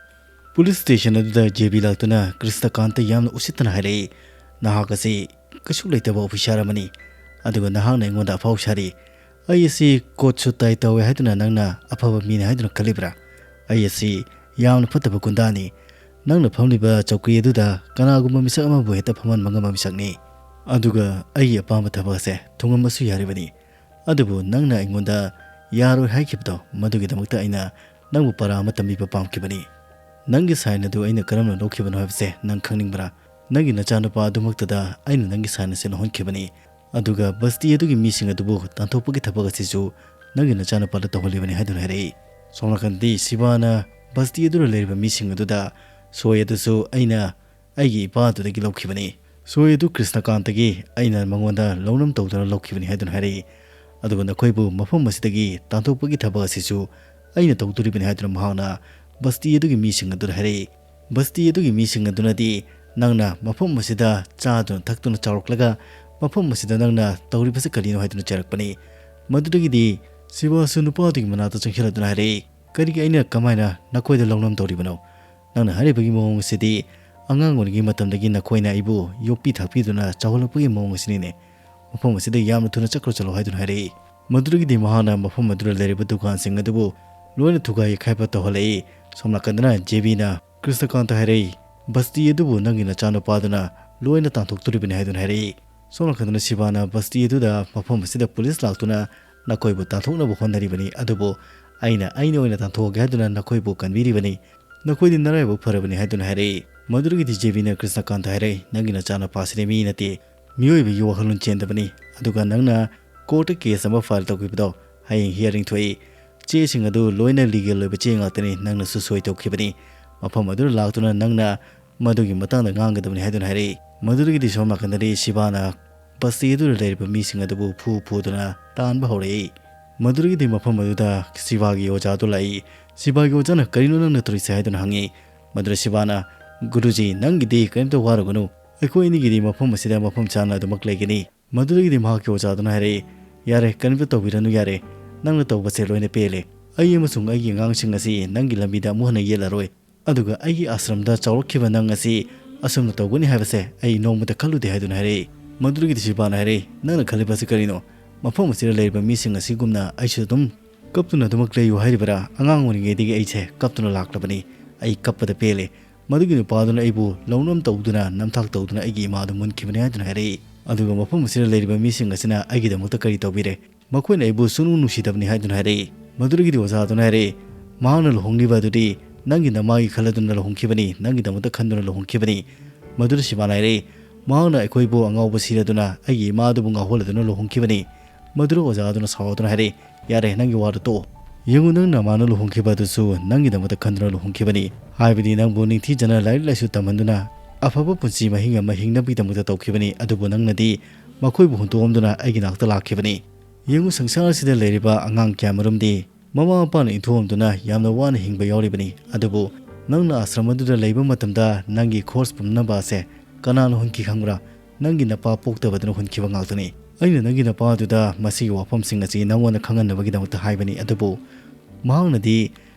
ꯄꯨꯂꯤꯁ ꯁ꯭ꯇꯦꯁꯟ ꯑꯗꯨꯗ ꯖꯦꯕꯤ ꯂꯥꯛꯇꯨꯅ ꯀ꯭ꯔꯤꯁꯅꯀꯥꯟꯇ ꯌꯥꯝꯅ ꯎꯁꯤꯠꯇꯅ ꯍꯥꯏꯔꯛꯏ, "ꯅꯍꯥꯛ ꯑꯁꯤ ꯀꯩꯁꯨ ꯂꯩꯇꯕ ꯑꯣꯐꯤꯁꯥꯔ ꯑꯃꯅꯤ, ꯑꯗꯨꯒ ꯅꯍꯥꯛꯅ ꯑꯩꯉꯣꯟꯗ ꯑꯐꯥꯎ ꯁꯥꯔꯤ꯫ ꯑꯩ ꯑꯁꯤ ꯀꯣꯠ ꯁꯨꯠ ꯇꯥꯏ ꯇꯧꯋꯦ ꯍꯥꯏꯗꯨꯅ ꯅꯪꯅ ꯑꯐꯕ ꯃꯤꯅꯤ ꯍꯥꯏꯗꯨꯅ ꯈꯜꯂꯤꯕ꯭ꯔꯥ? ꯑꯩ ꯑꯁꯤ ꯌꯥꯝꯅ ꯐꯠꯇꯕ ꯒꯨꯟꯗꯥꯅꯤ꯫ ꯅꯪꯅ ꯐꯝꯂꯤꯕ ꯆꯧꯀ꯭ꯔꯤ ꯑꯗꯨꯗ ꯀꯅꯥꯒꯨꯝꯕ ꯃꯤꯁꯛ ꯑꯃꯕꯨ ꯍꯦꯛꯇ ꯐꯝꯍꯟꯕ ꯉꯝꯕ ꯃꯤꯁꯛꯅꯤ꯫ ꯑꯗꯨꯒ ꯑꯩꯒꯤ ꯑꯄꯥꯝꯕ ꯊꯕꯛ ꯑꯁꯦ ꯊꯨꯡꯉꯝꯕꯁꯨ ꯌꯥꯔꯤꯕꯅꯤ"꯫ ꯑꯗꯨꯕꯨ ꯅꯪꯅ ꯑꯩꯉꯣꯟꯗ ꯌꯥꯔꯣꯏ ꯍꯥꯏꯈꯤꯕꯗꯣ, ꯃꯗꯨꯒꯤꯗꯃꯛꯇ ꯑꯩꯅ ꯅꯪꯕꯨ ꯄꯔꯥ ꯑꯃ ꯇꯝꯕꯤꯕ ꯄꯥꯝꯈꯤꯕꯅꯤ꯫ ꯅꯪꯒꯤ ꯁꯥꯏꯟ ꯑꯗꯨ ꯑꯩꯅ ꯀꯔꯝꯅ ꯂꯧꯈꯤꯕꯅꯣ ꯍꯥꯏꯕꯁꯦ ꯅꯪ ꯈꯪꯅꯤꯡꯕ꯭ꯔꯥ? ꯅꯪꯒꯤ ꯅꯆꯥꯅꯨꯄꯥ ꯑꯗꯨꯃꯛꯇꯗ ꯑꯩꯅ ꯅꯪꯒꯤ ꯁꯥꯏꯟ ꯑꯁꯤ ꯂꯧꯍꯟꯈꯤꯕꯅꯤ꯫ ꯑꯗꯨꯒ ꯕꯁꯇꯤ ꯑꯗꯨꯒꯤ ꯃꯤꯁꯤꯡ ꯑꯗꯨꯕꯨ ꯇꯥꯟꯊꯣꯛꯄꯒꯤ ꯊꯕꯛ ꯑꯁꯤꯁꯨ ꯅꯪꯒꯤ ꯅꯆꯥꯅꯨꯄꯥꯗ ꯇꯧꯍꯜꯂꯤꯕꯅꯤ ꯍꯥꯏꯗꯨꯅ ꯍꯥꯏꯔꯛꯏ꯫ ꯁꯣꯝ ꯅꯥꯀꯟꯗꯤ ꯁꯤꯕꯥꯅ ꯕꯁꯇꯤ ꯑꯗꯨꯗ ꯂꯩꯔꯤꯕ ꯃꯤꯁꯤꯡ ꯑꯗꯨꯗ ꯁꯣꯏ ꯑꯗꯨꯁꯨ ꯑꯩꯅ ꯑꯩꯒꯤ ꯏꯄꯥ ꯑꯗꯨꯗꯒꯤ ꯂꯧꯈꯤꯕꯅꯤ꯫ ꯁꯣꯏ ꯑꯗꯨ ꯀ꯭ꯔꯤꯁꯅꯀꯥꯟꯇꯒꯤ ꯑꯩꯅ ꯃꯉꯣꯟꯗ ꯂꯧꯅꯝ ꯇꯧꯗꯨꯅ ꯂꯧꯈꯤꯕꯅꯤ ꯍꯥꯏꯗꯨꯅ ꯍꯥꯏꯔꯛꯏ꯫ ꯑꯗꯨꯒ ꯅꯈꯣꯏꯕꯨ ꯃꯐꯝ ꯑꯁꯤꯗꯒꯤ ꯇꯥꯟꯊꯣꯛꯄꯒꯤ ꯊꯕꯛ ꯑꯁꯤꯁꯨ ꯑꯩꯅ ꯇꯧꯗꯣꯔꯤꯕꯅꯤ ꯍꯥꯏꯗꯨꯅ ꯃꯍꯥꯛꯅ ꯕꯁꯇꯤ ꯑꯗꯨꯒꯤ ꯃꯤꯁꯤꯡ ꯑꯗꯨꯗ ꯍꯥꯏꯔꯛꯏ꯫ ꯕꯁꯇꯤ ꯑꯗꯨꯒꯤ ꯃꯤꯁꯤꯡ ꯑꯗꯨꯅꯗꯤ ꯅꯪꯅ ꯃꯐꯝ ꯑꯁꯤꯗ ꯆꯥꯗꯨꯅ ꯊꯛꯇꯨꯅ ꯆꯥꯎꯔꯛꯂꯒ ꯃꯐꯝ ꯑꯁꯤꯗ ꯅꯪꯅ ꯇꯧꯔꯤꯕꯁꯤ ꯀꯔꯤꯅꯣ ꯍꯥꯏꯗꯨꯅ ꯆꯩꯔꯛꯄꯅꯤ꯫ ꯃꯗꯨꯗꯒꯤꯗꯤ ꯁꯤꯕꯥꯁꯨ ꯅꯨꯄꯥ ꯑꯗꯨꯒꯤ ꯃꯅꯥꯛꯇ ꯆꯪꯁꯤꯜꯂꯗꯨꯅ ꯍꯥꯏꯔꯛꯏ, "ꯀꯔꯤꯒꯤ ꯑꯩꯅ ꯀꯃꯥꯏꯅ ꯅꯈꯣꯏꯗ ꯂꯧꯅꯝ ꯇꯧꯔꯤꯕꯅꯣ? ꯅꯪꯅ ꯍꯥꯏꯔꯤꯕꯒꯤ ꯃꯑꯣꯡ ꯑꯁꯤꯗꯤ ꯑꯉꯥꯡ ꯑꯣꯏꯔꯤꯉꯩ ꯃꯇꯝꯗꯒꯤ ꯅꯈꯣꯏꯅ ꯑꯩꯕꯨ ꯌꯣꯛꯄꯤ ꯊꯥꯛꯄꯤꯗꯨꯅ ꯆꯥꯎꯍꯜꯂꯛꯄꯒꯤ ꯃꯑꯣꯡ ꯑꯁꯤꯅꯤꯅꯦ꯫ ꯃꯐꯝ ꯑꯁꯤꯗ ꯌꯥꯝꯅ ꯊꯨꯅ ꯆꯠꯈ꯭ꯔꯣ ꯆꯠꯂꯣ" ꯍꯥꯏꯗꯨꯅ ꯍꯥꯏꯔꯛꯏ꯫ ꯃꯗꯨꯗꯒꯤꯗꯤ ꯃꯍꯥꯛꯅ ꯃꯐꯝ ꯑꯗꯨꯗ ꯂꯩꯔꯤꯕ ꯗꯨꯀꯥꯟꯁꯤꯡ ꯑꯗꯨꯕꯨ ꯂꯣꯏꯅ ꯊꯨꯒꯥꯏ ꯈꯥꯏꯕ ꯇꯧꯍꯜꯂꯛꯏ꯫ ꯁꯣꯝ ꯅꯥꯀꯟꯗꯅ ꯖꯦꯕꯤꯅ ꯀ꯭ꯔꯤꯁꯅꯀꯥꯟꯇ ꯍꯥꯏꯔꯛꯏ, "ꯕꯁꯇꯤ ꯑꯗꯨꯕꯨ ꯅꯪꯒꯤ ꯅꯆꯥꯅꯨꯄꯥꯗꯨꯅ ꯂꯣꯏꯅ ꯇꯥꯟꯊꯣꯛꯇꯣꯔꯤꯕꯅꯤ" ꯍꯥꯏꯗꯨꯅ ꯍꯥꯏꯔꯛꯏ꯫ ꯁꯣꯝ ꯅꯥꯀꯟꯗꯅ ꯁꯤꯕꯥꯅ ꯕꯁꯇꯤ ꯑꯗꯨꯗ ꯃꯐꯝ ꯑꯁꯤꯗ ꯄꯨꯂꯤꯁ ꯂꯥꯛꯇꯨꯅ ꯅꯈꯣꯏꯕꯨ ꯇꯥꯟꯊꯣꯛꯅꯕ ꯍꯣꯠꯅꯔꯤꯕꯅꯤ, ꯑꯗꯨꯕꯨ ꯑꯩꯅ ꯑꯩꯅ ꯑꯣꯏꯅ ꯇꯥꯟꯊꯣꯛꯑꯒꯦ ꯍꯥꯏꯗꯨꯅ ꯅꯈꯣꯏꯕꯨ ꯀꯟꯕꯤꯔꯤꯕꯅꯤ꯫ ꯅꯈꯣꯏꯗꯤ ꯅꯔꯥꯏꯕꯛ ꯐꯔꯕꯅꯤ ꯍꯥꯏꯗꯨꯅ ꯍꯥꯏꯔꯛꯏ꯫ ꯃꯗꯨꯗꯒꯤꯗꯤ ꯖꯦꯕꯤꯅ ꯀ꯭ꯔꯤꯁꯅꯀꯥꯟꯇ ꯍꯥꯏꯔꯛꯏ, "ꯅꯪꯒꯤ ꯅꯆꯥꯅꯨꯄꯥꯁꯤꯗꯤ ꯃꯤ ꯅꯠꯇꯦ, ꯃꯤꯑꯣꯏꯕꯒꯤ ꯋꯥꯈꯜꯂꯣꯟ ꯆꯦꯟꯗꯕꯅꯤ꯫ ꯑꯗꯨꯒ ꯅꯪꯅ ꯀꯣꯔꯠꯇ ꯀꯦꯁ ꯑꯃ ꯐꯥꯏꯜ ꯇꯧꯈꯤꯕꯗꯣ ꯍꯌꯦꯡ ꯍꯤꯌꯥꯔꯤꯡ ꯊꯣꯛꯏ꯫ ꯆꯦꯁꯤꯡ ꯑꯗꯨ ꯂꯣꯏꯅ ꯂꯤꯒꯦꯜ ꯑꯣꯏꯕ ꯆꯦ ꯉꯥꯛꯇꯅꯤ, ꯅꯪꯅꯁꯨ ꯁꯣꯏ ꯇꯧꯈꯤꯕꯅꯤ꯫ ꯃꯐꯝ ꯑꯗꯨꯗ ꯂꯥꯛꯇꯨꯅ ꯅꯪꯅ ꯃꯗꯨꯒꯤ ꯃꯇꯥꯡꯗ ꯉꯥꯡꯒꯗꯕꯅꯤ" ꯍꯥꯏꯗꯨꯅ ꯍꯥꯏꯔꯛꯏ꯫ ꯃꯗꯨꯗꯒꯤꯗꯤ ꯁꯣꯝ ꯅꯥꯀꯟꯗꯗꯤ ꯁꯤꯕꯥꯅ ꯕꯁꯇꯤ ꯑꯗꯨꯗ ꯂꯩꯔꯤꯕ ꯃꯤꯁꯤꯡ ꯑꯗꯨꯕꯨ ꯐꯨ ꯐꯨꯗꯨꯅ ꯇꯥꯟꯕ ꯍꯧꯔꯛꯏ꯫ ꯃꯗꯨꯗꯒꯤꯗꯤ ꯃꯐꯝ ꯑꯗꯨꯗ ꯁꯤꯕꯥꯒꯤ ꯑꯣꯖꯥꯗꯨ ꯂꯥꯛꯏ꯫ ꯁꯤꯕꯥꯒꯤ ꯑꯣꯖꯥꯅ, "ꯀꯔꯤꯅꯣ ꯅꯪꯅ ꯇꯧꯔꯤꯁꯦ?" ꯍꯥꯏꯗꯨꯅ ꯍꯪꯉꯤ꯫ ꯃꯗꯨꯗ ꯁꯤꯕꯥꯅ, "ꯒꯨꯔꯨꯖꯤ, ꯅꯪꯒꯤꯗꯤ ꯀꯔꯤꯝꯇ ꯋꯥꯔꯨꯒꯅꯨ, ꯑꯩꯈꯣꯏ ꯑꯅꯤꯒꯤꯗꯤ ꯃꯐꯝ ꯑꯁꯤꯗ ꯃꯐꯝ ꯆꯥꯅ ꯑꯗꯨꯃꯛ ꯂꯩꯒꯅꯤ"꯫ ꯃꯗꯨꯗꯒꯤꯗꯤ ꯃꯍꯥꯛꯀꯤ ꯑꯣꯖꯥꯗꯨꯅ ꯍꯥꯏꯔꯛꯏ, "ꯌꯥꯔꯦ, ꯀꯔꯤꯝꯇ ꯇꯧꯕꯤꯔꯅꯨ, ꯌꯥꯔꯦ꯫ ꯅꯪꯅ ꯇꯧꯕꯁꯦ ꯂꯣꯏꯅ ꯄꯦꯜꯂꯦ꯫ ꯑꯩ ꯑꯃꯁꯨꯡ ꯑꯩꯒꯤ ꯑꯉꯥꯡꯁꯤꯡ ꯑꯁꯤ ꯅꯪꯒꯤ ꯂꯝꯕꯤꯗ ꯑꯃꯨꯛ ꯍꯟꯅ ꯌꯦꯠꯂꯔꯣꯏ꯫ ꯑꯗꯨꯒ ꯑꯩꯒꯤ ꯑꯥꯁ꯭ꯔꯝꯗ ꯆꯥꯎꯔꯛꯈꯤꯕ ꯅꯪ ꯑꯁꯤ ꯑꯁꯨꯝꯅ ꯇꯧꯒꯅꯤ ꯍꯥꯏꯕꯁꯦ ꯑꯩ ꯅꯣꯡꯃꯇ ꯈꯜꯂꯨꯗꯦ" ꯍꯥꯏꯗꯨꯅ ꯍꯥꯏꯔꯛꯏ꯫ ꯃꯗꯨꯗꯒꯤꯗꯤ ꯁꯤꯕꯥꯅ ꯍꯥꯏꯔꯛꯏ, "ꯅꯪꯅ ꯈꯜꯂꯤꯕꯁꯤ ꯀꯔꯤꯅꯣ? ꯃꯐꯝ ꯑꯁꯤꯗ ꯂꯩꯔꯤꯕ ꯃꯤꯁꯤꯡ ꯑꯁꯤꯒꯨꯝꯅ ꯑꯩꯁꯨ ꯑꯗꯨꯝ ꯀꯞꯇꯨꯅ ꯑꯗꯨꯃꯛ ꯂꯩꯌꯨ ꯍꯥꯏꯔꯤꯕꯔꯥ? ꯑꯉꯥꯡ ꯑꯣꯏꯔꯤꯉꯩꯗꯒꯤ ꯑꯩꯁꯦ ꯀꯞꯇꯨꯅ ꯂꯥꯛꯂꯕꯅꯤ꯫ ꯑꯩ ꯀꯞꯄꯗ ꯄꯦꯜꯂꯦ꯫ ꯃꯗꯨꯒꯤ ꯅꯨꯄꯥꯗꯨꯅ ꯑꯩꯕꯨ ꯂꯧꯅꯝ ꯇꯧꯗꯨꯅ, ꯅꯝꯊꯥꯛ ꯇꯧꯗꯨꯅ ꯑꯩꯒꯤ ꯏꯃꯥꯗꯨ ꯃꯨꯟꯈꯤꯕꯅꯤ" ꯍꯥꯏꯗꯨꯅ ꯍꯥꯏꯔꯛꯏ꯫ ꯑꯗꯨꯒ ꯃꯐꯝ ꯑꯁꯤꯗ ꯂꯩꯔꯤꯕ ꯃꯤꯁꯤꯡ ꯑꯁꯤꯅ ꯑꯩꯒꯤꯗꯃꯛꯇ ꯀꯔꯤ ꯇꯧꯕꯤꯔꯦ? ꯃꯈꯣꯏꯅ ꯑꯩꯕꯨ ꯁꯨꯡꯅꯨꯡ ꯅꯨꯡꯁꯤꯗꯕꯅꯤ" ꯍꯥꯏꯗꯨꯅ ꯍꯥꯏꯔꯛꯏ꯫ ꯃꯗꯨꯗꯒꯤꯗꯤ ꯑꯣꯖꯥꯗꯨꯅ ꯍꯥꯏꯔꯛꯏ, "ꯃꯍꯥꯛꯅ ꯂꯨꯍꯣꯡꯂꯤꯕ ꯑꯗꯨꯗꯤ ꯅꯪꯒꯤ ꯅꯃꯥꯒꯤ ꯈꯜꯂꯗꯨꯅ ꯂꯨꯍꯣꯡꯈꯤꯕꯅꯤ, ꯅꯪꯒꯤꯗꯃꯛꯇ ꯈꯟꯗꯨꯅ ꯂꯨꯍꯣꯡꯈꯤꯕꯅꯤ"꯫ ꯃꯗꯨꯗ ꯁꯤꯕꯥꯅ ꯍꯥꯏꯔꯛꯏ, "ꯃꯍꯥꯛꯅ ꯑꯩꯈꯣꯏꯕꯨ ꯑꯉꯥꯎꯕ ꯁꯤꯔꯗꯨꯅ ꯑꯩꯒꯤ ꯏꯃꯥ ꯑꯗꯨꯕꯨ ꯉꯥꯎꯍꯜꯂꯗꯨꯅ ꯂꯨꯍꯣꯡꯈꯤꯕꯅꯤ"꯫ ꯃꯗꯨꯗ ꯑꯣꯖꯥ ꯑꯗꯨꯅ ꯁꯥꯎꯗꯨꯅ ꯍꯥꯏꯔꯛꯏ, "ꯌꯥꯔꯦ, ꯅꯪꯒꯤ ꯋꯥꯗꯨ ꯇꯣꯛꯑꯣ꯫ ꯌꯦꯡꯉꯨ, ꯅꯪ ꯅꯃꯥꯅ ꯂꯨꯍꯣꯡꯈꯤꯕ ꯑꯗꯨꯁꯨ ꯅꯪꯒꯤꯗꯃꯛꯇ ꯈꯟꯗꯨꯅ ꯂꯨꯍꯣꯡꯈꯤꯕꯅꯤ꯫ ꯍꯥꯏꯕꯗꯤ ꯅꯪꯕꯨ ꯅꯤꯡꯊꯤꯖꯅ ꯂꯥꯏꯔꯤꯛ ꯂꯥꯏꯁꯨ ꯇꯝꯍꯟꯗꯨꯅ ꯑꯐꯕ ꯄꯨꯟꯁꯤ ꯃꯍꯤꯡ ꯑꯃ ꯍꯤꯡꯅꯕꯒꯤꯗꯃꯛꯇ ꯇꯧꯈꯤꯕꯅꯤ꯫ ꯑꯗꯨꯕꯨ ꯅꯪꯅꯗꯤ ꯃꯈꯣꯏꯕꯨ ꯍꯨꯟꯗꯣꯛꯑꯝꯗꯨꯅ ꯑꯩꯒꯤ ꯅꯥꯛꯇ ꯂꯥꯛꯈꯤꯕꯅꯤ꯫ ꯌꯦꯡꯉꯨ, ꯁꯪꯁꯥꯔ ꯑꯁꯤꯗ ꯂꯩꯔꯤꯕ ꯑꯉꯥꯡ ꯀꯌꯥꯃꯔꯨꯝꯗꯤ ꯃꯃꯥ ꯃꯄꯥꯅ ꯏꯟꯊꯣꯛꯑꯝꯗꯨꯅ ꯌꯥꯝꯅ ꯋꯥꯅ ꯍꯤꯡꯕ ꯌꯥꯎꯔꯤꯕꯅꯤ꯫ ꯑꯗꯨꯕꯨ ꯅꯪꯅ ꯑꯥꯁ꯭ꯔꯝ ꯑꯗꯨꯗ ꯂꯩꯕ ꯃꯇꯝꯗ ꯅꯪꯒꯤ ꯈꯣꯔꯁ ꯄꯨꯝꯅꯃꯛ ꯑꯁꯦ ꯀꯅꯥꯅ ꯍꯨꯟꯈꯤ ꯈꯪꯕ꯭ꯔꯥ? ꯅꯪꯒꯤ ꯅꯄꯥ ꯄꯣꯛꯇꯕꯗꯨꯅ ꯍꯨꯟꯈꯤꯕ ꯉꯥꯛꯇꯅꯤ꯫ ꯑꯩꯅ ꯅꯪꯒꯤ ꯅꯄꯥ ꯑꯗꯨꯗ ꯃꯁꯤꯒꯤ ꯋꯥꯐꯝꯁꯤꯡ ꯑꯁꯤ ꯅꯪꯉꯣꯟꯗ ꯈꯪꯍꯟꯅꯕꯒꯤꯗꯃꯛꯇ ꯍꯥꯏꯕꯅꯤ꯫ ꯑꯗꯨꯕꯨ ꯃꯍꯥꯛꯅꯗꯤ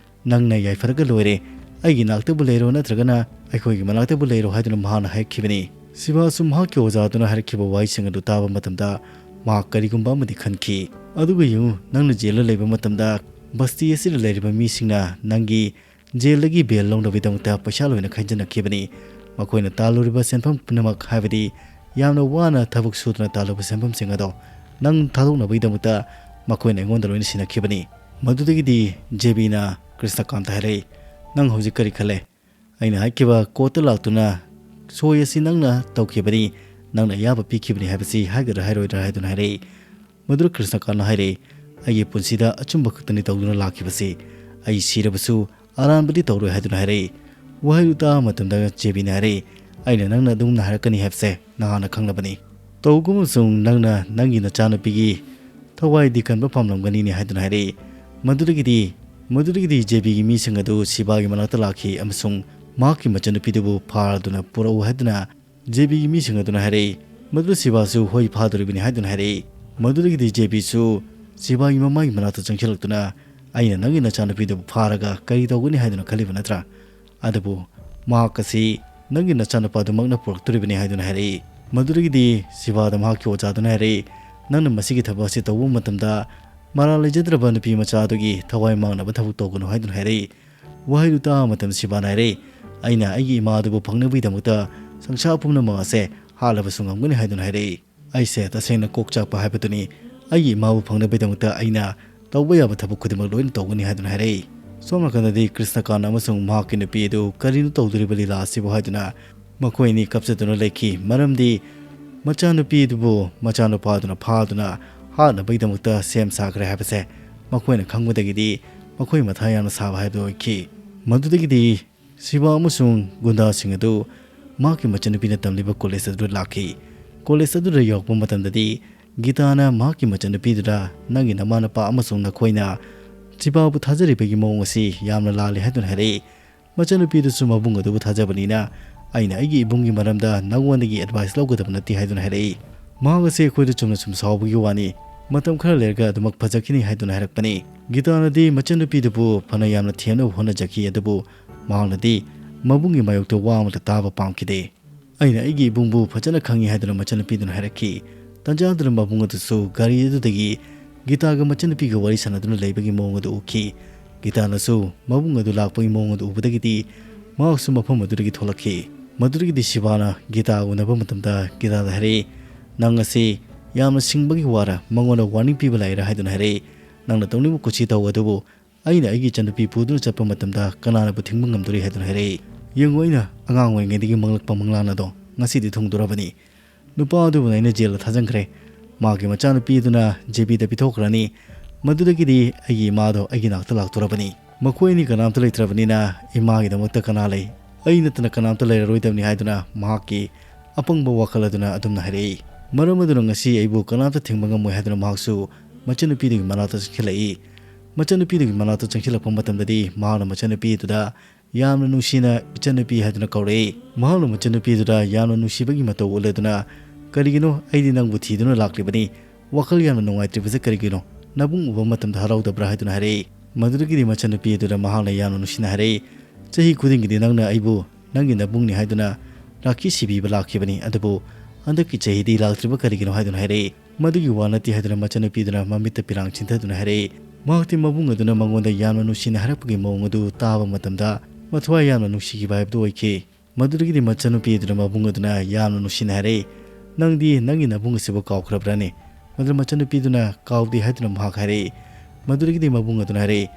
ꯅꯪꯅ ꯌꯥꯏꯐꯔꯒ ꯂꯣꯏꯔꯦ, ꯑꯩꯒꯤ ꯅꯥꯛꯇꯕꯨ ꯂꯩꯔꯣ ꯅꯠꯇ꯭ꯔꯒꯅ ꯑꯩꯈꯣꯏꯒꯤ ꯃꯅꯥꯛꯇꯕꯨ ꯂꯩꯔꯣ ꯍꯥꯏꯗꯨꯅ ꯃꯍꯥꯛꯅ ꯍꯥꯏꯈꯤꯕꯅꯤ꯫ ꯁꯤꯕꯥꯁꯨ ꯃꯍꯥꯛꯀꯤ ꯑꯣꯖꯥꯗꯨꯅ ꯍꯥꯏꯔꯛꯈꯤꯕ ꯋꯥꯍꯩꯁꯤꯡ ꯑꯗꯨ ꯇꯥꯕ ꯃꯇꯝꯗ ꯃꯍꯥꯛ ꯀꯔꯤꯒꯨꯝꯕ ꯑꯃꯗꯤ ꯈꯟꯈꯤ꯫ ꯑꯗꯨꯒ ꯌꯦꯡꯉꯨ, ꯅꯪꯅ ꯖꯦꯜꯗ ꯂꯩꯕ ꯃꯇꯝꯗ ꯕꯁꯇꯤ ꯑꯁꯤꯗ ꯂꯩꯔꯤꯕ ꯃꯤꯁꯤꯡꯅ ꯅꯪꯒꯤ ꯖꯦꯜꯗꯒꯤ ꯕꯦꯜ ꯂꯧꯅꯕꯒꯤꯗꯃꯛꯇ ꯄꯩꯁꯥ ꯂꯣꯏꯅ ꯈꯥꯏꯖꯤꯟꯅꯈꯤꯕꯅꯤ꯫ ꯃꯈꯣꯏꯅ ꯇꯥꯜꯂꯨꯔꯤꯕ ꯁꯦꯟꯐꯝ ꯄꯨꯝꯅꯃꯛ, ꯍꯥꯏꯕꯗꯤ ꯌꯥꯝꯅ ꯋꯥꯅ ꯊꯕꯛ ꯁꯨꯗꯨꯅ ꯇꯥꯜꯂꯨꯕ ꯁꯦꯟꯐꯝꯁꯤꯡ ꯑꯗꯣ ꯅꯪ ꯊꯥꯗꯣꯛꯅꯕꯒꯤꯗꯃꯛꯇ ꯃꯈꯣꯏꯅ ꯑꯩꯉꯣꯟꯗ ꯂꯣꯏꯅ ꯁꯤꯟꯅꯈꯤꯕꯅꯤ꯫ ꯃꯗꯨꯗꯒꯤꯗꯤ ꯖꯦꯕꯤꯅ ꯀ꯭ꯔꯤꯁꯅꯀꯥꯟꯇ ꯍꯥꯏꯔꯛꯏ, "ꯅꯪ ꯍꯧꯖꯤꯛ ꯀꯔꯤ ꯈꯜꯂꯦ? ꯑꯩꯅ ꯍꯥꯏꯈꯤꯕ ꯀꯣꯔꯠꯇ ꯂꯥꯛꯇꯨꯅ ꯁꯣꯏ ꯑꯁꯤ ꯅꯪꯅ ꯇꯧꯈꯤꯕꯅꯤ, ꯅꯪꯅ ꯑꯌꯥꯕ ꯄꯤꯈꯤꯕꯅꯤ ꯍꯥꯏꯕꯁꯤ ꯍꯥꯏꯒꯗ꯭ꯔꯥ ꯍꯥꯏꯔꯣꯏꯗ꯭ꯔꯥ?" ꯍꯥꯏꯗꯨꯅ ꯍꯥꯏꯔꯛꯏ꯫ ꯃꯗꯨꯗ ꯀ꯭ꯔꯤꯁꯅꯀꯥꯟꯇꯅ ꯍꯥꯏꯔꯛꯏ, "ꯑꯩꯒꯤ ꯄꯨꯟꯁꯤꯗ ꯑꯆꯨꯝꯕ ꯈꯛꯇꯅꯤ ꯇꯧꯗꯨꯅ ꯂꯥꯛꯈꯤꯕꯁꯤ꯫ ꯑꯩ ꯁꯤꯔꯕꯁꯨ ꯑꯔꯥꯟꯕꯗꯤ ꯇꯧꯔꯣꯏ" ꯍꯥꯏꯗꯨꯅ ꯍꯥꯏꯔꯛꯏ꯫ ꯋꯥꯍꯩꯗꯨ ꯇꯥꯕ ꯃꯇꯝꯗ ꯖꯦꯕꯤꯅ ꯍꯥꯏꯔꯛꯏ, "ꯑꯩꯅ ꯅꯪꯅ ꯑꯗꯨꯝꯅ ꯍꯥꯏꯔꯛꯀꯅꯤ ꯍꯥꯏꯕꯁꯦ ꯅꯍꯥꯟꯅ ꯈꯪꯂꯕꯅꯤ꯫ ꯇꯧꯒꯨꯝꯕꯁꯨꯡ ꯅꯪꯅ ꯅꯪꯒꯤ ꯅꯆꯥꯅꯨꯄꯤꯒꯤ ꯊꯋꯥꯏꯗꯤ ꯀꯟꯕ ꯄꯥꯝꯂꯝꯒꯅꯤꯅꯦ" ꯍꯥꯏꯗꯨꯅ ꯍꯥꯏꯔꯛꯏ꯫ ꯃꯗꯨꯗꯒꯤꯗꯤ, ꯃꯗꯨꯗꯒꯤꯗꯤ ꯖꯦꯕꯤꯒꯤ ꯃꯤꯁꯤꯡ ꯑꯗꯨ ꯁꯤꯕꯥꯒꯤ ꯃꯅꯥꯛꯇ ꯂꯥꯛꯈꯤ ꯑꯃꯁꯨꯡ ꯃꯍꯥꯛꯀꯤ ꯃꯆꯟꯅꯨꯄꯤꯗꯨꯕꯨ ꯐꯥꯗꯨꯅ ꯄꯨꯔꯛꯎ ꯍꯥꯏꯗꯨꯅ ꯖꯦꯕꯤꯒꯤ ꯃꯤꯁꯤꯡ ꯑꯗꯨꯅ ꯍꯥꯏꯔꯛꯏ꯫ ꯃꯗꯨꯗ ꯁꯤꯕꯥꯁꯨ ꯍꯣꯏ ꯐꯥꯗꯣꯔꯤꯕꯅꯤ ꯍꯥꯏꯗꯨꯅ ꯍꯥꯏꯔꯛꯏ꯫ ꯃꯗꯨꯗꯒꯤꯗꯤ ꯖꯦꯕꯤꯁꯨ ꯁꯤꯕꯥꯒꯤ ꯃꯃꯥꯒꯤ ꯃꯅꯥꯛꯇ ꯆꯪꯁꯤꯜꯂꯛꯇꯨꯅ, "ꯑꯩꯅ ꯅꯪꯒꯤ ꯅꯆꯥꯅꯨꯄꯤꯗꯨꯕꯨ ꯐꯥꯔꯒ ꯀꯔꯤ ꯇꯧꯒꯅꯤ ꯍꯥꯏꯗꯨꯅ ꯈꯜꯂꯤꯕ ꯅꯠꯇ꯭ꯔꯥ? ꯑꯗꯨꯕꯨ ꯃꯍꯥꯛ ꯑꯁꯤ ꯅꯪꯒꯤ ꯅꯆꯥꯅꯨꯄꯥꯗꯨꯃꯛꯅ ꯄꯨꯔꯛꯇꯣꯔꯤꯕꯅꯤ" ꯍꯥꯏꯗꯨꯅ ꯍꯥꯏꯔꯛꯏ꯫ ꯃꯗꯨꯗꯒꯤꯗꯤ ꯁꯤꯕꯥꯗ ꯃꯍꯥꯛꯀꯤ ꯑꯣꯖꯥꯗꯨꯅ ꯍꯥꯏꯔꯛꯏ, "ꯅꯪꯅ ꯃꯁꯤꯒꯤ ꯊꯕꯛ ꯑꯁꯤ ꯇꯧꯕ ꯃꯇꯝꯗ ꯃꯔꯥꯜ ꯂꯩꯖꯗ꯭ꯔꯕ ꯅꯨꯄꯤ ꯃꯆꯥ ꯑꯗꯨꯒꯤ ꯊꯋꯥꯏ ꯃꯥꯡꯅꯕ ꯊꯕꯛ ꯇꯧꯒꯅꯨ" ꯍꯥꯏꯗꯨꯅ ꯍꯥꯏꯔꯛꯏ꯫ ꯋꯥꯍꯩꯗꯨ ꯇꯥꯕ ꯃꯇꯝꯗ ꯁꯤꯕꯥꯅ ꯍꯥꯏꯔꯛꯏ, "ꯑꯩꯅ ꯑꯩꯒꯤ ꯏꯃꯥ ꯑꯗꯨꯕꯨ ꯐꯪꯅꯕꯒꯤꯗꯃꯛꯇ ꯁꯪꯁꯥꯔ ꯄꯨꯝꯅꯃꯛ ꯑꯁꯦ ꯍꯥꯠꯂꯕꯁꯨ ꯉꯝꯒꯅꯤ" ꯍꯥꯏꯗꯨꯅ ꯍꯥꯏꯔꯛꯏ꯫ ꯑꯩꯁꯦ ꯇꯁꯦꯡꯅ ꯀꯣꯛ ꯆꯥꯛꯄ ꯍꯥꯏꯕꯗꯨꯅꯤ꯫ ꯑꯩꯒꯤ ꯏꯃꯥꯕꯨ ꯐꯪꯅꯕꯒꯤꯗꯃꯛꯇ ꯑꯩꯅ ꯇꯧꯕ ꯌꯥꯕ ꯊꯕꯛ ꯈꯨꯗꯤꯡꯃꯛ ꯂꯣꯏꯅ ꯇꯧꯒꯅꯤ" ꯍꯥꯏꯗꯨꯅ ꯍꯥꯏꯔꯛꯏ꯫ ꯁꯣꯝ ꯅꯥꯀꯟꯗꯗꯤ ꯀ꯭ꯔꯤꯁꯅꯀꯥꯟ ꯑꯃꯁꯨꯡ ꯃꯍꯥꯛꯀꯤ ꯅꯨꯄꯤ ꯑꯗꯨ "ꯀꯔꯤꯅꯣ ꯇꯧꯗꯣꯔꯤꯕ ꯂꯤꯂꯥ ꯑꯁꯤꯕꯨ?" ꯍꯥꯏꯗꯨꯅ ꯃꯈꯣꯏ ꯑꯅꯤ ꯀꯞꯆꯗꯨꯅ ꯂꯩꯈꯤ꯫ ꯃꯔꯝꯗꯤ ꯃꯆꯥꯅꯨꯄꯤ ꯑꯗꯨꯕꯨ ꯃꯆꯥꯅꯨꯄꯥ ꯑꯗꯨꯅ ꯐꯥꯗꯨꯅ ꯍꯥꯠꯅꯕꯒꯤꯗꯃꯛꯇ ꯁꯦꯝ ꯁꯥꯈ꯭ꯔꯦ ꯍꯥꯏꯕꯁꯦ ꯃꯈꯣꯏꯅ ꯈꯪꯕꯗꯒꯤꯗꯤ ꯃꯈꯣꯏ ꯃꯊꯥ ꯌꯥꯝꯅ ꯁꯥꯕ ꯍꯥꯏꯕꯗꯨ ꯑꯣꯏꯈꯤ꯫ ꯃꯗꯨꯗꯒꯤꯗꯤ ꯁꯤꯕꯥ ꯑꯃꯁꯨꯡ ꯒꯨꯟꯗꯥꯁꯤꯡ ꯑꯗꯨ ꯃꯍꯥꯛꯀꯤ ꯃꯆꯟꯅꯨꯄꯤꯅ ꯇꯝꯂꯤꯕ ꯀꯣꯂꯦꯖ ꯑꯗꯨꯗ ꯂꯥꯛꯈꯤ꯫ ꯀꯣꯂꯦꯖ ꯑꯗꯨꯗ ꯌꯧꯔꯛꯄ ꯃꯇꯝꯗꯗꯤ ꯒꯤꯇꯥꯅ ꯃꯍꯥꯛꯀꯤ ꯃꯆꯟꯅꯨꯄꯤꯗꯨꯗ, "ꯅꯪꯒꯤ ꯅꯃꯥ ꯅꯄꯥ ꯑꯃꯁꯨꯡ ꯅꯈꯣꯏꯅ ꯁꯤꯕꯥꯕꯨ ꯊꯥꯖꯔꯤꯕꯒꯤ ꯃꯑꯣꯡ ꯑꯁꯤ ꯌꯥꯝꯅ ꯂꯥꯜꯂꯤ" ꯍꯥꯏꯗꯨꯅ ꯍꯥꯏꯔꯛꯏ꯫ ꯃꯆꯟꯅꯨꯄꯤꯗꯨꯁꯨ ꯃꯕꯨꯡ ꯑꯗꯨꯕꯨ ꯊꯥꯖꯕꯅꯤꯅ, "ꯑꯩꯅ ꯑꯩꯒꯤ ꯏꯕꯨꯡꯒꯤ ꯃꯔꯝꯗ ꯅꯉꯣꯟꯗꯒꯤ ꯑꯦꯗꯚꯥꯏꯁ ꯂꯧꯒꯗꯕ ꯅꯠꯇꯦ" ꯍꯥꯏꯗꯨꯅ ꯍꯥꯏꯔꯛꯏ꯫ ꯃꯍꯥꯛ ꯑꯁꯤ ꯑꯩꯈꯣꯏꯗ ꯆꯨꯝꯅ ꯁꯨꯝ ꯁꯥꯎꯕꯒꯤ ꯋꯥꯅꯤ, ꯃꯇꯝ ꯈꯔ ꯂꯩꯔꯒ ꯑꯗꯨꯃꯛ ꯐꯖꯈꯤꯅꯤ ꯍꯥꯏꯗꯨꯅ ꯍꯥꯏꯔꯛꯄꯅꯤ꯫ ꯒꯤꯇꯥꯅꯗꯤ ꯃꯆꯟꯅꯨꯄꯤꯗꯨꯕꯨ ꯐꯅ ꯌꯥꯝꯅ ꯊꯦꯝꯅꯕ ꯍꯣꯠꯅꯖꯈꯤ, ꯑꯗꯨꯕꯨ ꯃꯍꯥꯛꯅꯗꯤ ꯃꯕꯨꯡꯒꯤ ꯃꯥꯌꯣꯛꯇ ꯋꯥ ꯑꯃꯠꯇ ꯇꯥꯕ ꯄꯥꯝꯈꯤꯗꯦ꯫ "ꯑꯩꯅ ꯑꯩꯒꯤ ꯏꯕꯨꯡꯕꯨ ꯐꯖꯅ ꯈꯪꯏ" ꯍꯥꯏꯗꯨꯅ ꯃꯆꯟꯅꯨꯄꯤꯗꯨꯅ ꯍꯥꯏꯔꯛꯈꯤ꯫ ꯇꯟꯖꯥꯗꯨꯅ ꯃꯕꯨꯡ ꯑꯗꯨꯁꯨ ꯒꯥꯔꯤ ꯑꯗꯨꯗꯒꯤ ꯒꯤꯇꯥꯒ ꯃꯆꯟꯅꯨꯄꯤꯒ ꯋꯥꯔꯤ ꯁꯥꯟꯅꯗꯨꯅ ꯂꯩꯕꯒꯤ ꯃꯑꯣꯡ ꯑꯗꯨ ꯎꯈꯤ꯫ ꯒꯤꯇꯥꯅꯁꯨ ꯃꯕꯨꯡ ꯑꯗꯨ ꯂꯥꯛꯄꯒꯤ ꯃꯑꯣꯡ ꯑꯗꯨ ꯎꯕꯗꯒꯤꯗꯤ ꯃꯍꯥꯛꯁꯨ ꯃꯐꯝ ꯑꯗꯨꯗꯒꯤ ꯊꯣꯛꯂꯛꯈꯤ꯫ ꯃꯗꯨꯗꯒꯤꯗꯤ ꯁꯤꯕꯥꯅ ꯒꯤꯇꯥ ꯎꯅꯕ ꯃꯇꯝꯗ ꯒꯤꯇꯥꯗ ꯍꯥꯏꯔꯛꯏ, "ꯅꯪ ꯑꯁꯤ ꯌꯥꯝꯅ ꯁꯤꯡꯕꯒꯤ ꯋꯥꯔ, ꯃꯉꯣꯟꯗ ꯋꯥꯔꯅꯤꯡ ꯄꯤꯕ ꯂꯥꯛꯏꯔꯥ?" ꯍꯥꯏꯗꯨꯅ ꯍꯥꯏꯔꯛꯏ꯫ "ꯅꯪꯅ ꯇꯧꯅꯤꯡꯕ ꯀꯨꯁꯤ ꯇꯧ, ꯑꯗꯨꯕꯨ ꯑꯩꯅ ꯑꯩꯒꯤ ꯏꯆꯟꯅꯨꯄꯤ ꯄꯨꯗꯨꯅ ꯆꯠꯄ ꯃꯇꯝꯗ ꯀꯅꯥꯅꯕꯨ ꯊꯤꯡꯕ ꯉꯝꯗꯣꯔꯤ?" ꯍꯥꯏꯗꯨꯅ ꯍꯥꯏꯔꯛꯏ꯫ "ꯌꯦꯡꯉꯨ, ꯑꯩꯅ ꯑꯉꯥꯡ ꯑꯣꯏꯔꯤꯉꯩꯗꯒꯤ ꯃꯪꯂꯛꯄ ꯃꯪꯂꯥꯟ ꯑꯗꯣ ꯉꯁꯤꯗꯤ ꯊꯨꯡꯗꯣꯔꯕꯅꯤ꯫ ꯅꯨꯄꯥ ꯑꯗꯨꯕꯨ ꯑꯩꯅ ꯖꯦꯜꯗ ꯊꯥꯖꯤꯟꯈ꯭ꯔꯦ꯫ ꯃꯥꯒꯤ ꯃꯆꯥꯅꯨꯄꯤꯗꯨꯅ ꯖꯦꯕꯤꯗ ꯄꯤꯊꯣꯛꯈ꯭ꯔꯅꯤ꯫ ꯃꯗꯨꯗꯒꯤꯗꯤ ꯑꯩꯒꯤ ꯏꯃꯥꯗꯣ ꯑꯩꯒꯤ ꯅꯥꯛꯇ ꯂꯥꯛꯇꯣꯔꯕꯅꯤ꯫ ꯃꯈꯣꯏ ꯑꯅꯤ ꯀꯅꯥꯝꯇ ꯂꯩꯇ꯭ꯔꯕꯅꯤꯅ ꯏꯃꯥꯒꯤꯗꯃꯛꯇ ꯀꯅꯥ ꯂꯩ? ꯑꯩ ꯅꯠꯇꯅ ꯀꯅꯥꯝꯇ ꯂꯩꯔꯔꯣꯏꯗꯕꯅꯤ" ꯍꯥꯏꯗꯨꯅ ꯃꯍꯥꯛꯀꯤ ꯑꯄꯪꯕ ꯋꯥꯈꯜ ꯑꯗꯨꯅ ꯑꯗꯨꯝꯅ ꯍꯥꯏꯔꯛꯏ꯫ ꯃꯔꯝ ꯑꯗꯨꯅ ꯉꯁꯤ ꯑꯩꯕꯨ ꯀꯅꯥꯝꯇ ꯊꯤꯡꯕ ꯉꯝꯃꯣꯏ ꯍꯥꯏꯗꯨꯅ ꯃꯍꯥꯛꯁꯨ ꯃꯆꯟꯅꯨꯄꯤꯗꯨꯒꯤ ꯃꯅꯥꯛꯇ ꯆꯪꯁꯤꯜꯂꯛꯏ꯫ ꯃꯆꯟꯅꯨꯄꯤꯗꯨꯒꯤ ꯃꯅꯥꯛꯇ ꯆꯪꯁꯤꯜꯂꯛꯄ ꯃꯇꯝꯗꯗꯤ ꯃꯍꯥꯛꯅ ꯃꯆꯟꯅꯨꯄꯤ ꯑꯗꯨꯗ ꯌꯥꯝꯅ ꯅꯨꯡꯁꯤꯅ "ꯏꯆꯟꯅꯨꯄꯤ" ꯍꯥꯏꯗꯨꯅ ꯀꯧꯔꯛꯏ꯫ ꯃꯍꯥꯛꯅ ꯃꯆꯟꯅꯨꯄꯤ ꯑꯗꯨꯗ ꯌꯥꯝꯅ ꯅꯨꯡꯁꯤꯕꯒꯤ ꯃꯇꯧ ꯎꯠꯂꯗꯨꯅ, "ꯀꯔꯤꯒꯤꯅꯣ? ꯑꯩꯗꯤ ꯅꯪꯕꯨ ꯊꯤꯗꯨꯅ ꯂꯥꯛꯂꯤꯕꯅꯤ꯫ ꯋꯥꯈꯜ ꯌꯥꯝꯅ ꯅꯨꯡꯉꯥꯏꯇ꯭ꯔꯤꯕꯁꯦ ꯀꯔꯤꯒꯤꯅꯣ? ꯅꯕꯨꯡ ꯎꯕ ꯃꯇꯝꯗ ꯍꯔꯥꯎꯗꯕ꯭ꯔꯥ?" ꯍꯥꯏꯗꯨꯅ ꯍꯥꯏꯔꯛꯏ꯫ ꯃꯗꯨꯗꯒꯤꯗꯤ ꯃꯆꯟꯅꯨꯄꯤ ꯑꯗꯨꯗ ꯃꯍꯥꯛꯅ ꯌꯥꯝꯅ ꯅꯨꯡꯁꯤꯅ ꯍꯥꯏꯔꯛꯏ, "ꯆꯍꯤ ꯈꯨꯗꯤꯡꯒꯤꯗꯤ ꯅꯪꯅ ꯑꯩꯕꯨ ꯅꯪꯒꯤ ꯅꯕꯨꯡꯅꯤ ꯍꯥꯏꯗꯨꯅ ꯔꯥꯈꯤ ꯁꯤꯕꯤꯕ ꯂꯥꯛꯈꯤꯕꯅꯤ, ꯑꯗꯨꯕꯨ ꯍꯟꯗꯛꯀꯤ ꯆꯍꯤꯗꯤ ꯂꯥꯛꯇ꯭ꯔꯤꯕ ꯀꯔꯤꯒꯤꯅꯣ?" ꯍꯥꯏꯗꯨꯅ ꯍꯥꯏꯔꯛꯏ꯫ ꯃꯗꯨꯒꯤ ꯋꯥ ꯅꯠꯇꯦ ꯍꯥꯏꯗꯨꯅ ꯃꯆꯟꯅꯨꯄꯤꯗꯨꯅ ꯃꯃꯤꯠꯇ ꯄꯤꯔꯥꯡ ꯆꯤꯟꯊꯗꯨꯅ ꯍꯥꯏꯔꯛꯏ꯫ ꯃꯍꯥꯛꯇꯤ ꯃꯕꯨꯡ ꯑꯗꯨꯅ ꯃꯉꯣꯟꯗ ꯌꯥꯝꯅ ꯅꯨꯡꯁꯤꯅ ꯍꯥꯏꯔꯛꯄꯒꯤ ꯃꯑꯣꯡ ꯑꯗꯨ ꯇꯥꯕ ꯃꯇꯝꯗ ꯃꯊ꯭ꯋꯥꯏ ꯌꯥꯝꯅ ꯅꯨꯡꯁꯤꯈꯤꯕ ꯍꯥꯏꯕꯗꯨ ꯑꯣꯏꯈꯤ꯫ ꯃꯗꯨꯗꯒꯤꯗꯤ ꯃꯆꯟꯅꯨꯄꯤ ꯑꯗꯨꯅ ꯃꯕꯨꯡ ꯑꯗꯨꯅ ꯌꯥꯝꯅ ꯅꯨꯡꯁꯤꯅ ꯍꯥꯏꯔꯛꯏ, "ꯅꯪꯗꯤ ꯅꯪꯒꯤ ꯅꯕꯨꯡ ꯑꯁꯤꯕꯨ ꯀꯥꯎꯈ꯭ꯔꯕ꯭ꯔꯥꯅꯦ? ꯃꯗꯨꯗ ꯃꯆꯟꯅꯨꯄꯤꯗꯨꯅ ꯀꯥꯎꯗꯦ ꯍꯥꯏꯗꯨꯅ ꯃꯍꯥꯛ ꯍꯥꯏꯔꯛꯏ꯫ ꯃꯗꯨꯗꯒꯤꯗꯤ ꯃꯕꯨꯡ ꯑꯗꯨꯅ ꯍꯥꯏꯔꯛꯏ,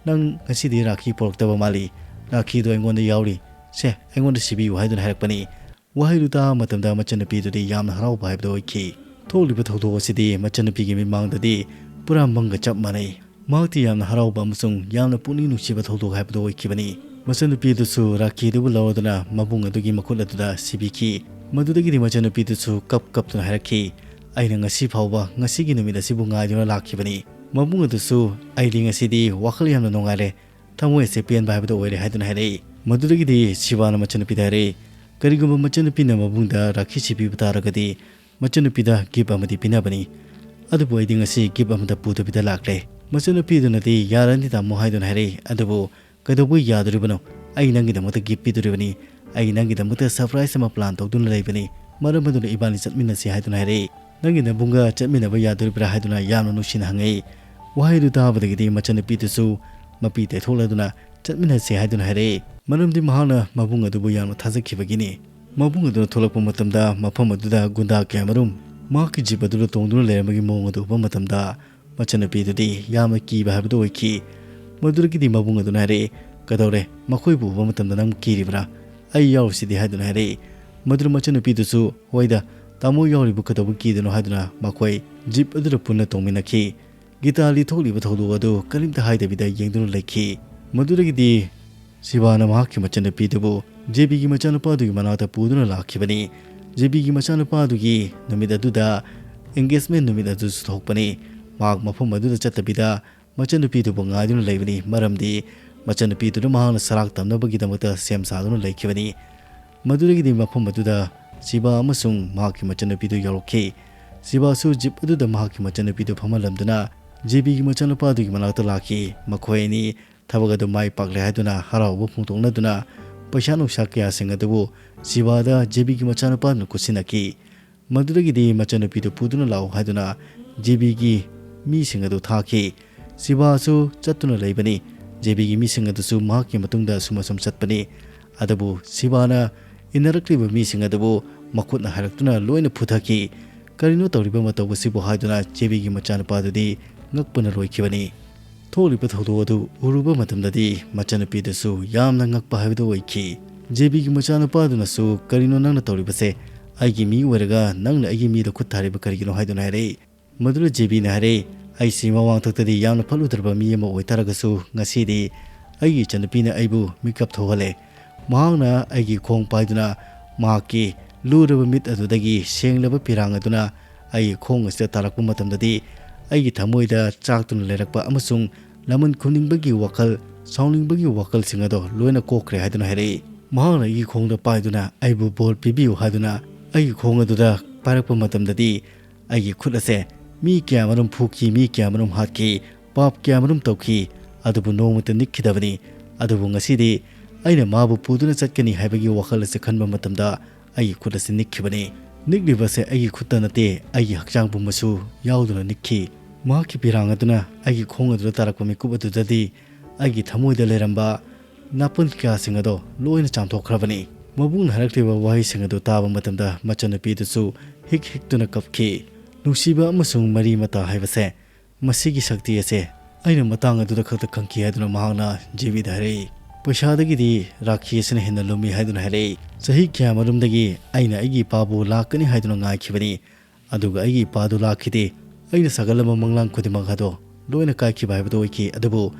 "ꯅꯪ ꯉꯁꯤꯗꯤ ꯔꯥꯈꯤ ꯄꯣꯔꯛꯇꯕ ꯃꯥꯜꯂꯤ, ꯔꯥꯈꯤꯗꯣ ꯑꯩꯉꯣꯟꯗ ꯌꯥꯎꯔꯤ, ꯁꯦ ꯑꯩꯉꯣꯟꯗ ꯁꯤꯕꯤꯌꯨ" ꯍꯥꯏꯗꯨꯅ ꯍꯥꯏꯔꯛꯄꯅꯤ꯫ ꯋꯥꯍꯩꯗꯨ ꯇꯥꯕ ꯃꯇꯝꯗ ꯃꯆꯟꯅꯨꯄꯤꯗꯨꯗꯤ ꯌꯥꯝꯅ ꯍꯔꯥꯎꯕ ꯍꯥꯏꯕꯗꯨ ꯑꯣꯏꯈꯤ꯫ ꯊꯣꯛꯂꯤꯕ ꯊꯧꯗꯣꯛ ꯑꯁꯤꯗꯤ ꯃꯆꯟꯅꯨꯄꯤꯒꯤ ꯃꯤꯠꯃꯥꯡꯗꯗꯤ ꯄꯨꯔꯥ ꯃꯪꯒ ꯆꯞ ꯃꯥꯟꯅꯩ꯫ ꯃꯍꯥꯛꯇꯤ ꯌꯥꯝꯅ ꯍꯔꯥꯎꯕ ꯑꯃꯁꯨꯡ ꯌꯥꯝꯅ ꯄꯨꯛꯅꯤꯡ ꯅꯨꯡꯁꯤꯕ ꯊꯧꯗꯣꯛ ꯍꯥꯏꯕꯗꯨ ꯑꯣꯏꯈꯤꯕꯅꯤ꯫ ꯃꯆꯟꯅꯨꯄꯤ ꯑꯗꯨꯁꯨ ꯔꯥꯈꯤ ꯑꯗꯨꯕꯨ ꯂꯧꯔꯗꯨꯅ ꯃꯕꯨꯡ ꯑꯗꯨꯒꯤ ꯃꯈꯨꯠ ꯑꯗꯨꯗ ꯁꯤꯕꯤꯈꯤ꯫ ꯃꯗꯨꯗꯒꯤꯗꯤ ꯃꯆꯟꯅꯨꯄꯤ ꯑꯗꯨꯁꯨ ꯀꯞ ꯀꯞꯇꯨꯅ ꯍꯥꯏꯔꯛꯈꯤ, "ꯑꯩꯅ ꯉꯁꯤ ꯐꯥꯎꯕ ꯉꯁꯤꯒꯤ ꯅꯨꯃꯤꯠ ꯑꯁꯤꯕꯨ ꯉꯥꯏꯗꯨꯅ ꯂꯥꯛꯈꯤꯕꯅꯤ꯫ ꯃꯕꯨꯡ ꯑꯗꯨꯁꯨ ꯑꯩꯗꯤ ꯉꯁꯤꯗꯤ ꯋꯥꯈꯜ ꯌꯥꯝꯅ ꯅꯨꯡꯉꯥꯏꯔꯦ, ꯊꯃꯣꯏ ꯑꯁꯦ ꯄꯦꯟꯕ ꯍꯥꯏꯕꯗꯨ ꯑꯣꯏꯔꯦ" ꯍꯥꯏꯗꯨꯅ ꯍꯥꯏꯔꯛꯏ꯫ ꯃꯗꯨꯗꯒꯤꯗꯤ ꯁꯤꯕꯥꯅ ꯃꯆꯟꯅꯨꯄꯤꯗ ꯍꯥꯏꯔꯛꯏ, "ꯀꯔꯤꯒꯨꯝꯕ ꯃꯆꯟꯅꯨꯄꯤꯅ ꯃꯕꯨꯡꯗ ꯔꯥꯈꯤ ꯁꯤꯕꯤꯕ ꯇꯥꯔꯒꯗꯤ ꯃꯆꯟꯅꯨꯄꯤꯗ ꯒꯤꯐ ꯑꯃꯗꯤ ꯄꯤꯅꯕꯅꯤ꯫ ꯑꯗꯨꯕꯨ ꯑꯩꯗꯤ ꯉꯁꯤ ꯒꯤꯐ ꯑꯃꯠꯇ ꯄꯨꯗꯕꯤꯗ ꯂꯥꯛꯂꯦ꯫" ꯃꯆꯟꯅꯨꯄꯤꯗꯨꯅꯗꯤ, "ꯌꯥꯔꯅꯤ ꯇꯥꯃꯣ" ꯍꯥꯏꯗꯨꯅ ꯍꯥꯏꯔꯛꯏ꯫ "ꯑꯗꯨꯕꯨ ꯀꯩꯗꯧꯕꯩ ꯌꯥꯗꯣꯔꯤꯕꯅꯣ? ꯑꯩ ꯅꯪꯒꯤꯗꯃꯛꯇ ꯒꯤꯐ ꯄꯤꯗꯣꯔꯤꯕꯅꯤ꯫ ꯑꯩ ꯅꯪꯒꯤꯗꯃꯛꯇ ꯁꯔꯄ꯭ꯔꯥꯏꯖ ꯑꯃ ꯄ꯭ꯂꯥꯟ ꯇꯧꯗꯨꯅ ꯂꯩꯕꯅꯤ꯫ ꯃꯔꯝ ꯑꯗꯨꯅ ꯏꯕꯥꯅꯤ ꯆꯠꯃꯤꯟꯅꯁꯤ" ꯍꯥꯏꯗꯨꯅ ꯍꯥꯏꯔꯛꯏ꯫ "ꯅꯪꯒꯤ ꯅꯕꯨꯡꯒ ꯆꯠꯃꯤꯟꯅꯕ ꯌꯥꯗꯣꯔꯤꯕ꯭ꯔꯥ ꯍꯥꯏꯗꯨꯅ ꯌꯥꯝꯅ ꯅꯨꯡꯁꯤꯅ ꯍꯪꯉꯛꯏ꯫ ꯋꯥꯍꯩꯗꯨ ꯇꯥꯕꯗꯒꯤꯗꯤ ꯃꯆꯟꯅꯨꯄꯤꯗꯨꯁꯨ ꯃꯄꯤ ꯇꯩꯊꯣꯛꯂꯗꯨꯅ ꯆꯠꯃꯤꯟꯅꯁꯤ ꯍꯥꯏꯗꯨꯅ ꯍꯥꯏꯔꯛꯏ꯫ ꯃꯔꯝꯗꯤ ꯃꯍꯥꯛꯅ ꯃꯕꯨꯡ ꯑꯗꯨꯕꯨ ꯌꯥꯝꯅ ꯊꯥꯖꯈꯤꯕꯒꯤꯅꯤ꯫ ꯃꯕꯨꯡ ꯑꯗꯨꯅ ꯊꯣꯛꯂꯛꯄ ꯃꯇꯝꯗ ꯃꯐꯝ ꯑꯗꯨꯗ ꯒꯨꯟꯗꯥ ꯀꯌꯥꯃꯔꯨꯝ ꯃꯍꯥꯛꯀꯤ ꯖꯤꯞ ꯑꯗꯨꯗ ꯇꯣꯡꯗꯨꯅ ꯂꯩꯔꯝꯕꯒꯤ ꯃꯑꯣꯡ ꯑꯗꯨ ꯎꯕ ꯃꯇꯝꯗ ꯃꯆꯟꯅꯨꯄꯤꯗꯨꯗꯤ ꯌꯥꯝꯅ ꯀꯤꯕ ꯍꯥꯏꯕꯗꯨ ꯑꯣꯏꯈꯤ꯫ ꯃꯗꯨꯗꯒꯤꯗꯤ ꯃꯕꯨꯡ ꯑꯗꯨꯅ ꯍꯥꯏꯔꯛꯏ, "ꯀꯩꯗꯧꯔꯦ? ꯃꯈꯣꯏꯕꯨ ꯎꯕ ꯃꯇꯝꯗ ꯅꯪ ꯀꯤꯔꯤꯕ꯭ꯔꯥ? ꯑꯩ ꯌꯥꯎꯔꯤꯁꯤꯗꯤ" ꯍꯥꯏꯗꯨꯅ ꯍꯥꯏꯔꯛꯏ꯫ ꯃꯗꯨꯗ ꯃꯆꯟꯅꯨꯄꯤꯗꯨꯁꯨ, "ꯍꯣꯏꯗ, ꯇꯥꯃꯣ ꯌꯥꯎꯔꯤꯕꯨ ꯀꯩꯗꯧꯕ ꯀꯤꯗꯣꯏꯅꯣ?" ꯍꯥꯏꯗꯨꯅ ꯃꯈꯣꯏ ꯖꯤꯞ ꯑꯗꯨꯗ ꯄꯨꯟꯅ ꯇꯣꯡꯃꯤꯟꯅꯈꯤ꯫ ꯒꯤꯇꯥꯂꯤ ꯊꯣꯛꯂꯤꯕ ꯊꯧꯗꯣꯛ ꯑꯗꯨ ꯀꯔꯤꯝꯇ ꯍꯥꯏꯗꯕꯤꯗ ꯌꯦꯡꯗꯨꯅ ꯂꯩꯈꯤ꯫ ꯃꯗꯨꯗꯒꯤꯗꯤ ꯁꯤꯕꯥꯅ ꯃꯍꯥꯛꯀꯤ ꯃꯆꯟꯅꯨꯄꯤꯗꯨꯕꯨ ꯖꯦꯕꯤꯒꯤ ꯃꯆꯥꯅꯨꯄꯥꯗꯨꯒꯤ ꯃꯅꯥꯛꯇ ꯄꯨꯗꯨꯅ ꯂꯥꯛꯈꯤꯕꯅꯤ꯫ ꯖꯦꯕꯤꯒꯤ ꯃꯆꯥꯅꯨꯄꯥꯗꯨꯒꯤ ꯅꯨꯃꯤꯠ ꯑꯗꯨꯗ ꯑꯦꯡꯒꯦꯖꯃꯦꯟ ꯅꯨꯃꯤꯠ ꯑꯗꯨꯁꯨ ꯊꯣꯛꯄꯅꯤ꯫ ꯃꯍꯥꯛ ꯃꯐꯝ ꯑꯗꯨꯗ ꯆꯠꯇꯕꯤꯗ ꯃꯆꯟꯅꯨꯄꯤꯗꯨꯕꯨ ꯉꯥꯏꯗꯨꯅ ꯂꯩꯕꯅꯤ, ꯃꯔꯝꯗꯤ ꯃꯆꯟꯅꯨꯄꯤꯗꯨꯅ ꯃꯍꯥꯛꯅ ꯁꯔꯥꯛ ꯇꯝꯅꯕꯒꯤꯗꯃꯛꯇ ꯁꯦꯝ ꯁꯥꯗꯨꯅ ꯂꯩꯈꯤꯕꯅꯤ꯫ ꯃꯗꯨꯗꯒꯤꯗꯤ ꯃꯐꯝ ꯑꯗꯨꯗ ꯁꯤꯕꯥ ꯑꯃꯁꯨꯡ ꯃꯍꯥꯛꯀꯤ ꯃꯆꯟꯅꯨꯄꯤꯗꯨ ꯌꯧꯔꯛꯈꯤ꯫ ꯁꯤꯕꯥꯁꯨ ꯖꯤꯞ ꯑꯗꯨꯗ ꯃꯍꯥꯛꯀꯤ ꯃꯆꯟꯅꯨꯄꯤꯗꯨ ꯐꯝꯍꯜꯂꯝꯗꯨꯅ ꯖꯦꯕꯤꯒꯤ ꯃꯆꯥꯅꯨꯄꯥꯗꯨꯒꯤ ꯃꯅꯥꯛꯇ ꯂꯥꯛꯈꯤ꯫ ꯃꯈꯣꯏ ꯑꯅꯤ ꯊꯕꯛ ꯑꯗꯨ ꯃꯥꯏ ꯄꯥꯛꯂꯦ ꯍꯥꯏꯗꯨꯅ ꯍꯔꯥꯎꯕ ꯐꯣꯡꯗꯣꯛꯅꯗꯨꯅ ꯄꯩꯁꯥ ꯅꯨꯡꯁꯥ ꯀꯌꯥꯁꯤꯡ ꯑꯗꯨꯕꯨ ꯁꯤꯕꯥꯗ ꯖꯦꯕꯤꯒꯤ ꯃꯆꯥꯅꯨꯄꯥꯗꯨꯅ ꯈꯨꯠꯁꯤꯟꯅꯈꯤ꯫ ꯃꯗꯨꯗꯒꯤꯗꯤ ꯃꯆꯟꯅꯨꯄꯤꯗꯨ ꯄꯨꯗꯨꯅ ꯂꯥꯛꯎ ꯍꯥꯏꯗꯨꯅ ꯖꯦꯕꯤꯒꯤ ꯃꯤꯁꯤꯡ ꯑꯗꯨ ꯊꯥꯈꯤ꯫ ꯁꯤꯕꯥꯁꯨ ꯆꯠꯇꯨꯅ ꯂꯩꯕꯅꯤ꯫ ꯖꯦꯕꯤꯒꯤ ꯃꯤꯁꯤꯡ ꯑꯗꯨꯁꯨ ꯃꯍꯥꯛꯀꯤ ꯃꯇꯨꯡꯗ ꯑꯁꯨꯝ ꯑꯁꯨꯝ ꯆꯠꯄꯅꯤ꯫ ꯑꯗꯨꯕꯨ ꯁꯤꯕꯥꯅ ꯏꯟꯅꯔꯛꯂꯤꯕ ꯃꯤꯁꯤꯡ ꯑꯗꯨꯕꯨ ꯃꯈꯨꯠꯅ ꯍꯥꯏꯔꯛꯇꯨꯅ ꯂꯣꯏꯅ ꯐꯨꯊꯈꯤ꯫ "ꯀꯔꯤꯅꯣ ꯇꯧꯔꯤꯕ ꯃꯇꯧ ꯑꯁꯤꯕꯨ?" ꯍꯥꯏꯗꯨꯅ ꯖꯦꯕꯤꯒꯤ ꯃꯆꯥꯅꯨꯄꯥꯗꯨꯗꯤ ꯉꯛꯄꯅ ꯂꯣꯏꯈꯤꯕꯅꯤ꯫ ꯊꯣꯛꯂꯤꯕ ꯊꯧꯗꯣꯛ ꯑꯗꯨ ꯎꯔꯨꯕ ꯃꯇꯝꯗꯗꯤ ꯃꯆꯟꯅꯨꯄꯤꯗꯨꯁꯨ ꯌꯥꯝꯅ ꯉꯛꯄ ꯍꯥꯏꯕꯗꯨ ꯑꯣꯏꯈꯤ꯫ ꯖꯦꯕꯤꯒꯤ ꯃꯆꯥꯅꯨꯄꯥꯗꯨꯅꯁꯨ, "ꯀꯔꯤꯅꯣ ꯅꯪꯅ ꯇꯧꯔꯤꯕꯁꯦ? ꯑꯩꯒꯤ ꯃꯤ ꯑꯣꯏꯔꯒ ꯅꯪꯅ ꯑꯩꯒꯤ ꯃꯤꯗ ꯈꯨꯠ ꯊꯥꯔꯤꯕ ꯀꯔꯤꯒꯤꯅꯣ?" ꯍꯥꯏꯗꯨꯅ ꯍꯥꯏꯔꯛꯏ꯫ ꯃꯗꯨꯗ ꯖꯦꯕꯤꯅ ꯍꯥꯏꯔꯛꯏ, "ꯑꯩꯁꯤ ꯃꯃꯥꯡꯊꯛꯇꯗꯤ ꯌꯥꯝꯅ ꯐꯠꯂꯨꯗ꯭ꯔꯕ ꯃꯤ ꯑꯃ ꯑꯣꯏꯇꯥꯔꯒꯁꯨ, ꯉꯁꯤꯗꯤ ꯑꯩꯒꯤ ꯏꯆꯟꯅꯨꯄꯤꯅ ꯑꯩꯕꯨ ꯃꯤꯀꯞ ꯊꯣꯛꯍꯜꯂꯦ꯫ ꯃꯍꯥꯛꯅ ꯑꯩꯒꯤ ꯈꯣꯡ ꯄꯥꯏꯗꯨꯅ ꯃꯍꯥꯛꯀꯤ ꯂꯨꯔꯕ ꯃꯤꯠ ꯑꯗꯨꯗꯒꯤ ꯁꯦꯡꯂꯕ ꯄꯤꯔꯥꯡ ꯑꯗꯨꯅ ꯑꯩꯒꯤ ꯈꯣꯡ ꯑꯁꯤꯗ ꯇꯥꯔꯛꯄ ꯃꯇꯝꯗꯗꯤ, ꯑꯩꯒꯤ ꯊꯃꯣꯏꯗ ꯆꯥꯛꯇꯨꯅ ꯂꯩꯔꯛꯄ ꯑꯃꯁꯨꯡ ꯂꯃꯟ ꯈꯨꯝꯅꯤꯡꯕꯒꯤ ꯋꯥꯈꯜ, ꯁꯥꯎꯅꯤꯡꯕꯒꯤ ꯋꯥꯈꯜꯁꯤꯡ ꯑꯗꯣ ꯂꯣꯏꯅ ꯀꯣꯛꯈ꯭ꯔꯦ" ꯍꯥꯏꯗꯨꯅ ꯍꯥꯏꯔꯛꯏ꯫ ꯃꯍꯥꯛꯅ ꯑꯩꯒꯤ ꯈꯣꯡꯗ ꯄꯥꯏꯗꯨꯅ ꯑꯩꯕꯨ ꯕꯣꯔ ꯄꯤꯕꯤꯌꯨ ꯍꯥꯏꯗꯨꯅ ꯑꯩꯒꯤ ꯈꯣꯡ ꯑꯗꯨꯗ ꯄꯥꯏꯔꯛꯄ ꯃꯇꯝꯗꯗꯤ, ꯑꯩꯒꯤ ꯈꯨꯠ ꯑꯁꯦ ꯃꯤ ꯀꯌꯥꯃꯔꯨꯝ ꯐꯨꯈꯤ, ꯃꯤ ꯀꯌꯥꯃꯔꯨꯝ ꯍꯥꯠꯈꯤ, ꯄꯥꯞ ꯀꯌꯥꯃꯔꯨꯝ ꯇꯧꯈꯤ, ꯑꯗꯨꯕꯨ ꯅꯣꯡꯃꯇ ꯅꯤꯛꯈꯤꯗꯕꯅꯤ꯫ ꯑꯗꯨꯕꯨ ꯉꯁꯤꯗꯤ ꯑꯩꯅ ꯃꯥꯕꯨ ꯄꯨꯗꯨꯅ ꯆꯠꯀꯅꯤ ꯍꯥꯏꯕꯒꯤ ꯋꯥꯈꯜ ꯑꯁꯦ ꯈꯟꯕ ꯃꯇꯝꯗ ꯑꯩꯒꯤ ꯈꯨꯠ ꯑꯁꯤ ꯅꯤꯛꯈꯤꯕꯅꯤ꯫ ꯅꯤꯛꯂꯤꯕꯁꯦ ꯑꯩꯒꯤ ꯈꯨꯠꯇ ꯅꯠꯇꯦ, ꯑꯩꯒꯤ ꯍꯛꯆꯥꯡ ꯄꯨꯝꯕꯁꯨ ꯌꯥꯎꯗꯨꯅ ꯅꯤꯛꯈꯤ꯫ ꯃꯍꯥꯛꯀꯤ ꯄꯤꯔꯥꯡ ꯑꯗꯨꯅ ꯑꯩꯒꯤ ꯈꯣꯡ ꯑꯗꯨꯗ ꯇꯥꯔꯛꯄ ꯃꯤꯀꯨꯞ ꯑꯗꯨꯗꯗꯤ ꯑꯩꯒꯤ ꯊꯃꯣꯏꯗ ꯂꯩꯔꯝꯕ ꯅꯥꯄꯜ ꯀꯌꯥꯁꯤꯡ ꯑꯗꯣ ꯂꯣꯏꯅ ꯆꯥꯝꯊꯣꯛꯈ꯭ꯔꯕꯅꯤ꯫ ꯃꯕꯨꯡꯅ ꯍꯥꯏꯔꯛꯂꯤꯕ ꯋꯥꯍꯩꯁꯤꯡ ꯑꯗꯨ ꯇꯥꯕ ꯃꯇꯝꯗ ꯃꯆꯟꯅꯨꯄꯤꯗꯨꯁꯨ ꯍꯤꯛ ꯍꯤꯛꯇꯨꯅ ꯀꯞꯈꯤ꯫ ꯅꯨꯡꯁꯤꯕ ꯑꯃꯁꯨꯡ ꯃꯔꯤ ꯃꯇꯥ ꯍꯥꯏꯕꯁꯦ, ꯃꯁꯤꯒꯤ ꯁꯛꯇꯤ ꯑꯁꯦ ꯑꯩꯅ ꯃꯇꯥꯡ ꯑꯗꯨꯗ ꯈꯛꯇ ꯈꯪꯈꯤ ꯍꯥꯏꯗꯨꯅ ꯃꯍꯥꯛꯅ ꯖꯦꯕꯤꯗ ꯍꯥꯏꯔꯛꯏ꯫ ꯄꯩꯁꯥꯗꯒꯤꯗꯤ ꯔꯥꯈꯤ ꯑꯁꯤꯅ ꯍꯦꯟꯅ ꯂꯨꯝꯃꯤ ꯍꯥꯏꯗꯨꯅ ꯍꯥꯏꯔꯛꯏ꯫ ꯆꯍꯤ ꯀꯌꯥꯃꯔꯨꯝꯗꯒꯤ ꯑꯩꯅ ꯑꯩꯒꯤ ꯏꯄꯥꯕꯨ ꯂꯥꯛꯀꯅꯤ ꯍꯥꯏꯗꯨꯅ ꯉꯥꯏꯈꯤꯕꯅꯤ, ꯑꯗꯨꯒ ꯑꯩꯒꯤ ꯏꯄꯥꯗꯨ ꯂꯥꯛꯈꯤꯗꯦ꯫ ꯑꯩꯅ ꯁꯥꯒꯠꯂꯝꯕ ꯃꯪꯂꯥꯟ ꯈꯨꯗꯤꯡꯃꯛ ꯑꯗꯣ ꯂꯣꯏꯅ ꯀꯥꯏꯈꯤꯕ ꯍꯥꯏꯕꯗꯨ ꯑꯣꯏꯈꯤ꯫ ꯑꯗꯨꯕꯨ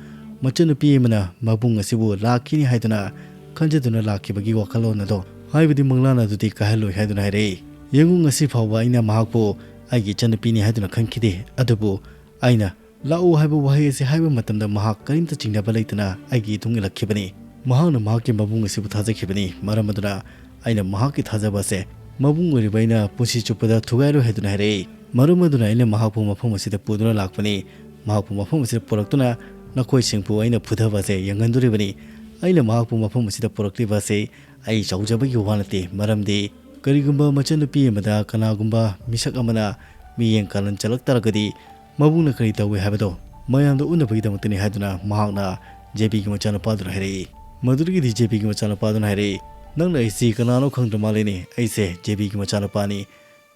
ꯃꯆꯟꯅꯨꯄꯤ ꯑꯃꯅ ꯃꯕꯨꯡ ꯑꯁꯤꯕꯨ ꯂꯥꯛꯈꯤꯅꯤ ꯍꯥꯏꯗꯨꯅ ꯈꯟꯖꯗꯨꯅ ꯂꯥꯛꯈꯤꯕꯒꯤ ꯋꯥꯈꯜꯂꯣꯟ ꯑꯗꯣ, ꯍꯥꯏꯕꯗꯤ ꯃꯪꯂꯥꯟ ꯑꯗꯨꯗꯤ ꯀꯥꯏꯍꯜꯂꯣꯏ ꯍꯥꯏꯗꯨꯅ ꯍꯥꯏꯔꯛꯏ꯫ ꯌꯦꯡꯉꯨ, ꯉꯁꯤ ꯐꯥꯎꯕ ꯑꯩꯅ ꯃꯍꯥꯛꯄꯨ ꯑꯩꯒꯤ ꯏꯆꯟꯅꯨꯄꯤꯅꯤ ꯍꯥꯏꯗꯨꯅ ꯈꯟꯈꯤꯗꯦ, ꯑꯗꯨꯕꯨ ꯑꯩꯅ "ꯂꯥꯛꯎ" ꯍꯥꯏꯕ ꯋꯥꯍꯩ ꯑꯁꯤ ꯍꯥꯏꯕ ꯃꯇꯝꯗ ꯃꯍꯥꯛ ꯀꯔꯤꯝꯇ ꯆꯤꯡꯅꯕ ꯂꯩꯇꯅ ꯑꯩꯒꯤ ꯏꯇꯨꯡ ꯏꯜꯂꯛꯈꯤꯕꯅꯤ꯫ ꯃꯍꯥꯛꯅ ꯃꯍꯥꯛꯀꯤ ꯃꯕꯨꯡ ꯑꯁꯤꯕꯨ ꯊꯥꯖꯈꯤꯕꯅꯤ꯫ ꯃꯔꯝ ꯑꯗꯨꯅ ꯑꯩꯅ ꯃꯍꯥꯛꯀꯤ ꯊꯥꯖꯕ ꯑꯁꯦ ꯃꯕꯨꯡ ꯑꯣꯏꯔꯤꯕ ꯑꯩꯅ ꯄꯨꯟꯁꯤ ꯆꯨꯞꯄꯗ ꯊꯨꯒꯥꯏꯔꯣꯏ ꯍꯥꯏꯗꯨꯅ ꯍꯥꯏꯔꯛꯏ꯫ ꯃꯔꯝ ꯑꯗꯨꯅ ꯑꯩꯅ ꯃꯍꯥꯛꯄꯨ ꯃꯐꯝ ꯑꯁꯤꯗ ꯄꯨꯗꯨꯅ ꯂꯥꯛꯄꯅꯤ꯫ ꯃꯍꯥꯛꯄꯨ ꯃꯐꯝ ꯑꯁꯤꯗ ꯄꯨꯔꯛꯇꯨꯅ ꯅꯈꯣꯏꯁꯤꯡꯕꯨ ꯑꯩꯅ ꯐꯨꯊꯕ ꯑꯁꯦ ꯌꯦꯡꯍꯟꯗꯣꯔꯤꯕꯅꯤ꯫ ꯑꯩꯅ ꯃꯍꯥꯛꯄꯨ ꯃꯐꯝ ꯑꯁꯤꯗ ꯄꯨꯔꯛꯂꯤꯕ ꯑꯁꯤ ꯑꯩ ꯆꯥꯎꯖꯕꯒꯤ ꯋꯥ ꯅꯠꯇꯦ, ꯃꯔꯝꯗꯤ ꯀꯔꯤꯒꯨꯝꯕ ꯃꯆꯟꯅꯨꯄꯤ ꯑꯃꯗ ꯀꯅꯥꯒꯨꯝꯕ ꯃꯤꯁꯛ ꯑꯃꯅ ꯃꯤꯠꯌꯦꯡ ꯀꯥꯔꯟ ꯆꯠꯂꯛ ꯇꯥꯔꯒꯗꯤ, ꯃꯕꯨꯡꯅ ꯀꯔꯤ ꯇꯧꯏ ꯍꯥꯏꯕꯗꯣ ꯃꯌꯥꯝꯗ ꯎꯠꯅꯕꯒꯤꯗꯃꯛꯇꯅꯤ ꯍꯥꯏꯗꯨꯅ ꯃꯍꯥꯛꯅ ꯖꯦꯕꯤꯒꯤ ꯃꯆꯥꯅꯨꯄꯥꯗꯨꯅ ꯍꯥꯏꯔꯛꯏ꯫ ꯃꯗꯨꯗꯒꯤꯗꯤ ꯖꯦꯕꯤꯒꯤ ꯃꯆꯥꯅꯨꯄꯥꯗꯨꯅ ꯍꯥꯏꯔꯛꯏ, "ꯅꯪꯅ ꯑꯩꯁꯤ ꯀꯅꯥꯅꯣ ꯈꯪꯗ꯭ꯔ ꯃꯥꯜꯂꯦꯅꯦ, ꯑꯩꯁꯦ ꯖꯦꯕꯤꯒꯤ ꯃꯆꯥꯅꯨꯄꯥꯅꯤ꯫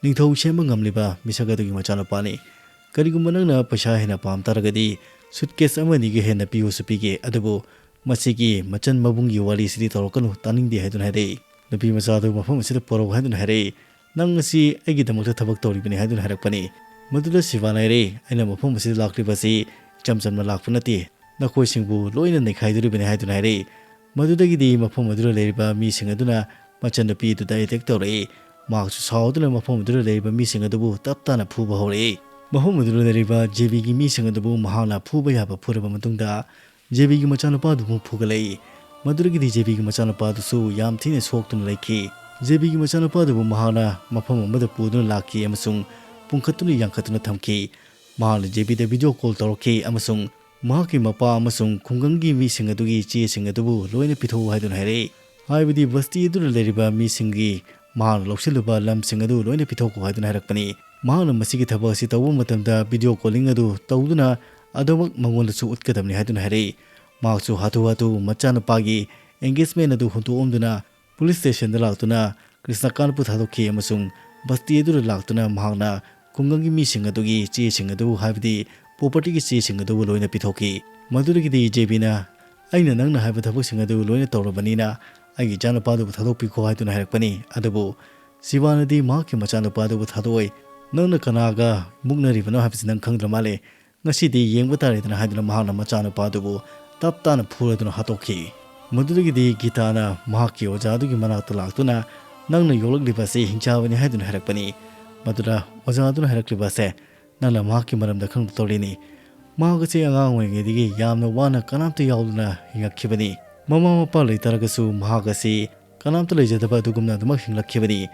ꯅꯤꯡꯊꯧ ꯁꯦꯝꯕ ꯉꯝꯂꯤꯕ ꯃꯤꯁꯛ ꯑꯗꯨꯒꯤ ꯃꯆꯥꯅꯨꯄꯥꯅꯤ꯫ ꯀꯔꯤꯒꯨꯝꯕ ꯅꯪꯅ ꯄꯩꯁꯥ ꯍꯦꯟꯅ ꯄꯥꯝ ꯇꯥꯔꯒꯗꯤ ꯁꯨꯠꯀꯦꯁ ꯑꯃ ꯑꯅꯤꯒꯤ ꯍꯦꯟꯅ ꯄꯤꯌꯨꯁꯨ ꯄꯤꯒꯦ, ꯑꯗꯨꯕꯨ ꯃꯁꯤꯒꯤ ꯃꯆꯟ ꯃꯕꯨꯡꯒꯤ ꯋꯥꯔꯤꯁꯤꯗꯤ ꯇꯧꯔꯛꯀꯅꯨ, ꯇꯥꯅꯤꯡꯗꯦ ꯍꯥꯏꯗꯨꯅ ꯍꯥꯏꯔꯛꯏ꯫ ꯅꯨꯄꯤ ꯃꯆꯥ ꯑꯗꯨ ꯃꯐꯝ ꯑꯁꯤꯗ ꯄꯨꯔꯛꯎ ꯍꯥꯏꯗꯨꯅ ꯍꯥꯏꯔꯛꯏ꯫ ꯅꯪ ꯑꯁꯤ ꯑꯩꯒꯤꯗꯃꯛꯇ ꯊꯕꯛ ꯇꯧꯔꯤꯕꯅꯤ ꯍꯥꯏꯗꯨꯅ ꯍꯥꯏꯔꯛꯄꯅꯤ꯫ ꯃꯗꯨꯗ ꯁꯤꯕꯥꯅ ꯍꯥꯏꯔꯛꯏ, ꯑꯩꯅ ꯃꯐꯝ ꯑꯁꯤꯗ ꯂꯥꯛꯂꯤꯕ ꯑꯁꯤ ꯏꯆꯝ ꯆꯝꯅ ꯂꯥꯛꯄ ꯅꯠꯇꯦ, ꯅꯈꯣꯏꯁꯤꯡꯕꯨ ꯂꯣꯏꯅ ꯅꯩꯈꯥꯏꯗꯣꯔꯤꯕꯅꯤ ꯍꯥꯏꯗꯨꯅ ꯍꯥꯏꯔꯛꯏ꯫ ꯃꯗꯨꯗꯒꯤꯗꯤ ꯃꯐꯝ ꯑꯗꯨꯗ ꯂꯩꯔꯤꯕ ꯃꯤꯁꯤꯡ ꯑꯗꯨꯅ ꯃꯆꯟꯅꯨꯄꯤꯗꯨꯗ ꯑꯦꯇꯦꯛ ꯇꯧꯔꯛꯏ꯫ ꯃꯍꯥꯛꯁꯨ ꯁꯥꯎꯗꯨꯅ ꯃꯐꯝ ꯑꯗꯨꯗ ꯂꯩꯔꯤꯕ ꯃꯤꯁꯤꯡ ꯑꯗꯨꯕꯨ ꯇꯞ ꯇꯥꯅ ꯐꯨꯕ ꯍꯧꯔꯛꯏ꯫ ꯃꯐꯝ ꯑꯗꯨꯗ ꯂꯩꯔꯤꯕ ꯖꯦꯕꯤꯒꯤ ꯃꯤꯁꯤꯡ ꯑꯗꯨꯕꯨ ꯃꯍꯥꯛꯅ ꯐꯨꯕ ꯌꯥꯕ ꯐꯨꯔꯕ ꯃꯇꯨꯡꯗ ꯖꯦꯕꯤꯒꯤ ꯃꯆꯥꯅꯨꯄꯥꯗꯨꯕꯨ ꯐꯨꯒꯠꯂꯛꯏ꯫ ꯃꯗꯨꯗꯒꯤꯗꯤ ꯖꯦꯕꯤꯒꯤ ꯃꯆꯥꯅꯨꯄꯥꯗꯨꯁꯨ ꯌꯥꯝ ꯊꯤꯅ ꯁꯣꯛꯇꯨꯅ ꯂꯩꯈꯤ꯫ ꯖꯦꯕꯤꯒꯤ ꯃꯆꯥꯅꯨꯄꯥꯗꯨꯕꯨ ꯃꯍꯥꯛꯅ ꯃꯐꯝ ꯑꯃꯗ ꯄꯨꯗꯨꯅ ꯂꯥꯛꯈꯤ ꯑꯃꯁꯨꯡ ꯄꯨꯡꯈꯠꯇꯨꯅ ꯌꯥꯡꯈꯠꯇꯨꯅ ꯊꯝꯈꯤ꯫ ꯃꯍꯥꯛꯅ ꯖꯦꯕꯤꯗ ꯚꯤꯗꯤꯑꯣ ꯀꯣꯜ ꯇꯧꯔꯛꯈꯤ ꯑꯃꯁꯨꯡ ꯃꯍꯥꯛꯀꯤ ꯃꯄꯥ ꯑꯃꯁꯨꯡ ꯈꯨꯡꯒꯪꯒꯤ ꯃꯤꯁꯤꯡ ꯑꯗꯨꯒꯤ ꯆꯦꯁꯤꯡ ꯑꯗꯨꯕꯨ ꯂꯣꯏꯅ ꯄꯤꯊꯣꯛꯎ ꯍꯥꯏꯗꯨꯅ ꯍꯥꯏꯔꯛꯏ꯫ ꯍꯥꯏꯕꯗꯤ ꯕꯁꯇꯤ ꯑꯗꯨꯗ ꯂꯩꯔꯤꯕ ꯃꯤꯁꯤꯡꯒꯤ ꯃꯍꯥꯛꯅ ꯂꯧꯁꯤꯜꯂꯨꯕ ꯂꯝꯁꯤꯡ ꯑꯗꯨ ꯂꯣꯏꯅ ꯄꯤꯊꯣꯛꯎ ꯍꯥꯏꯗꯨꯅ ꯍꯥꯏꯔꯛꯄꯅꯤ꯫ ꯃꯍꯥꯛꯅ ꯃꯁꯤꯒꯤ ꯊꯕꯛ ꯑꯁꯤ ꯇꯧꯕ ꯃꯇꯝꯗ ꯚꯤꯗꯤꯑꯣ ꯀꯣꯂꯤꯡ ꯑꯗꯨ ꯇꯧꯗꯨꯅ ꯑꯗꯨꯃꯛ ꯃꯉꯣꯟꯗꯁꯨ ꯎꯠꯀꯗꯕꯅꯤ ꯍꯥꯏꯗꯨꯅ ꯍꯥꯏꯔꯛꯏ꯫ ꯃꯍꯥꯛꯁꯨ ꯍꯥꯊꯨ ꯍꯥꯊꯨ ꯃꯆꯥꯅꯨꯄꯥꯒꯤ ꯑꯦꯡꯒꯦꯖꯃꯦꯟ ꯑꯗꯨ ꯍꯨꯟꯗꯣꯛꯂꯝꯗꯨꯅ ꯄꯨꯂꯤꯁ ꯁ꯭ꯇꯦꯁꯟꯗ ꯂꯥꯛꯇꯨꯅ ꯀ꯭ꯔꯤꯁꯅꯀꯥꯟꯠꯄꯨ ꯊꯥꯗꯣꯛꯈꯤ ꯑꯃꯁꯨꯡ ꯕꯁꯇꯤ ꯑꯗꯨꯗ ꯂꯥꯛꯇꯨꯅ ꯃꯍꯥꯛꯅ ꯈꯨꯡꯒꯪꯒꯤ ꯃꯤꯁꯤꯡ ꯑꯗꯨꯒꯤ ꯆꯦꯁꯤꯡ ꯑꯗꯨ, ꯍꯥꯏꯕꯗꯤ ꯄ꯭ꯔꯣꯄꯔꯇꯤꯒꯤ ꯆꯦꯁꯤꯡ ꯑꯗꯨꯕꯨ ꯂꯣꯏꯅ ꯄꯤꯊꯣꯛꯈꯤ꯫ ꯃꯗꯨꯗꯒꯤꯗꯤ ꯖꯦꯕꯤꯅ, "ꯑꯩꯅ ꯅꯪꯅ ꯍꯥꯏꯕ ꯊꯕꯛꯁꯤꯡ ꯑꯗꯨ ꯂꯣꯏꯅ ꯇꯧꯔꯕꯅꯤꯅ ꯑꯩꯒꯤ ꯏꯆꯥꯅꯨꯄꯥꯗꯨꯕꯨ ꯊꯥꯗꯣꯛꯄꯤꯈꯣ" ꯍꯥꯏꯗꯨꯅ ꯍꯥꯏꯔꯛꯄꯅꯤ꯫ ꯑꯗꯨꯕꯨ ꯁꯤꯕꯥꯅꯗꯤ ꯃꯍꯥꯛꯀꯤ ꯃꯆꯥꯅꯨꯄꯥꯗꯨꯕꯨ ꯊꯥꯗꯣꯛꯑꯣꯏ꯫ "ꯅꯪꯅ ꯀꯅꯥꯒ ꯃꯨꯛꯅꯔꯤꯕꯅꯣ ꯍꯥꯏꯕꯁꯤ ꯅꯪ ꯈꯪꯗ꯭ꯔ ꯃꯥꯜꯂꯦ꯫ ꯉꯁꯤꯗꯤ ꯌꯦꯡꯕ ꯇꯥꯔꯦꯗꯅ" ꯍꯥꯏꯗꯨꯅ ꯃꯍꯥꯛꯅ ꯃꯆꯥꯅꯨꯄꯥꯗꯨꯕꯨ ꯇꯞ ꯇꯥꯅ ꯐꯨꯔꯗꯨꯅ ꯍꯥꯠꯇꯣꯛꯈꯤ꯫ ꯃꯗꯨꯗꯒꯤꯗꯤ ꯒꯤꯇꯥꯅ ꯃꯍꯥꯛꯀꯤ ꯑꯣꯖꯥꯗꯨꯒꯤ ꯃꯅꯥꯛꯇ ꯂꯥꯛꯇꯨꯅ, "ꯅꯪꯅ ꯌꯣꯛꯂꯛꯂꯤꯕ ꯑꯁꯤ ꯍꯤꯡꯆꯥꯕꯅꯤ" ꯍꯥꯏꯗꯨꯅ ꯍꯥꯏꯔꯛꯄꯅꯤ꯫ ꯃꯗꯨꯗ ꯑꯣꯖꯥꯗꯨꯅ ꯍꯥꯏꯔꯛꯂꯤꯕ ꯑꯁꯦ, "ꯅꯪꯅ ꯃꯍꯥꯛꯀꯤ ꯃꯔꯝꯗ ꯈꯪꯕ ꯇꯧꯔꯤꯅꯤ꯫ ꯃꯍꯥꯛ ꯑꯁꯤ ꯑꯉꯥꯡ ꯑꯣꯏꯔꯤꯉꯩꯗꯒꯤ ꯌꯥꯝꯅ ꯋꯥꯅ ꯀꯅꯥꯝꯇ ꯌꯥꯎꯗꯅ ꯍꯤꯡꯉꯛꯈꯤꯕꯅꯤ꯫ ꯃꯃꯥ ꯃꯄꯥ ꯂꯩꯇꯥꯔꯒꯁꯨ ꯃꯍꯥꯛ ꯑꯁꯤ ꯀꯅꯥꯝꯇ ꯂꯩꯖꯗꯕ ꯑꯗꯨꯒꯨꯝꯅ ꯑꯗꯨꯃꯛ ꯍꯤꯡꯂꯛꯈꯤꯕꯅꯤ꯫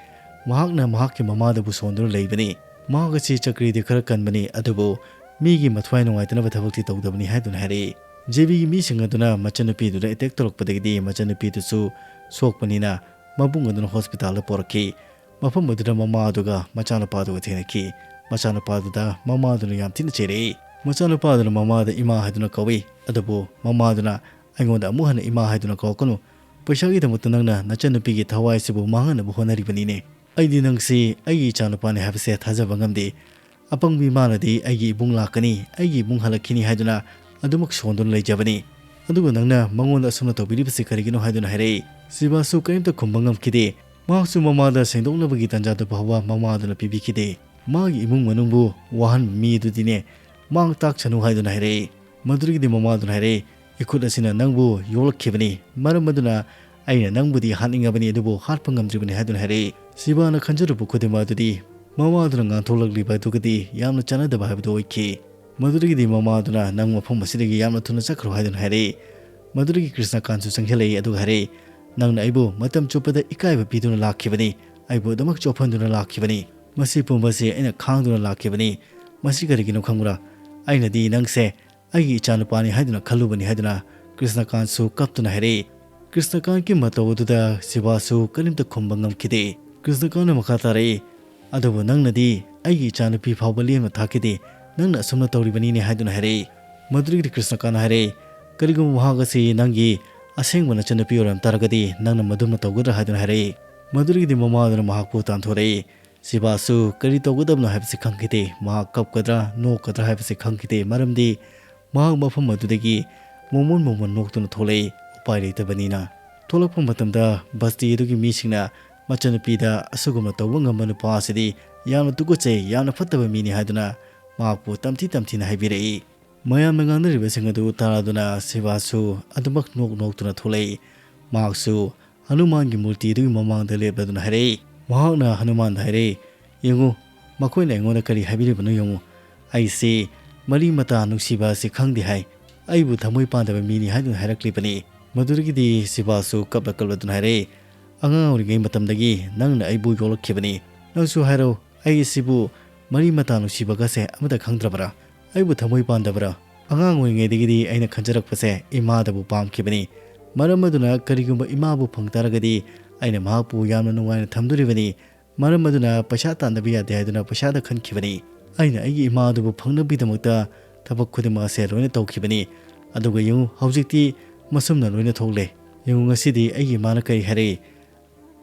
ꯃꯍꯥꯛꯅ ꯃꯍꯥꯛꯀꯤ ꯃꯃꯥꯗꯕꯨ ꯁꯣꯟꯗꯨꯅ ꯂꯩꯕꯅꯤ꯫ ꯃꯍꯥꯛ ꯑꯁꯤ ꯆꯀ꯭ꯔꯤꯗꯤ ꯈꯔ ꯀꯟꯕꯅꯤ, ꯑꯗꯨꯕꯨ ꯃꯤꯒꯤ ꯃꯊ꯭ꯋꯥꯏ ꯅꯨꯡꯉꯥꯏꯇꯅꯕ ꯊꯕꯛꯇꯤ ꯇꯧꯗꯕꯅꯤ" ꯍꯥꯏꯗꯨꯅ ꯍꯥꯏꯔꯛꯏ꯫ ꯖꯦꯕꯤꯒꯤ ꯃꯤꯁꯤꯡ ꯑꯗꯨꯅ ꯃꯆꯟꯅꯨꯄꯤꯗꯨꯗ ꯑꯦꯇꯦꯛ ꯇꯧꯔꯛꯄꯗꯒꯤꯗꯤ ꯃꯆꯟꯅꯨꯄꯤꯗꯨꯁꯨ ꯁꯣꯛꯄꯅꯤꯅ ꯃꯕꯨꯡ ꯑꯗꯨꯅ ꯍꯣꯁꯄꯤꯇꯥꯜꯗ ꯄꯨꯔꯛꯈꯤ꯫ ꯃꯐꯝ ꯑꯗꯨꯗ ꯃꯃꯥ ꯑꯗꯨꯒ ꯃꯆꯥꯅꯨꯄꯥꯗꯨꯒ ꯊꯦꯡꯅꯈꯤ꯫ ꯃꯆꯥꯅꯨꯄꯥꯗꯨꯗ ꯃꯃꯥꯗꯨꯅ ꯌꯥꯝ ꯊꯤꯅ ꯆꯩꯔꯛꯏ꯫ ꯃꯆꯥꯅꯨꯄꯥꯗꯨꯅ ꯃꯃꯥꯗ ꯏꯃꯥ ꯍꯥꯏꯗꯨꯅ ꯀꯧꯏ, ꯑꯗꯨꯕꯨ ꯃꯃꯥꯗꯨꯅ, "ꯑꯩꯉꯣꯟꯗ ꯑꯃꯨꯛ ꯍꯟꯅ ꯏꯃꯥ ꯍꯥꯏꯗꯨꯅ ꯀꯧꯔꯛꯀꯅꯨ꯫ ꯄꯩꯁꯥꯒꯤꯗꯃꯛꯇ ꯅꯪꯅ ꯅꯆꯟꯅꯨꯄꯤꯒꯤ ꯊꯋꯥꯏ ꯑꯁꯤꯕꯨ ꯃꯥꯡꯍꯟꯅꯕ ꯍꯣꯠꯅꯔꯤꯕꯅꯤꯅꯦ꯫ ꯑꯩꯗꯤ ꯅꯪꯁꯤ ꯑꯩꯒꯤ ꯏꯆꯥꯅꯨꯄꯥꯅꯤ ꯍꯥꯏꯕꯁꯦ ꯊꯥꯖꯕ ꯉꯝꯗꯦ꯫ ꯑꯄꯪꯕꯤ ꯃꯥꯅꯗꯤ ꯑꯩꯒꯤ ꯏꯕꯨꯡ ꯂꯥꯛꯀꯅꯤ, ꯑꯩꯒꯤ ꯏꯕꯨꯡ ꯍꯜꯂꯛꯈꯤꯅꯤ ꯍꯥꯏꯗꯨꯅ ꯑꯗꯨꯃꯛ ꯁꯣꯟꯗꯨꯅ ꯂꯩꯖꯕꯅꯤ꯫ ꯑꯗꯨꯒ ꯅꯪꯅ ꯃꯉꯣꯟꯗ ꯑꯁꯨꯝꯅ ꯇꯧꯕꯤꯔꯤꯕꯁꯤ ꯀꯔꯤꯒꯤꯅꯣ ꯍꯥꯏꯗꯨꯅ ꯍꯥꯏꯔꯛꯏ꯫ ꯁꯤꯕꯥꯁꯨ ꯀꯔꯤꯝꯇ ꯈꯨꯝꯕ ꯉꯝꯈꯤꯗꯦ꯫ ꯃꯍꯥꯛꯁꯨ ꯃꯃꯥꯗ ꯁꯦꯡꯗꯣꯛꯅꯕꯒꯤ ꯇꯥꯟꯖꯥꯗꯨ ꯐꯥꯎꯕ ꯃꯃꯥꯗꯨꯅ ꯄꯤꯕꯤꯈꯤꯗꯦ꯫ ꯃꯥꯒꯤ ꯏꯃꯨꯡ ꯃꯅꯨꯡꯕꯨ ꯋꯥꯍꯟꯕ ꯃꯤ ꯑꯗꯨꯗꯤꯅꯦ ꯃꯥꯡ ꯇꯥꯛꯁꯅꯨ ꯍꯥꯏꯗꯨꯅ ꯍꯥꯏꯔꯛꯏ꯫ ꯃꯗꯨꯗꯒꯤꯗꯤ ꯃꯃꯥꯗꯨꯅ ꯍꯥꯏꯔꯛꯏ, "ꯏꯈꯨꯠ ꯑꯁꯤꯅ ꯅꯪꯕꯨ ꯌꯣꯛꯂꯛꯈꯤꯕꯅꯤ, ꯃꯔꯝ ꯑꯗꯨꯅ ꯑꯩꯅ ꯅꯪꯕꯨꯗꯤ ꯍꯥꯠꯅꯤꯡꯉꯕꯅꯤ, ꯑꯗꯨꯕꯨ ꯍꯥꯠꯄ ꯉꯝꯗ꯭ꯔꯤꯕꯅꯤ" ꯍꯥꯏꯗꯨꯅ ꯍꯥꯏꯔꯛꯏ꯫ ꯁꯤꯕꯥꯅ ꯈꯟꯖꯔꯨꯕ ꯈꯨꯗꯤꯡꯃꯛ ꯑꯗꯨꯗꯤ ꯃꯃꯥꯗꯨꯅ ꯉꯥꯡꯊꯣꯛꯂꯛꯂꯤꯕ ꯑꯗꯨꯒꯗꯤ ꯌꯥꯝꯅ ꯆꯥꯟꯅꯗꯕ ꯍꯥꯏꯕꯗꯨ ꯑꯣꯏꯈꯤ꯫ ꯃꯗꯨꯗꯒꯤꯗꯤ ꯃꯃꯥꯗꯨꯅ, "ꯅꯪ ꯃꯐꯝ ꯑꯁꯤꯗꯒꯤ ꯌꯥꯝꯅ ꯊꯨꯅ ꯆꯠꯈ꯭ꯔꯣ" ꯍꯥꯏꯗꯨꯅ ꯍꯥꯏꯔꯛꯏ꯫ ꯃꯗꯨꯗꯒꯤ ꯀ꯭ꯔꯤꯁꯅꯀꯥꯟꯁꯨ ꯆꯪꯁꯤꯜꯂꯛꯏ ꯑꯗꯨꯒ ꯍꯥꯏꯔꯛꯏ, "ꯅꯪꯅ ꯑꯩꯕꯨ ꯃꯇꯝ ꯆꯨꯞꯄꯗ ꯏꯀꯥꯏꯕ ꯄꯤꯗꯨꯅ ꯂꯥꯛꯈꯤꯕꯅꯤ, ꯑꯩꯕꯨ ꯑꯗꯨꯃꯛ ꯆꯣꯞꯍꯟꯗꯨꯅ ꯂꯥꯛꯈꯤꯕꯅꯤ꯫ ꯃꯁꯤ ꯄꯨꯝꯕꯁꯤ ꯑꯩꯅ ꯈꯥꯡꯗꯨꯅ ꯂꯥꯛꯈꯤꯕꯅꯤ꯫ ꯃꯁꯤ ꯀꯔꯤꯒꯤꯅꯣ ꯈꯪꯕ꯭ꯔꯥ? ꯑꯩꯅꯗꯤ ꯅꯪꯁꯦ ꯑꯩꯒꯤ ꯏꯆꯥꯅꯨꯄꯥꯅꯤ ꯍꯥꯏꯗꯨꯅ ꯈꯜꯂꯨꯕꯅꯤ" ꯍꯥꯏꯗꯨꯅ ꯀ꯭ꯔꯤꯁꯅꯀꯥꯟꯁꯨ ꯀꯞꯇꯨꯅ ꯍꯥꯏꯔꯛꯏ꯫ ꯀ꯭ꯔꯤꯁꯅꯀꯥꯟꯒꯤ ꯃꯇꯧ ꯑꯗꯨꯗ ꯁꯤꯕꯥꯁꯨ ꯀꯔꯤꯝꯇ ꯈꯨꯝꯕ ꯉꯝꯈꯤꯗꯦ꯫ ꯀ꯭ꯔꯤꯁꯅꯀꯥꯟꯅ ꯃꯈꯥ ꯇꯥꯔꯛꯏ, "ꯑꯗꯨꯕꯨ ꯅꯪꯅꯗꯤ ꯑꯩꯒꯤ ꯏꯆꯥꯅꯨꯄꯤ ꯐꯥꯎꯕ ꯂꯦꯝꯅ ꯊꯥꯈꯤꯗꯦ, ꯅꯪꯅ ꯑꯁꯨꯝꯅ ꯇꯧꯔꯤꯕꯅꯤꯅꯦ" ꯍꯥꯏꯗꯨꯅ ꯍꯥꯏꯔꯛꯏ꯫ ꯃꯗꯨꯗꯒꯤꯗꯤ ꯀ꯭ꯔꯤꯁꯅꯀꯥꯟꯅ ꯍꯥꯏꯔꯛꯏ, "ꯀꯔꯤꯒꯨꯝꯕ ꯃꯍꯥꯛ ꯑꯁꯤ ꯅꯪꯒꯤ ꯑꯁꯦꯡꯕ ꯅꯆꯟꯅꯨꯄꯤ ꯑꯣꯏꯔꯝ ꯇꯥꯔꯒꯗꯤ ꯅꯪꯅ ꯃꯗꯨꯝꯅ ꯇꯧꯒꯗ꯭ꯔꯥ?" ꯍꯥꯏꯗꯨꯅ ꯍꯥꯏꯔꯛꯏ꯫ ꯃꯗꯨꯗꯒꯤꯗꯤ ꯃꯃꯥꯗꯨꯅ ꯃꯍꯥꯛꯄꯨ ꯇꯥꯟꯊꯣꯔꯛꯏ꯫ ꯁꯤꯕꯥꯁꯨ ꯀꯔꯤ ꯇꯧꯒꯗꯕꯅꯣ ꯍꯥꯏꯕꯁꯤ ꯈꯪꯈꯤꯗꯦ꯫ ꯃꯍꯥꯛ ꯀꯞꯀꯗ꯭ꯔꯥ, ꯅꯣꯛꯀꯗ꯭ꯔꯥ ꯍꯥꯏꯕꯁꯤ ꯈꯪꯈꯤꯗꯦ, ꯃꯔꯝꯗꯤ ꯃꯍꯥꯛ ꯃꯐꯝ ꯑꯗꯨꯗꯒꯤ ꯃꯣꯃꯣꯟ ꯃꯣꯃꯣꯟ ꯅꯣꯛꯇꯨꯅ ꯊꯣꯛꯂꯛꯏ, ꯎꯄꯥꯏ ꯂꯩꯇꯕꯅꯤꯅ꯫ ꯊꯣꯛꯂꯛꯄ ꯃꯇꯝꯗ ꯕꯁꯇꯤ ꯑꯗꯨꯒꯤ ꯃꯤꯁꯤꯡꯅ ꯃꯆꯟꯅꯨꯄꯤꯗ ꯑꯁꯤꯒꯨꯝꯅ ꯇꯧꯕ ꯉꯝꯕ ꯅꯨꯄꯥ ꯑꯁꯤꯗꯤ ꯌꯥꯝꯅ ꯇꯨꯀꯠꯆꯩ, ꯌꯥꯝꯅ ꯐꯠꯇꯕ ꯃꯤꯅꯤ ꯍꯥꯏꯗꯨꯅ ꯃꯍꯥꯛꯄꯨ ꯇꯝꯊꯤ ꯇꯝꯊꯤꯅ ꯍꯥꯏꯕꯤꯔꯛꯏ꯫ ꯃꯌꯥꯝꯅ ꯉꯥꯡꯅꯔꯤꯕꯁꯤꯡ ꯑꯗꯨ ꯇꯥꯔꯗꯨꯅ ꯁꯤꯕꯥꯁꯨ ꯑꯗꯨꯃꯛ ꯅꯣꯛ ꯅꯣꯛꯇꯨꯅ ꯊꯣꯛꯂꯛꯏ꯫ ꯃꯍꯥꯛꯁꯨ ꯍꯅꯨꯃꯥꯟꯒꯤ ꯃꯨꯔꯇꯤ ꯑꯗꯨꯒꯤ ꯃꯃꯥꯡꯗ ꯂꯦꯞꯂꯗꯨꯅ ꯍꯥꯏꯔꯛꯏ꯫ ꯃꯍꯥꯛꯅ ꯍꯅꯨꯃꯥꯟꯗ ꯍꯥꯏꯔꯛꯏ, "ꯌꯦꯡꯉꯨ, ꯃꯈꯣꯏꯅ ꯑꯩꯉꯣꯟꯗ ꯀꯔꯤ ꯍꯥꯏꯕꯤꯔꯤꯕꯅꯣ ꯌꯦꯡꯉꯨ꯫ ꯑꯩꯁꯤ ꯃꯔꯤ ꯃꯇꯥ ꯅꯨꯡꯁꯤꯕ ꯑꯁꯤ ꯈꯪꯗꯦ ꯍꯥꯏ꯫ ꯑꯩꯕꯨ ꯊꯃꯣꯏ ꯄꯥꯟꯗꯕ ꯃꯤꯅꯤ ꯍꯥꯏꯗꯨꯅ ꯍꯥꯏꯔꯛꯂꯤꯕꯅꯤ꯫" ꯃꯗꯨꯗꯒꯤꯗꯤ ꯁꯤꯕꯥꯁꯨ ꯀꯞꯂ ꯀꯞꯂꯗꯨꯅ ꯍꯥꯏꯔꯛꯏ, "ꯑꯉꯥꯡ ꯑꯣꯏꯔꯤꯉꯩ ꯃꯇꯝꯗꯒꯤ ꯅꯪꯅ ꯑꯩꯕꯨ ꯌꯣꯛꯂꯛꯈꯤꯕꯅꯤ꯫ ꯅꯪꯁꯨ ꯍꯥꯏꯔꯣ, ꯑꯩ ꯑꯁꯤꯕꯨ ꯃꯔꯤ ꯃꯇꯥ ꯅꯨꯡꯁꯤꯕꯒꯁꯦ ꯑꯃꯠꯇ ꯈꯪꯗ꯭ꯔꯕ꯭ꯔꯥ? ꯑꯩꯕꯨ ꯊꯃꯣꯏ ꯄꯥꯟꯗꯕ꯭ꯔꯥ? ꯑꯉꯥꯡ ꯑꯣꯏꯔꯤꯉꯩꯗꯒꯤꯗꯤ ꯑꯩꯅ ꯈꯟꯖꯔꯛꯄꯁꯦ ꯏꯃꯥꯗꯕꯨ ꯄꯥꯝꯈꯤꯕꯅꯤ꯫ ꯃꯔꯝ ꯑꯗꯨꯅ ꯀꯔꯤꯒꯨꯝꯕ ꯏꯃꯥꯕꯨ ꯐꯪ ꯇꯥꯔꯒꯗꯤ ꯑꯩꯅ ꯃꯍꯥꯛꯄꯨ ꯌꯥꯝꯅ ꯅꯨꯡꯉꯥꯏꯅ ꯊꯝꯗꯣꯔꯤꯕꯅꯤ꯫ ꯃꯔꯝ ꯑꯗꯨꯅ ꯄꯩꯁꯥ ꯇꯥꯟꯗꯕ ꯌꯥꯗꯦ ꯍꯥꯏꯗꯨꯅ ꯄꯩꯁꯥꯗ ꯈꯟꯈꯤꯕꯅꯤ꯫ ꯑꯩꯅ ꯑꯩꯒꯤ ꯏꯃꯥ ꯑꯗꯨꯕꯨ ꯐꯪꯅꯕꯒꯤꯗꯃꯛꯇ ꯊꯕꯛ ꯈꯨꯗꯤꯡꯃꯛ ꯑꯁꯦ ꯂꯣꯏꯅ ꯇꯧꯈꯤꯕꯅꯤ꯫ ꯑꯗꯨꯒ ꯌꯦꯡꯉꯨ, ꯍꯧꯖꯤꯛꯇꯤ ꯃꯁꯨꯝꯅ ꯂꯣꯏꯅ ꯊꯣꯛꯂꯦ꯫ ꯌꯦꯡꯉꯨ, ꯉꯁꯤꯗꯤ ꯑꯩꯒꯤ ꯏꯃꯥꯅ ꯀꯔꯤ ꯍꯥꯏꯔꯛꯏ?"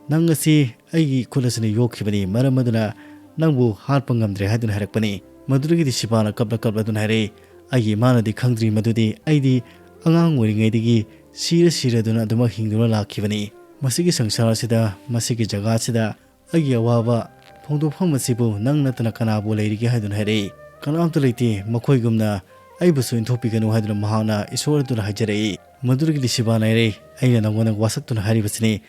"ꯅꯪ ꯑꯁꯤ ꯑꯩꯒꯤ ꯈꯨꯠ ꯑꯁꯤꯅ ꯌꯣꯛꯈꯤꯕꯅꯤ, ꯃꯔꯝ ꯑꯗꯨꯅ ꯅꯪꯕꯨ ꯍꯥꯠꯄ ꯉꯝꯗ꯭ꯔꯦ" ꯍꯥꯏꯗꯨꯅ ꯍꯥꯏꯔꯛꯄꯅꯤ꯫ ꯃꯗꯨꯗꯒꯤꯗꯤ ꯁꯤꯕꯥꯅ ꯀꯞꯂ ꯀꯞꯂꯗꯨꯅ ꯍꯥꯏꯔꯛꯏ, "ꯑꯩꯒꯤ ꯏꯃꯥꯅꯗꯤ ꯈꯪꯗ꯭ꯔꯤ ꯃꯗꯨꯗꯤ ꯑꯩꯗꯤ ꯑꯉꯥꯡ ꯑꯣꯏꯔꯤꯉꯩꯗꯒꯤ ꯁꯤꯔ ꯁꯤꯔꯗꯨꯅ ꯑꯗꯨꯃꯛ ꯍꯤꯡꯗꯨꯅ ꯂꯥꯛꯈꯤꯕꯅꯤ꯫ ꯃꯁꯤꯒꯤ ꯁꯪꯁꯥꯔ ꯑꯁꯤꯗ, ꯃꯁꯤꯒꯤ ꯖꯒꯥ ꯑꯁꯤꯗ ꯑꯩꯒꯤ ꯑꯋꯥꯕ ꯐꯣꯡꯗꯣꯛꯐꯝ ꯑꯁꯤꯕꯨ ꯅꯪ ꯅꯠꯇꯅ ꯀꯅꯥꯕꯨ ꯂꯩꯔꯤꯒꯦ?" ꯍꯥꯏꯗꯨꯅ ꯍꯥꯏꯔꯛꯏ꯫ "ꯀꯅꯥꯝꯇ ꯂꯩꯇꯦ, ꯃꯈꯣꯏꯒꯨꯝꯅ ꯑꯩꯕꯨꯁꯨ ꯏꯟꯊꯣꯛꯄꯤꯒꯅꯨ" ꯍꯥꯏꯗꯨꯅ ꯃꯍꯥꯛꯅ ꯏꯁꯣꯔ ꯑꯗꯨꯗ ꯍꯥꯏꯖꯔꯛꯏ꯫ ꯃꯗꯨꯗꯒꯤꯗꯤ ꯁꯤꯕꯥꯅ ꯍꯥꯏꯔꯛꯏ, "ꯑꯩꯅ ꯅꯪꯉꯣꯟꯗ ꯋꯥꯁꯛꯇꯨꯅ ꯍꯥꯏꯔꯤꯕꯁꯤꯅꯤ,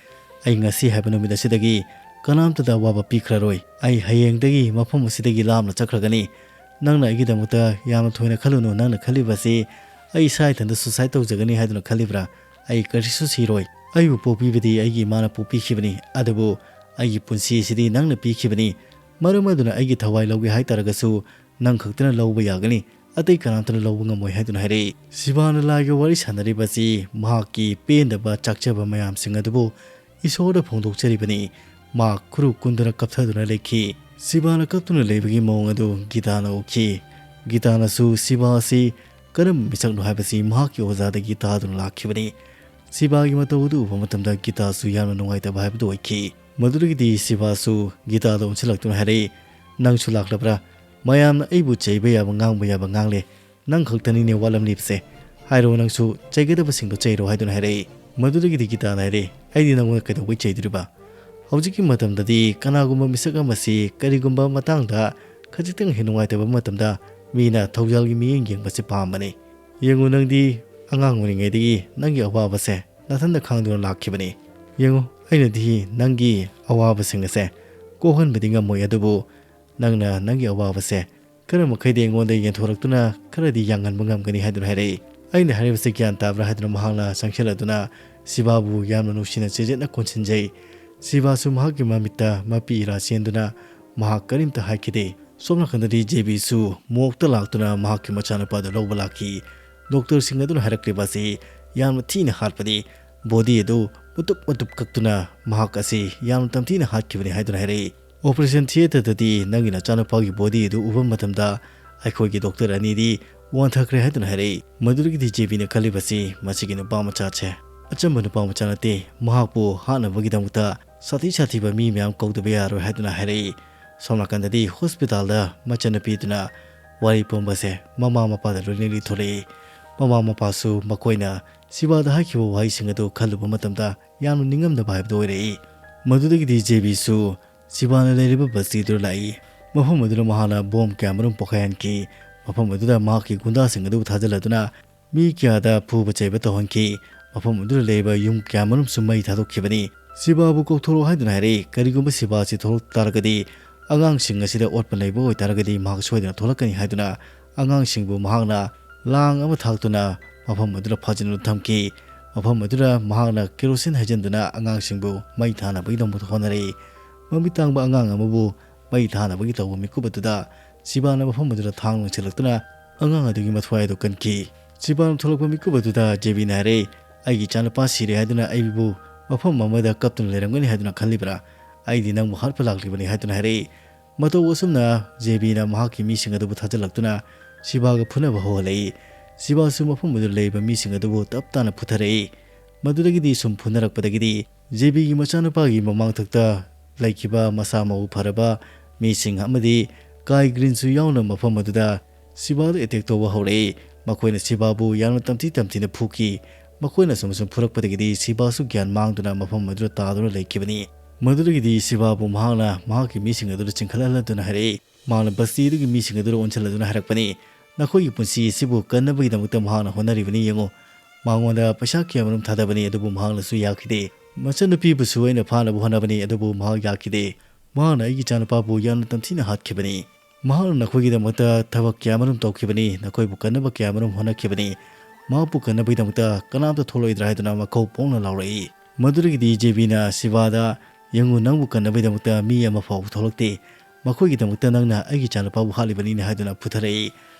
ꯑꯩ ꯉꯁꯤ ꯍꯥꯏꯕ ꯅꯨꯃꯤꯠ ꯑꯁꯤꯗꯒꯤ ꯀꯅꯥꯝꯇꯗ ꯑꯋꯥꯕ ꯄꯤꯈ꯭ꯔꯔꯣꯏ꯫ ꯑꯩ ꯍꯌꯦꯡꯗꯒꯤ ꯃꯐꯝ ꯑꯁꯤꯗꯒꯤ ꯂꯥꯞꯅ ꯆꯠꯈ꯭ꯔꯒꯅꯤ꯫ ꯅꯪꯅ ꯑꯩꯒꯤꯗꯃꯛꯇ ꯌꯥꯝꯅ ꯊꯣꯏꯅ ꯈꯜꯂꯨꯅꯨ, ꯅꯪꯅ ꯈꯜꯂꯤꯕꯁꯤ ꯑꯩ ꯏꯁꯥ ꯏꯊꯟꯇ suicide ꯇꯧꯖꯒꯅꯤ ꯍꯥꯏꯗꯨꯅ ꯈꯜꯂꯤꯕ꯭ꯔꯥ? ꯑꯩ ꯀꯔꯤꯁꯨ ꯁꯤꯔꯣꯏ꯫ ꯑꯩꯕꯨ ꯄꯣꯛꯄꯤꯕꯗꯤ ꯑꯩꯒꯤ ꯏꯃꯥꯅ ꯄꯣꯛꯄꯤꯈꯤꯕꯅꯤ, ꯑꯗꯨꯕꯨ ꯑꯩꯒꯤ ꯄꯨꯟꯁꯤ ꯑꯁꯤꯗꯤ ꯅꯪꯅ ꯄꯤꯈꯤꯕꯅꯤ꯫ ꯃꯔꯝ ꯑꯗꯨꯅ ꯑꯩꯒꯤ ꯊꯋꯥꯏ ꯂꯧꯒꯦ ꯍꯥꯏꯇꯥꯔꯒꯁꯨ ꯅꯪ ꯈꯛꯇꯅ ꯂꯧꯕ ꯌꯥꯒꯅꯤ, ꯑꯇꯩ ꯀꯅꯥꯝꯇꯅ ꯂꯧꯕ ꯉꯝꯃꯣꯏ" ꯍꯥꯏꯗꯨꯅ ꯍꯥꯏꯔꯛꯏ꯫ ꯁꯤꯕꯥꯅ ꯂꯥꯏꯒ ꯋꯥꯔꯤ ꯁꯥꯟꯅꯔꯤꯕꯁꯤ ꯃꯍꯥꯛꯀꯤ ꯄꯦꯟꯗꯕ ꯆꯥꯛꯆꯕ ꯃꯌꯥꯝꯁꯤꯡ ꯑꯗꯨꯕꯨ ꯏꯁꯣꯔꯗ ꯐꯣꯡꯗꯣꯛꯆꯔꯤꯕꯅꯤ꯫ ꯃꯍꯥꯛ ꯈꯨꯔꯨ ꯀꯨꯟꯗꯨꯅ ꯀꯞꯊꯗꯨꯅ ꯂꯩꯈꯤ꯫ ꯁꯤꯕꯥꯅ ꯀꯞꯇꯨꯅ ꯂꯩꯕꯒꯤ ꯃꯑꯣꯡ ꯑꯗꯨ ꯒꯤꯇꯥꯅ ꯎꯈꯤ꯫ ꯒꯤꯇꯥꯅꯁꯨ ꯁꯤꯕꯥ ꯑꯁꯤ ꯀꯔꯝꯕ ꯃꯤꯁꯛꯅꯣ ꯍꯥꯏꯕꯁꯤ ꯃꯍꯥꯛꯀꯤ ꯑꯣꯖꯥꯗꯒꯤ ꯇꯥꯗꯨꯅ ꯂꯥꯛꯈꯤꯕꯅꯤ꯫ ꯁꯤꯕꯥꯒꯤ ꯃꯇꯧ ꯑꯗꯨ ꯎꯕ ꯃꯇꯝꯗ ꯒꯤꯇꯥꯁꯨ ꯌꯥꯝꯅ ꯅꯨꯡꯉꯥꯏꯇꯕ ꯍꯥꯏꯕꯗꯨ ꯑꯣꯏꯈꯤ꯫ ꯃꯗꯨꯗꯒꯤꯗꯤ ꯁꯤꯕꯥꯁꯨ ꯒꯤꯇꯥꯗ ꯑꯣꯟꯁꯤꯜꯂꯛꯇꯨꯅ ꯍꯥꯏꯔꯛꯏ, "ꯅꯪꯁꯨ ꯂꯥꯛꯂꯕ꯭ꯔꯥ? ꯃꯌꯥꯝꯅ ꯑꯩꯕꯨ ꯆꯩꯕ ꯌꯥꯕ, ꯉꯥꯡꯕ ꯌꯥꯕ ꯉꯥꯡꯂꯦ꯫ ꯅꯪ ꯈꯛꯇꯅꯤꯅꯦ ꯋꯥꯠꯂꯝꯂꯤꯕꯁꯦ꯫ ꯍꯥꯏꯔꯣ, ꯅꯪꯁꯨ ꯆꯩꯒꯗꯕꯁꯤꯡꯗꯣ ꯆꯩꯔꯣ" ꯍꯥꯏꯗꯨꯅ ꯍꯥꯏꯔꯛꯏ꯫ ꯃꯗꯨꯗꯒꯤꯗꯤ ꯒꯤꯇꯥꯅ ꯍꯥꯏꯔꯛꯏ, "ꯑꯩꯗꯤ ꯅꯪꯉꯣꯟꯗ ꯀꯩꯗꯧꯕꯩ ꯆꯩꯗꯣꯔꯤꯕ? ꯍꯧꯖꯤꯛꯀꯤ ꯃꯇꯝꯗꯗꯤ ꯀꯅꯥꯒꯨꯝꯕ ꯃꯤꯁꯛ ꯑꯃꯁꯤ ꯀꯔꯤꯒꯨꯝꯕ ꯃꯇꯥꯡꯗ ꯈꯖꯤꯛꯇꯪ ꯍꯦꯛ ꯅꯨꯡꯉꯥꯏꯇꯕ ꯃꯇꯝꯗ ꯃꯤꯅ ꯊꯧꯖꯥꯜꯒꯤ ꯃꯤꯠꯌꯦꯡ ꯌꯦꯡꯕꯁꯤ ꯄꯥꯝꯕꯅꯤ꯫ ꯌꯦꯡꯉꯨ, ꯅꯪꯗꯤ ꯑꯉꯥꯡ ꯑꯣꯏꯔꯤꯉꯩꯗꯒꯤ ꯅꯪꯒꯤ ꯑꯋꯥꯕꯁꯦ ꯅꯊꯟꯇ ꯈꯥꯡꯗꯨꯅ ꯂꯥꯛꯈꯤꯕꯅꯤ꯫ ꯌꯦꯡꯉꯨ, ꯑꯩꯅꯗꯤ ꯅꯪꯒꯤ ꯑꯋꯥꯕꯁꯤꯡ ꯑꯁꯦ ꯀꯣꯛꯍꯟꯕꯗꯤ ꯉꯝꯃꯣꯏ, ꯑꯗꯨꯕꯨ ꯅꯪꯅ ꯅꯪꯒꯤ ꯑꯋꯥꯕꯁꯦ ꯈꯔ ꯃꯈꯩꯗꯤ ꯑꯩꯉꯣꯟꯗ ꯌꯦꯟꯊꯣꯔꯛꯇꯨꯅ ꯈꯔꯗꯤ ꯌꯥꯡꯍꯟꯕ ꯉꯝꯒꯅꯤ" ꯍꯥꯏꯗꯨꯅ ꯍꯥꯏꯔꯛꯏ꯫ "ꯑꯩꯅ ꯍꯥꯏꯔꯤꯕꯁꯤ ꯒ꯭ꯌꯥꯟ ꯇꯥꯕ꯭ꯔꯥ?" ꯍꯥꯏꯗꯨꯅ ꯃꯍꯥꯛꯅ ꯆꯪꯁꯤꯜꯂꯗꯨꯅ ꯁꯤꯕꯥꯕꯨ ꯌꯥꯝꯅ ꯅꯨꯡꯁꯤꯅ ꯆꯦꯖꯦꯠꯅ ꯀꯣꯟꯁꯤꯟꯖꯩ꯫ ꯁꯤꯕꯥꯁꯨ ꯃꯍꯥꯛꯀꯤ ꯃꯃꯤꯠꯇ ꯃꯄꯤ ꯏꯔꯥ ꯆꯦꯟꯗꯨꯅ ꯃꯍꯥꯛ ꯀꯔꯤꯝꯇ ꯍꯥꯏꯈꯤꯗꯦ꯫ ꯁꯣꯝ ꯅꯥꯀꯟꯗꯗꯤ ꯖꯦꯕꯤꯁꯨ ꯃꯣꯛꯇ ꯂꯥꯛꯇꯨꯅ ꯃꯍꯥꯛꯀꯤ ꯃꯆꯥꯅꯨꯄꯥꯗꯨ ꯂꯧꯕ ꯂꯥꯛꯈꯤ꯫ ꯗꯣꯛꯇꯔꯁꯤꯡ ꯑꯗꯨꯅ ꯍꯥꯏꯔꯛꯂꯤꯕ ꯑꯁꯤ ꯌꯥꯝꯅ ꯊꯤꯅ ꯍꯥꯠꯄꯅꯤ꯫ ꯕꯣꯗꯤ ꯑꯗꯨ ꯃꯇꯨꯞ ꯃꯇꯨꯞ ꯀꯛꯇꯨꯅ ꯃꯍꯥꯛ ꯑꯁꯤ ꯌꯥꯝꯅ ꯇꯝꯊꯤꯅ ꯍꯥꯠꯈꯤꯕꯅꯤ ꯍꯥꯏꯗꯨꯅ ꯍꯥꯏꯔꯛꯏ꯫ "ꯑꯣꯄꯔꯦꯁꯟ ꯊꯤꯌꯦꯇꯔꯗꯗꯤ ꯅꯪꯒꯤ ꯅꯆꯥꯅꯨꯄꯥꯒꯤ ꯕꯣꯗꯤ ꯑꯗꯨ ꯎꯕ ꯃꯇꯝꯗ ꯑꯩꯈꯣꯏꯒꯤ ꯗꯣꯛꯇꯔ ꯑꯅꯤꯗꯤ ꯋꯥꯟꯊꯈ꯭ꯔꯦ" ꯍꯥꯏꯗꯨꯅ ꯍꯥꯏꯔꯛꯏ꯫ ꯃꯗꯨꯗꯒꯤꯗꯤ ꯖꯦꯕꯤꯅ ꯈꯜꯂꯤꯕꯁꯤ, "ꯃꯁꯤꯒꯤ ꯅꯨꯄꯥ ꯃꯆꯥꯁꯦ ꯑꯆꯝꯕ ꯅꯨꯄꯥ ꯃꯆꯥ ꯅꯠꯇꯦ, ꯃꯍꯥꯛꯄꯨ ꯍꯥꯠꯅꯕꯒꯤꯗꯃꯛꯇ ꯁꯥꯊꯤ ꯁꯥꯊꯤꯕ ꯃꯤ ꯃꯌꯥꯝ ꯀꯧꯗꯕ ꯌꯥꯔꯣꯏ ꯍꯥꯏꯗꯨꯅ ꯍꯥꯏꯔꯛꯏ꯫ ꯁꯣꯝ ꯅꯥꯀꯟꯗꯗꯤ ꯍꯣꯁꯄꯤꯇꯥꯜꯗ ꯃꯆꯟꯅꯨꯄꯤꯗꯨꯅ ꯋꯥꯔꯤ ꯄꯨꯝꯕꯁꯦ ꯃꯃꯥ ꯃꯄꯥꯗ ꯂꯣꯏꯅ ꯂꯤꯊꯣꯔꯛꯏ꯫ ꯃꯃꯥ ꯃꯄꯥꯁꯨ ꯃꯈꯣꯏꯅ ꯁꯤꯕꯥꯗ ꯍꯥꯏꯈꯤꯕ ꯋꯥꯍꯩꯁꯤꯡ ꯑꯗꯨ ꯈꯜꯂꯨꯕ ꯃꯇꯝꯗ ꯌꯥꯝꯅ ꯅꯤꯡꯉꯝꯗꯕ ꯍꯥꯏꯕꯗꯨ ꯑꯣꯏꯔꯛꯏ꯫ ꯃꯗꯨꯗꯒꯤꯗꯤ ꯖꯦꯕꯤꯁꯨ ꯁꯤꯕꯥꯅ ꯂꯩꯔꯤꯕ ꯕꯁꯇꯤꯗꯨꯗ ꯂꯥꯛꯏ꯫ ꯃꯐꯝ ꯑꯗꯨꯗ ꯃꯍꯥꯛꯅ ꯕꯣꯝ ꯀꯌꯥꯃꯔꯨꯝ ꯄꯣꯈꯥꯏꯍꯟꯈꯤ꯫ ꯃꯐꯝ ꯑꯗꯨꯗ ꯃꯍꯥꯛꯀꯤ ꯒꯨꯟꯗꯥꯁꯤꯡ ꯑꯗꯨꯕꯨ ꯊꯥꯖꯤꯜꯂꯗꯨꯅ ꯃꯤ ꯀꯌꯥꯗ ꯐꯨꯕ ꯆꯩꯕ ꯇꯧꯍꯟꯈꯤ꯫ ꯃꯐꯝ ꯑꯗꯨꯗ ꯂꯩꯔꯤꯕ ꯌꯨꯝ ꯀꯌꯥꯃꯔꯨꯝꯁꯨ ꯃꯩ ꯊꯥꯗꯣꯛꯈꯤꯕꯅꯤ꯫ ꯁꯤꯕꯥꯕꯨ ꯀꯧꯊꯣꯔꯛꯑꯣ ꯍꯥꯏꯗꯨꯅ ꯍꯥꯏꯔꯛꯏ꯫ ꯀꯔꯤꯒꯨꯝꯕ ꯁꯤꯕꯥꯁꯤ ꯊꯣꯛꯂꯛ ꯇꯥꯔꯒꯗꯤ, ꯑꯉꯥꯡꯁꯤꯡ ꯑꯁꯤꯗ ꯑꯣꯠꯄ ꯅꯩꯕ ꯑꯣꯏꯇꯥꯔꯒꯗꯤ ꯃꯍꯥꯛ ꯁꯣꯏꯗꯅ ꯊꯣꯛꯂꯛꯀꯅꯤ ꯍꯥꯏꯗꯨꯅ ꯑꯉꯥꯡꯁꯤꯡꯕꯨ ꯃꯍꯥꯛꯅ ꯂꯥꯡ ꯑꯃ ꯊꯥꯛꯇꯨꯅ ꯃꯐꯝ ꯑꯗꯨꯗ ꯐꯥꯖꯤꯟꯗꯨꯅ ꯊꯝꯈꯤ꯫ ꯃꯐꯝ ꯑꯗꯨꯗ ꯃꯍꯥꯛꯅ ꯀꯦꯔꯣꯁꯤꯟ ꯍꯩꯖꯤꯟꯗꯨꯅ ꯑꯉꯥꯡꯁꯤꯡꯕꯨ ꯃꯩ ꯊꯥꯅꯕꯒꯤꯗꯃꯛꯇ ꯍꯣꯠꯅꯔꯛꯏ꯫ ꯃꯃꯤꯠ ꯇꯥꯡꯕ ꯑꯉꯥꯡ ꯑꯃꯕꯨ ꯃꯩ ꯊꯥꯅꯕꯒꯤ ꯇꯧꯕ ꯃꯤꯀꯨꯞ ꯑꯗꯨꯗ ꯁꯤꯕꯥꯅ ꯃꯐꯝ ꯑꯗꯨꯗ ꯊꯥꯡ ꯂꯪꯁꯤꯜꯂꯛꯇꯨꯅ ꯑꯉꯥꯡ ꯑꯗꯨꯒꯤ ꯃꯊ꯭ꯋꯥꯏ ꯑꯗꯨ ꯀꯟꯈꯤ꯫ ꯁꯤꯕꯥꯅ ꯊꯣꯛꯂꯛꯄ ꯃꯤꯀꯨꯞ ꯑꯗꯨꯗ ꯖꯦꯕꯤꯅ ꯍꯥꯏꯔꯦ, "ꯑꯩꯒꯤ ꯏꯆꯥꯅꯨꯄꯥ ꯁꯤꯔꯦ ꯍꯥꯏꯗꯨꯅ ꯑꯩꯕꯨ ꯃꯐꯝ ꯑꯃꯗ ꯀꯞꯇꯨꯅ ꯂꯩꯔꯝꯒꯅꯤ ꯍꯥꯏꯗꯨꯅ ꯈꯜꯂꯤꯕ꯭ꯔꯥ? ꯑꯩꯗꯤ ꯅꯪꯕꯨ ꯍꯥꯠꯄ ꯂꯥꯛꯂꯤꯕꯅꯤ" ꯍꯥꯏꯗꯨꯅ ꯍꯥꯏꯔꯛꯏ꯫ ꯃꯇꯧ ꯑꯁꯨꯝꯅ ꯖꯦꯕꯤꯅ ꯃꯍꯥꯛꯀꯤ ꯃꯤꯁꯤꯡ ꯑꯗꯨꯕꯨ ꯊꯥꯖꯤꯜꯂꯛꯇꯨꯅ ꯁꯤꯕꯥꯒ ꯐꯨꯅꯕ ꯍꯧꯍꯜꯂꯛꯏ꯫ ꯁꯤꯕꯥꯁꯨ ꯃꯐꯝ ꯑꯗꯨꯗ ꯂꯩꯔꯤꯕ ꯃꯤꯁꯤꯡ ꯑꯗꯨꯕꯨ ꯇꯞ ꯇꯥꯅ ꯐꯨꯊꯔꯛꯏ꯫ ꯃꯗꯨꯗꯒꯤꯗꯤ ꯁꯨꯝ ꯐꯨꯅꯔꯛꯄꯗꯒꯤꯗꯤ ꯖꯦꯕꯤꯒꯤ ꯃꯆꯥꯅꯨꯄꯥꯒꯤ ꯃꯃꯥꯡꯊꯛꯇ ꯂꯩꯈꯤꯕ ꯃꯁꯥ ꯃꯎ ꯐꯔꯕ ꯃꯤꯁꯤꯡ ꯑꯃꯗꯤ ꯀꯥꯏ ꯒ꯭ꯔꯤꯟꯁꯨ ꯌꯥꯎꯅ ꯃꯐꯝ ꯑꯗꯨꯗ ꯁꯤꯕꯥꯗ ꯑꯦꯇꯦꯛ ꯇꯧꯕ ꯍꯧꯔꯛꯏ꯫ ꯃꯈꯣꯏꯅ ꯁꯤꯕꯥꯕꯨ ꯌꯥꯝꯅ ꯇꯝꯊꯤ ꯇꯝꯊꯤꯅ ꯐꯨꯈꯤ꯫ ꯃꯈꯣꯏꯅ ꯁꯨꯝ ꯁꯨꯝ ꯐꯨꯔꯛꯄꯗꯒꯤꯗꯤ ꯁꯤꯕꯥꯁꯨ ꯒ꯭ꯌꯥꯟ ꯃꯥꯡꯗꯨꯅ ꯃꯐꯝ ꯑꯗꯨꯗ ꯇꯥꯗꯨꯅ ꯂꯩꯈꯤꯕꯅꯤ꯫ ꯃꯗꯨꯗꯒꯤꯗꯤ ꯁꯤꯕꯥꯕꯨ ꯃꯍꯥꯛꯅ ꯃꯍꯥꯛꯀꯤ ꯃꯤꯁꯤꯡ ꯑꯗꯨꯗ ꯆꯤꯡꯈꯠꯍꯜꯂꯗꯨꯅ ꯍꯥꯏꯔꯛꯏ꯫ ꯃꯍꯥꯛꯅ ꯕꯁꯇꯤ ꯑꯗꯨꯒꯤ ꯃꯤꯁꯤꯡ ꯑꯗꯨꯗ ꯑꯣꯟꯁꯤꯜꯂꯗꯨꯅ ꯍꯥꯏꯔꯛꯄꯅꯤ, "ꯅꯈꯣꯏꯒꯤ ꯄꯨꯟꯁꯤ ꯑꯁꯤꯕꯨ ꯀꯟꯅꯕꯒꯤꯗꯃꯛꯇ ꯃꯍꯥꯛꯅ ꯍꯣꯠꯅꯔꯤꯕꯅꯤ ꯌꯦꯡꯉꯨ꯫ ꯃꯉꯣꯟꯗ ꯄꯩꯁꯥ ꯀꯌꯥꯃꯔꯨꯝ ꯊꯥꯗꯕꯅꯤ, ꯑꯗꯨꯕꯨ ꯃꯍꯥꯛꯅꯁꯨ ꯌꯥꯈꯤꯗꯦ꯫ ꯃꯆꯟꯅꯨꯄꯤꯕꯨꯁꯨ ꯑꯩꯅ ꯐꯥꯅꯕ ꯍꯣꯠꯅꯕꯅꯤ, ꯑꯗꯨꯕꯨ ꯃꯍꯥꯛ ꯌꯥꯈꯤꯗꯦ꯫ ꯃꯍꯥꯛꯅ ꯑꯩꯒꯤ ꯏꯆꯥꯅꯨꯄꯥꯕꯨ ꯌꯥꯝꯅ ꯇꯝꯊꯤꯅ ꯍꯥꯠꯈꯤꯕꯅꯤ꯫ ꯃꯍꯥꯛꯅ ꯅꯈꯣꯏꯒꯤꯗꯃꯛꯇ ꯊꯕꯛ ꯀꯌꯥꯃꯔꯨꯝ ꯇꯧꯈꯤꯕꯅꯤ, ꯅꯈꯣꯏꯕꯨ ꯀꯟꯅꯕ ꯀꯌꯥꯃꯔꯨꯝ ꯍꯣꯠꯅꯈꯤꯕꯅꯤ꯫ ꯃꯍꯥꯛꯄꯨ ꯀꯟꯅꯕꯒꯤꯗꯃꯛꯇ ꯀꯅꯥꯝꯇ ꯊꯣꯛꯂꯛꯑꯣꯏꯗ꯭ꯔꯥ?" ꯍꯥꯏꯗꯨꯅ ꯃꯈꯧ ꯄꯣꯡꯅ ꯂꯥꯎꯔꯛꯏ꯫ ꯃꯗꯨꯗꯒꯤꯗꯤ ꯖꯦꯕꯤꯅ ꯁꯤꯕꯥꯗ, "ꯌꯦꯡꯉꯨ, ꯅꯪꯕꯨ ꯀꯟꯅꯕꯒꯤꯗꯃꯛꯇ ꯃꯤ ꯑꯃ ꯐꯥꯎꯕ ꯊꯣꯛꯂꯛꯇꯦ꯫ ꯃꯈꯣꯏꯒꯤꯗꯃꯛꯇ ꯅꯪꯅ ꯑꯩꯒꯤ ꯏꯆꯥꯅꯨꯄꯥꯕꯨ ꯍꯥꯠꯂꯤꯕꯅꯤꯅ" ꯍꯥꯏꯗꯨꯅ ꯐꯨꯊꯔꯛꯏ꯫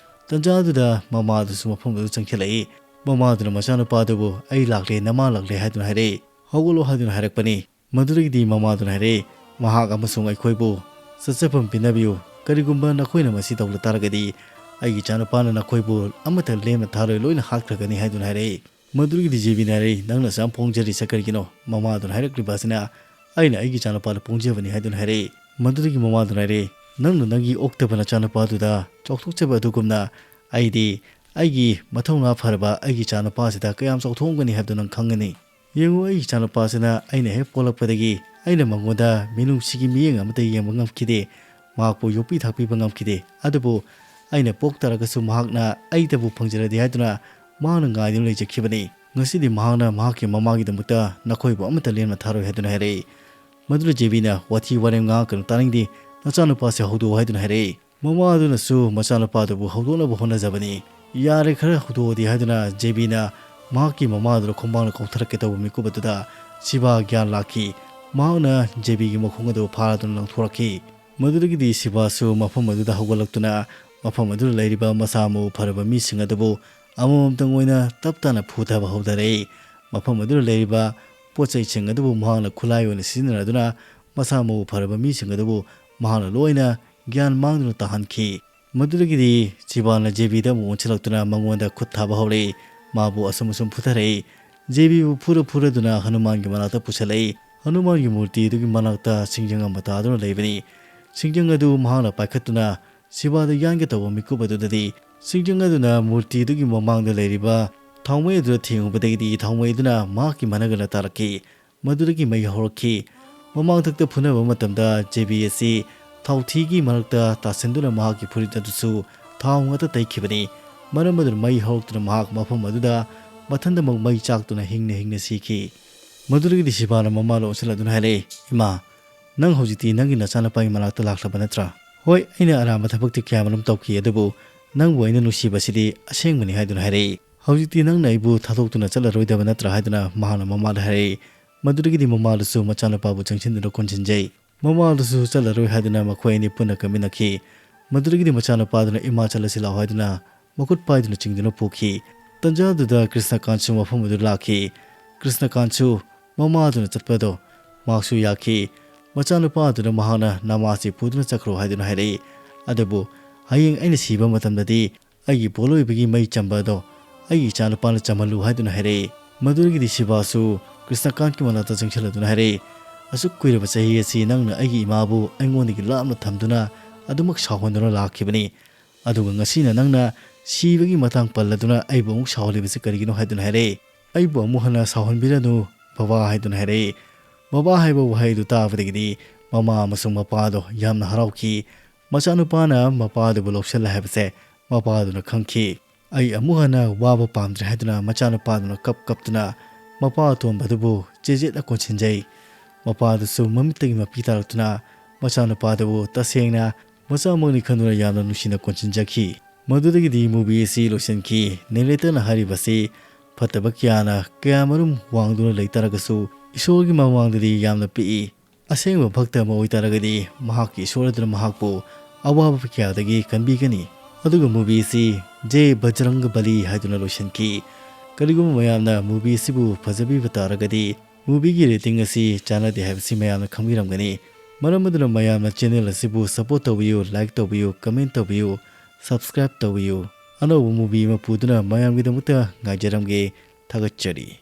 ꯇꯟꯖꯥ ꯑꯗꯨꯗ ꯃꯃꯥꯗꯨꯁꯨ ꯃꯐꯝꯗꯨꯗ ꯆꯪꯁꯤꯜꯂꯛꯏ꯫ ꯃꯃꯥꯗꯨꯅ ꯃꯆꯥꯅꯨꯄꯥꯗꯨꯕꯨ, "ꯑꯩ ꯂꯥꯛꯂꯦ, ꯅꯃꯥ ꯂꯥꯛꯂꯦ" ꯍꯥꯏꯗꯨꯅ ꯍꯥꯏꯔꯛꯏ꯫ "ꯍꯧꯒꯠꯂꯣ" ꯍꯥꯏꯗꯨꯅ ꯍꯥꯏꯔꯛꯄꯅꯤ꯫ ꯃꯗꯨꯗꯒꯤꯗꯤ ꯃꯃꯥꯗꯨꯅ ꯍꯥꯏꯔꯛꯏ, "ꯃꯍꯥꯛ ꯑꯃꯁꯨꯡ ꯑꯩꯈꯣꯏꯕꯨ ꯆꯠꯆꯐꯝ ꯄꯤꯅꯕꯤꯌꯨ꯫ ꯀꯔꯤꯒꯨꯝꯕ ꯅꯈꯣꯏꯅ ꯃꯁꯤ ꯇꯧꯗ ꯇꯥꯔꯒꯗꯤ, ꯑꯩꯒꯤ ꯏꯆꯥꯅꯨꯄꯥꯅ ꯅꯈꯣꯏꯕꯨ ꯑꯃꯠꯇ ꯂꯦꯝꯅ ꯊꯥꯔꯣꯏ, ꯂꯣꯏꯅ ꯍꯥꯠꯈ꯭ꯔꯒꯅꯤ" ꯍꯥꯏꯗꯨꯅ ꯍꯥꯏꯔꯛꯏ꯫ ꯃꯗꯨꯗꯒꯤꯗꯤ ꯖꯦꯕꯤꯅ ꯍꯥꯏꯔꯛꯏ, "ꯅꯪꯅ ꯑꯁꯨꯛ ꯌꯥꯝ ꯐꯣꯡꯖꯔꯤꯁꯦ ꯀꯔꯤꯒꯤꯅꯣ?" ꯃꯃꯥꯗꯨꯅ ꯍꯥꯏꯔꯛꯂꯤꯕ ꯑꯁꯤꯅ, ꯑꯩꯅ ꯑꯩꯒꯤ ꯏꯆꯥꯅꯨꯄꯥꯗ ꯄꯣꯡꯖꯕꯅꯤ" ꯍꯥꯏꯗꯨꯅ ꯍꯥꯏꯔꯛꯏ꯫ ꯃꯗꯨꯗꯒꯤ ꯃꯃꯥꯗꯨꯅ ꯍꯥꯏꯔꯛꯏ, "ꯅꯪꯅ ꯅꯪꯒꯤ ꯑꯣꯛꯇꯕ ꯅꯆꯥꯅꯨꯄꯥꯗꯨꯗ ꯆꯥꯎꯊꯣꯛꯆꯕ ꯑꯗꯨꯒꯨꯝꯅ ꯑꯩꯗꯤ ꯑꯩꯒꯤ ꯃꯊꯧꯅꯥ ꯐꯔꯕ ꯑꯩꯒꯤ ꯏꯆꯥꯅꯨꯄꯥꯁꯤꯗ ꯀꯌꯥꯝ ꯆꯥꯎꯊꯣꯛꯑꯝꯒꯅꯤ ꯍꯥꯏꯕꯗꯨ ꯅꯪ ꯈꯪꯒꯅꯤ꯫ ꯌꯦꯡꯉꯨ, ꯑꯩꯒꯤ ꯏꯆꯥꯅꯨꯄꯥꯁꯤꯅ ꯑꯩꯅ ꯍꯦꯛ ꯄꯣꯛꯂꯛꯄꯗꯒꯤ ꯑꯩꯅ ꯃꯉꯣꯟꯗ ꯃꯤꯅꯨꯡꯁꯤꯒꯤ ꯃꯤꯠꯌꯦꯡ ꯑꯃꯠꯇ ꯌꯦꯡꯕ ꯉꯝꯈꯤꯗꯦ, ꯃꯍꯥꯛꯄꯨ ꯌꯣꯛꯄꯤ ꯊꯥꯛꯄꯤꯕ ꯉꯝꯈꯤꯗꯦ꯫ ꯑꯗꯨꯕꯨ ꯑꯩꯅ ꯄꯣꯛ ꯇꯥꯔꯒꯁꯨ ꯃꯍꯥꯛꯅ ꯑꯩꯇꯕꯨ ꯐꯪꯖꯔꯗꯤ ꯍꯥꯏꯗꯨꯅ ꯃꯍꯥꯛꯅ ꯉꯥꯏꯗꯨꯅ ꯂꯩꯖꯈꯤꯕꯅꯤ꯫ ꯉꯁꯤꯗꯤ ꯃꯍꯥꯛꯅ ꯃꯍꯥꯛꯀꯤ ꯃꯃꯥꯒꯤꯗꯃꯛꯇ ꯅꯈꯣꯏꯕꯨ ꯑꯃꯠꯇ ꯂꯦꯝꯅ ꯊꯥꯔꯣꯏ" ꯍꯥꯏꯗꯨꯅ ꯍꯥꯏꯔꯛꯏ꯫ ꯃꯗꯨꯗ ꯖꯦꯕꯤꯅ, "ꯋꯥꯊꯤ ꯋꯥꯔꯦꯝ ꯉꯥꯡꯉꯛꯀꯅꯨ, ꯇꯥꯅꯤꯡꯗꯦ, ꯅꯆꯥꯅꯨꯄꯥꯁꯦ ꯍꯧꯗꯣꯛꯑꯣ" ꯍꯥꯏꯗꯨꯅ ꯍꯥꯏꯔꯛꯏ꯫ ꯃꯃꯥ ꯑꯗꯨꯅꯁꯨ ꯃꯆꯥꯅꯨꯄꯥꯗꯨꯕꯨ ꯍꯧꯗꯣꯛꯅꯕ ꯍꯣꯠꯅꯖꯕꯅꯤ꯫ "ꯌꯥꯔꯦ, ꯈꯔ ꯍꯧꯗꯣꯛꯑꯣꯗꯤ" ꯍꯥꯏꯗꯨꯅ ꯖꯦꯕꯤꯅ ꯃꯍꯥꯛꯀꯤ ꯃꯃꯥꯗꯨꯗ ꯈꯣꯡꯕꯥꯡꯅ ꯀꯧꯊꯔꯛꯀꯦ ꯇꯧꯕ ꯃꯤꯀꯨꯞ ꯑꯗꯨꯗ ꯁꯤꯕꯥ ꯒ꯭ꯌꯥꯟ ꯂꯥꯛꯈꯤ꯫ ꯃꯍꯥꯛꯅ ꯖꯦꯕꯤꯒꯤ ꯃꯈꯣꯡ ꯑꯗꯨ ꯐꯥꯔꯗꯨꯅ ꯂꯪꯊꯣꯔꯛꯈꯤ꯫ ꯃꯗꯨꯗꯒꯤꯗꯤ ꯁꯤꯕꯥꯁꯨ ꯃꯐꯝ ꯑꯗꯨꯗ ꯍꯧꯒꯠꯂꯛꯇꯨꯅ ꯃꯐꯝ ꯑꯗꯨꯗ ꯂꯩꯔꯤꯕ ꯃꯁꯥ ꯃꯎ ꯐꯔꯕ ꯃꯤꯁꯤꯡ ꯑꯗꯨꯕꯨ ꯑꯃꯃꯝꯇꯪ ꯑꯣꯏꯅ ꯇꯞ ꯇꯥꯅ ꯐꯨꯊꯕ ꯍꯧꯊꯔꯛꯏ꯫ ꯃꯐꯝ ꯑꯗꯨꯗ ꯂꯩꯔꯤꯕ ꯄꯣꯠ ꯆꯩꯁꯤꯡ ꯑꯗꯨꯕꯨ ꯃꯍꯥꯛꯅ ꯈꯨꯠꯂꯥꯏ ꯑꯣꯏꯅ ꯁꯤꯖꯤꯟꯅꯔꯗꯨꯅ ꯃꯁꯥ ꯃꯎ ꯐꯔꯕ ꯃꯤꯁꯤꯡ ꯑꯗꯨꯕꯨ ꯃꯍꯥꯛꯅ ꯂꯣꯏꯅ ꯒ꯭ꯌꯥꯟ ꯃꯥꯡꯗꯨꯅ ꯇꯥꯍꯟꯈꯤ꯫ ꯃꯗꯨꯗꯒꯤꯗꯤ ꯁꯤꯕꯥꯅ ꯖꯦꯕꯤꯗ ꯑꯃꯨꯛ ꯑꯣꯟꯁꯤꯜꯂꯛꯇꯨꯅ ꯃꯉꯣꯟꯗ ꯈꯨꯠ ꯊꯥꯕ ꯍꯧꯔꯛꯏ꯫ ꯃꯥꯕꯨ ꯑꯁꯨꯝ ꯑꯁꯨꯝ ꯐꯨꯊꯔꯛꯏ꯫ ꯖꯦꯕꯤꯕꯨ ꯐꯨꯔ ꯐꯨꯔꯗꯨꯅ ꯍꯅꯨꯃꯥꯟꯒꯤ ꯃꯅꯥꯛꯇ ꯄꯨꯁꯤꯜꯂꯛꯏ꯫ ꯍꯅꯨꯃꯥꯟꯒꯤ ꯃꯨꯔꯇꯤ ꯑꯗꯨꯒꯤ ꯃꯅꯥꯛꯇ ꯁꯤꯡꯖꯪ ꯑꯃ ꯇꯥꯗꯨꯅ ꯂꯩꯕꯅꯤ꯫ ꯁꯤꯡꯖꯪ ꯑꯗꯨ ꯃꯍꯥꯛꯅ ꯄꯥꯏꯈꯠꯇꯨꯅ ꯁꯤꯕꯥꯗ ꯌꯥꯟꯒꯦ ꯇꯧꯕ ꯃꯤꯀꯨꯞ ꯑꯗꯨꯗꯗꯤ ꯁꯤꯡꯖꯪ ꯑꯗꯨꯅ ꯃꯨꯔꯇꯤ ꯑꯗꯨꯒꯤ ꯃꯃꯥꯡꯗ ꯂꯩꯔꯤꯕ ꯊꯥꯎꯃꯩ ꯑꯗꯨꯗ ꯊꯦꯡꯉꯨꯕꯗꯒꯤꯗꯤ ꯊꯥꯎꯃꯩ ꯑꯗꯨꯅ ꯃꯍꯥꯛꯀꯤ ꯃꯅꯒꯜꯗ ꯇꯥꯔꯛꯈꯤ꯫ ꯃꯗꯨꯗꯒꯤ ꯃꯩ ꯍꯧꯔꯛꯈꯤ꯫ ꯃꯃꯥꯡꯊꯛꯇ ꯐꯨꯅꯕ ꯃꯇꯝꯗ ꯖꯦꯕꯤ ꯑꯁꯤ ꯊꯥꯎꯊꯤꯒꯤ ꯃꯔꯛꯇ ꯇꯥꯁꯤꯟꯗꯨꯅ ꯃꯍꯥꯛꯀꯤ ꯐꯨꯔꯤꯠ ꯑꯗꯨꯁꯨ ꯊꯥꯎ ꯉꯥꯛꯇ ꯇꯩꯈꯤꯕꯅꯤ꯫ ꯃꯔꯝ ꯑꯗꯨꯅ ꯃꯩ ꯍꯧꯔꯛꯇꯨꯅ ꯃꯍꯥꯛ ꯃꯐꯝ ꯑꯗꯨꯗ ꯃꯊꯟꯇꯃꯛ ꯃꯩ ꯆꯥꯛꯇꯨꯅ ꯍꯤꯡꯅ ꯍꯤꯡꯅ ꯁꯤꯈꯤ꯫ ꯃꯗꯨꯗꯒꯤꯗꯤ ꯁꯤꯕꯥꯅ ꯃꯃꯥꯗ ꯑꯣꯟꯁꯤꯜꯂꯗꯨꯅ ꯍꯥꯏꯔꯛꯏ, "ꯏꯃꯥ, ꯅꯪ ꯍꯧꯖꯤꯛꯇꯤ ꯅꯪꯒꯤ ꯅꯆꯥꯅꯨꯄꯥꯒꯤ ꯃꯅꯥꯛꯇ ꯂꯥꯛꯂꯕ ꯅꯠꯇ꯭ꯔꯥ? ꯍꯣꯏ, ꯑꯩꯅ ꯑꯔꯥꯟꯕ ꯊꯕꯛꯇꯤ ꯀꯌꯥꯃꯔꯨꯝ ꯇꯧꯈꯤ, ꯑꯗꯨꯕꯨ ꯅꯪꯕꯨ ꯑꯩꯅ ꯅꯨꯡꯁꯤꯕꯁꯤꯗꯤ ꯑꯁꯦꯡꯕꯅꯤ" ꯍꯥꯏꯗꯨꯅ ꯍꯥꯏꯔꯛꯏ꯫ "ꯍꯧꯖꯤꯛꯇꯤ ꯅꯪꯅ ꯑꯩꯕꯨ ꯊꯥꯗꯣꯛꯇꯨꯅ ꯆꯠꯂꯔꯣꯏꯗꯕ ꯅꯠꯇ꯭ꯔꯥ?" ꯍꯥꯏꯗꯨꯅ ꯃꯍꯥꯛꯅ ꯃꯃꯥꯗ ꯍꯥꯏꯔꯛꯏ꯫ ꯃꯗꯨꯗꯒꯤꯗꯤ ꯃꯃꯥꯗꯨꯁꯨ ꯃꯆꯥꯅꯨꯄꯥꯕꯨ ꯆꯪꯁꯤꯟꯗꯨꯅ ꯀꯣꯟꯁꯤꯟꯖꯩ꯫ ꯃꯃꯥꯗꯨꯁꯨ ꯆꯠꯂꯔꯣꯏ ꯍꯥꯏꯗꯨꯅ ꯃꯈꯣꯏ ꯑꯅꯤ ꯄꯨꯟꯅ ꯀꯥꯃꯤꯟꯅꯈꯤ꯫ ꯃꯗꯨꯗꯒꯤꯗꯤ ꯃꯆꯥꯅꯨꯄꯥꯗꯨꯅ "ꯏꯃꯥ, ꯆꯠꯂꯁꯤ ꯂꯥꯛꯑꯣ" ꯍꯥꯏꯗꯨꯅ ꯃꯈꯨꯠ ꯄꯥꯏꯗꯨꯅ ꯆꯤꯡꯗꯨꯅ ꯄꯨꯈꯤ꯫ ꯇꯟꯖꯥꯗꯨꯗ ꯀ꯭ꯔꯤꯁꯅꯀꯥꯟꯁꯨ ꯃꯐꯝ ꯑꯗꯨ ꯂꯥꯛꯈꯤ꯫ ꯀ꯭ꯔꯤꯁꯅꯀꯥꯟꯁꯨ ꯃꯃꯥꯗꯨꯅ ꯆꯠꯄꯗꯣ ꯃꯍꯥꯛꯁꯨ ꯌꯥꯈꯤ꯫ ꯃꯆꯥꯅꯨꯄꯥ ꯑꯗꯨꯅ ꯃꯍꯥꯛꯅ "ꯅꯃꯥꯁꯤ ꯄꯨꯗꯨꯅ ꯆꯠꯈ꯭ꯔꯣ" ꯍꯥꯏꯗꯨꯅ ꯍꯥꯏꯔꯛꯏ꯫ ꯑꯗꯨꯕꯨ ꯍꯌꯦꯡ ꯑꯩꯅ ꯁꯤꯕ ꯃꯇꯝꯗꯗꯤ ꯑꯩꯒꯤ ꯄꯣꯠꯂꯣꯏꯕꯒꯤ ꯃꯩ ꯆꯝꯕ ꯑꯗꯣ ꯑꯩꯒꯤ ꯏꯆꯥꯅꯨꯄꯥꯅ ꯆꯝꯍꯜꯂꯨ ꯍꯥꯏꯗꯨꯅ ꯍꯥꯏꯔꯛꯏ꯫ ꯃꯗꯨꯗꯒꯤꯗꯤ ꯁꯤꯕꯥꯁꯨ ꯀ꯭ꯔꯤꯁꯅꯀꯥꯟꯀꯤ ꯃꯅꯥꯛꯇ ꯆꯪꯁꯤꯜꯂꯗꯨꯅ ꯍꯥꯏꯔꯛꯏ, ꯑꯁꯨꯛ ꯀꯨꯏꯔꯕ ꯆꯍꯤ ꯑꯁꯤ ꯅꯪꯅ ꯑꯩꯒꯤ ꯏꯃꯥꯕꯨ ꯑꯩꯉꯣꯟꯗꯒꯤ ꯂꯥꯞꯅ ꯊꯝꯗꯨꯅ ꯑꯗꯨꯃꯛ ꯁꯥꯎꯍꯟꯗꯨꯅ ꯂꯥꯛꯈꯤꯕꯅꯤ꯫ ꯑꯗꯨꯒ ꯉꯁꯤꯅ ꯅꯪꯅ ꯁꯤꯕꯒꯤ ꯃꯇꯥꯡ ꯄꯜꯂꯗꯨꯅ ꯑꯩꯕꯨ ꯑꯃꯨꯛ ꯁꯥꯎꯍꯜꯂꯤꯕꯁꯤ ꯀꯔꯤꯒꯤꯅꯣ?" ꯍꯥꯏꯗꯨꯅ ꯍꯥꯏꯔꯛꯏ꯫ "ꯑꯩꯕꯨ ꯑꯃꯨꯛ ꯍꯟꯅ ꯁꯥꯎꯍꯟꯕꯤꯔꯅꯨ ꯕꯕꯥ" ꯍꯥꯏꯗꯨꯅ ꯍꯥꯏꯔꯛꯏ꯫ ꯕꯕꯥ ꯍꯥꯏꯕ ꯋꯥꯍꯩꯗꯨ ꯇꯥꯕꯗꯒꯤꯗꯤ ꯃꯃꯥ ꯑꯃꯁꯨꯡ ꯃꯄꯥꯗꯣ ꯌꯥꯝꯅ ꯍꯔꯥꯎꯈꯤ꯫ ꯃꯆꯥꯅꯨꯄꯥꯅ ꯃꯄꯥꯗꯨꯕꯨ ꯂꯧꯁꯤꯜꯂꯦ ꯍꯥꯏꯕꯁꯦ ꯃꯄꯥꯗꯨꯅ ꯈꯪꯈꯤ꯫ "ꯑꯩ ꯑꯃꯨꯛ ꯍꯟꯅ ꯋꯥꯕ ꯄꯥꯝꯗ꯭ꯔꯦ" ꯍꯥꯏꯗꯨꯅ ꯃꯆꯥꯅꯨꯄꯥꯗꯨꯅ ꯀꯞ ꯀꯞꯇꯨꯅ ꯃꯄꯥ ꯑꯇꯣꯝꯕꯗꯨꯕꯨ ꯆꯦꯖꯦꯠꯅ ꯀꯣꯟꯁꯤꯟꯖꯩ꯫ ꯃꯄꯥꯗꯨꯁꯨ ꯃꯃꯤꯠꯇꯒꯤ ꯃꯄꯤ ꯇꯥꯔꯛꯇꯨꯅ ꯃꯆꯥꯅꯨꯄꯥꯗꯨꯕꯨ ꯇꯁꯦꯡꯅ ꯃꯆꯥꯃꯛꯅꯤ ꯈꯟꯗꯨꯅ ꯌꯥꯝꯅ ꯅꯨꯡꯁꯤꯅ ꯀꯣꯟꯁꯤꯟꯖꯈꯤ꯫ ꯃꯗꯨꯗꯒꯤꯗꯤ movie ꯑꯁꯤ ꯂꯣꯏꯁꯤꯟꯈꯤ꯫ Narratorꯅ ꯍꯥꯏꯔꯤꯕꯁꯤ ꯐꯠꯇꯕ ꯀꯌꯥꯅ ꯀꯌꯥꯃꯔꯨꯝ ꯋꯥꯡꯗꯨꯅ ꯂꯩꯇꯥꯔꯒꯁꯨ ꯏꯁꯣꯔꯒꯤ ꯃꯃꯥꯡꯗꯗꯤ ꯌꯥꯝꯅ ꯄꯤꯛꯏ꯫ ꯑꯁꯦꯡꯕ ꯚꯛꯇ ꯑꯃ ꯑꯣꯏꯇꯥꯔꯒꯗꯤ ꯃꯍꯥꯛꯀꯤ ꯏꯁꯣꯔ ꯑꯗꯨꯅ ꯃꯍꯥꯛꯄꯨ ꯑꯋꯥꯕ ꯀꯌꯥꯗꯒꯤ ꯀꯟꯕꯤꯒꯅꯤ꯫ ꯑꯗꯨꯒ movie ꯑꯁꯤ "ꯖꯦ ꯕꯖꯔꯪꯒ ꯕꯂꯤ" ꯍꯥꯏꯗꯨꯅ ꯂꯣꯏꯁꯤꯟꯈꯤ꯫ ꯀꯔꯤꯒꯨꯝꯕ ꯃꯌꯥꯝꯅ movie ꯑꯁꯤꯕꯨ ꯐꯖꯕꯤꯕ ꯇꯥꯔꯒꯗꯤ movieꯒꯤ rating ꯑꯁꯤ ꯆꯥꯟꯅꯗꯦ ꯍꯥꯏꯕꯁꯤ ꯃꯌꯥꯝꯅ ꯈꯪꯕꯤꯔꯝꯒꯅꯤ꯫ ꯃꯔꯝ ꯑꯗꯨꯅ ꯃꯌꯥꯝꯅ channel ꯑꯁꯤꯕꯨ support ꯇꯧꯕꯤꯌꯨ, like ꯇꯧꯕꯤꯌꯨ, comment ꯇꯧꯕꯤꯌꯨ, subscribe ꯇꯧꯕꯤꯌꯨ꯫ ꯑꯅꯧꯕ movie ꯑꯃ ꯄꯨꯗꯨꯅ ꯃꯌꯥꯝꯒꯤꯗꯃꯛꯇ ꯉꯥꯏꯖꯔꯝꯒꯦ꯫ ꯊꯥꯒꯠꯆꯔꯤ꯫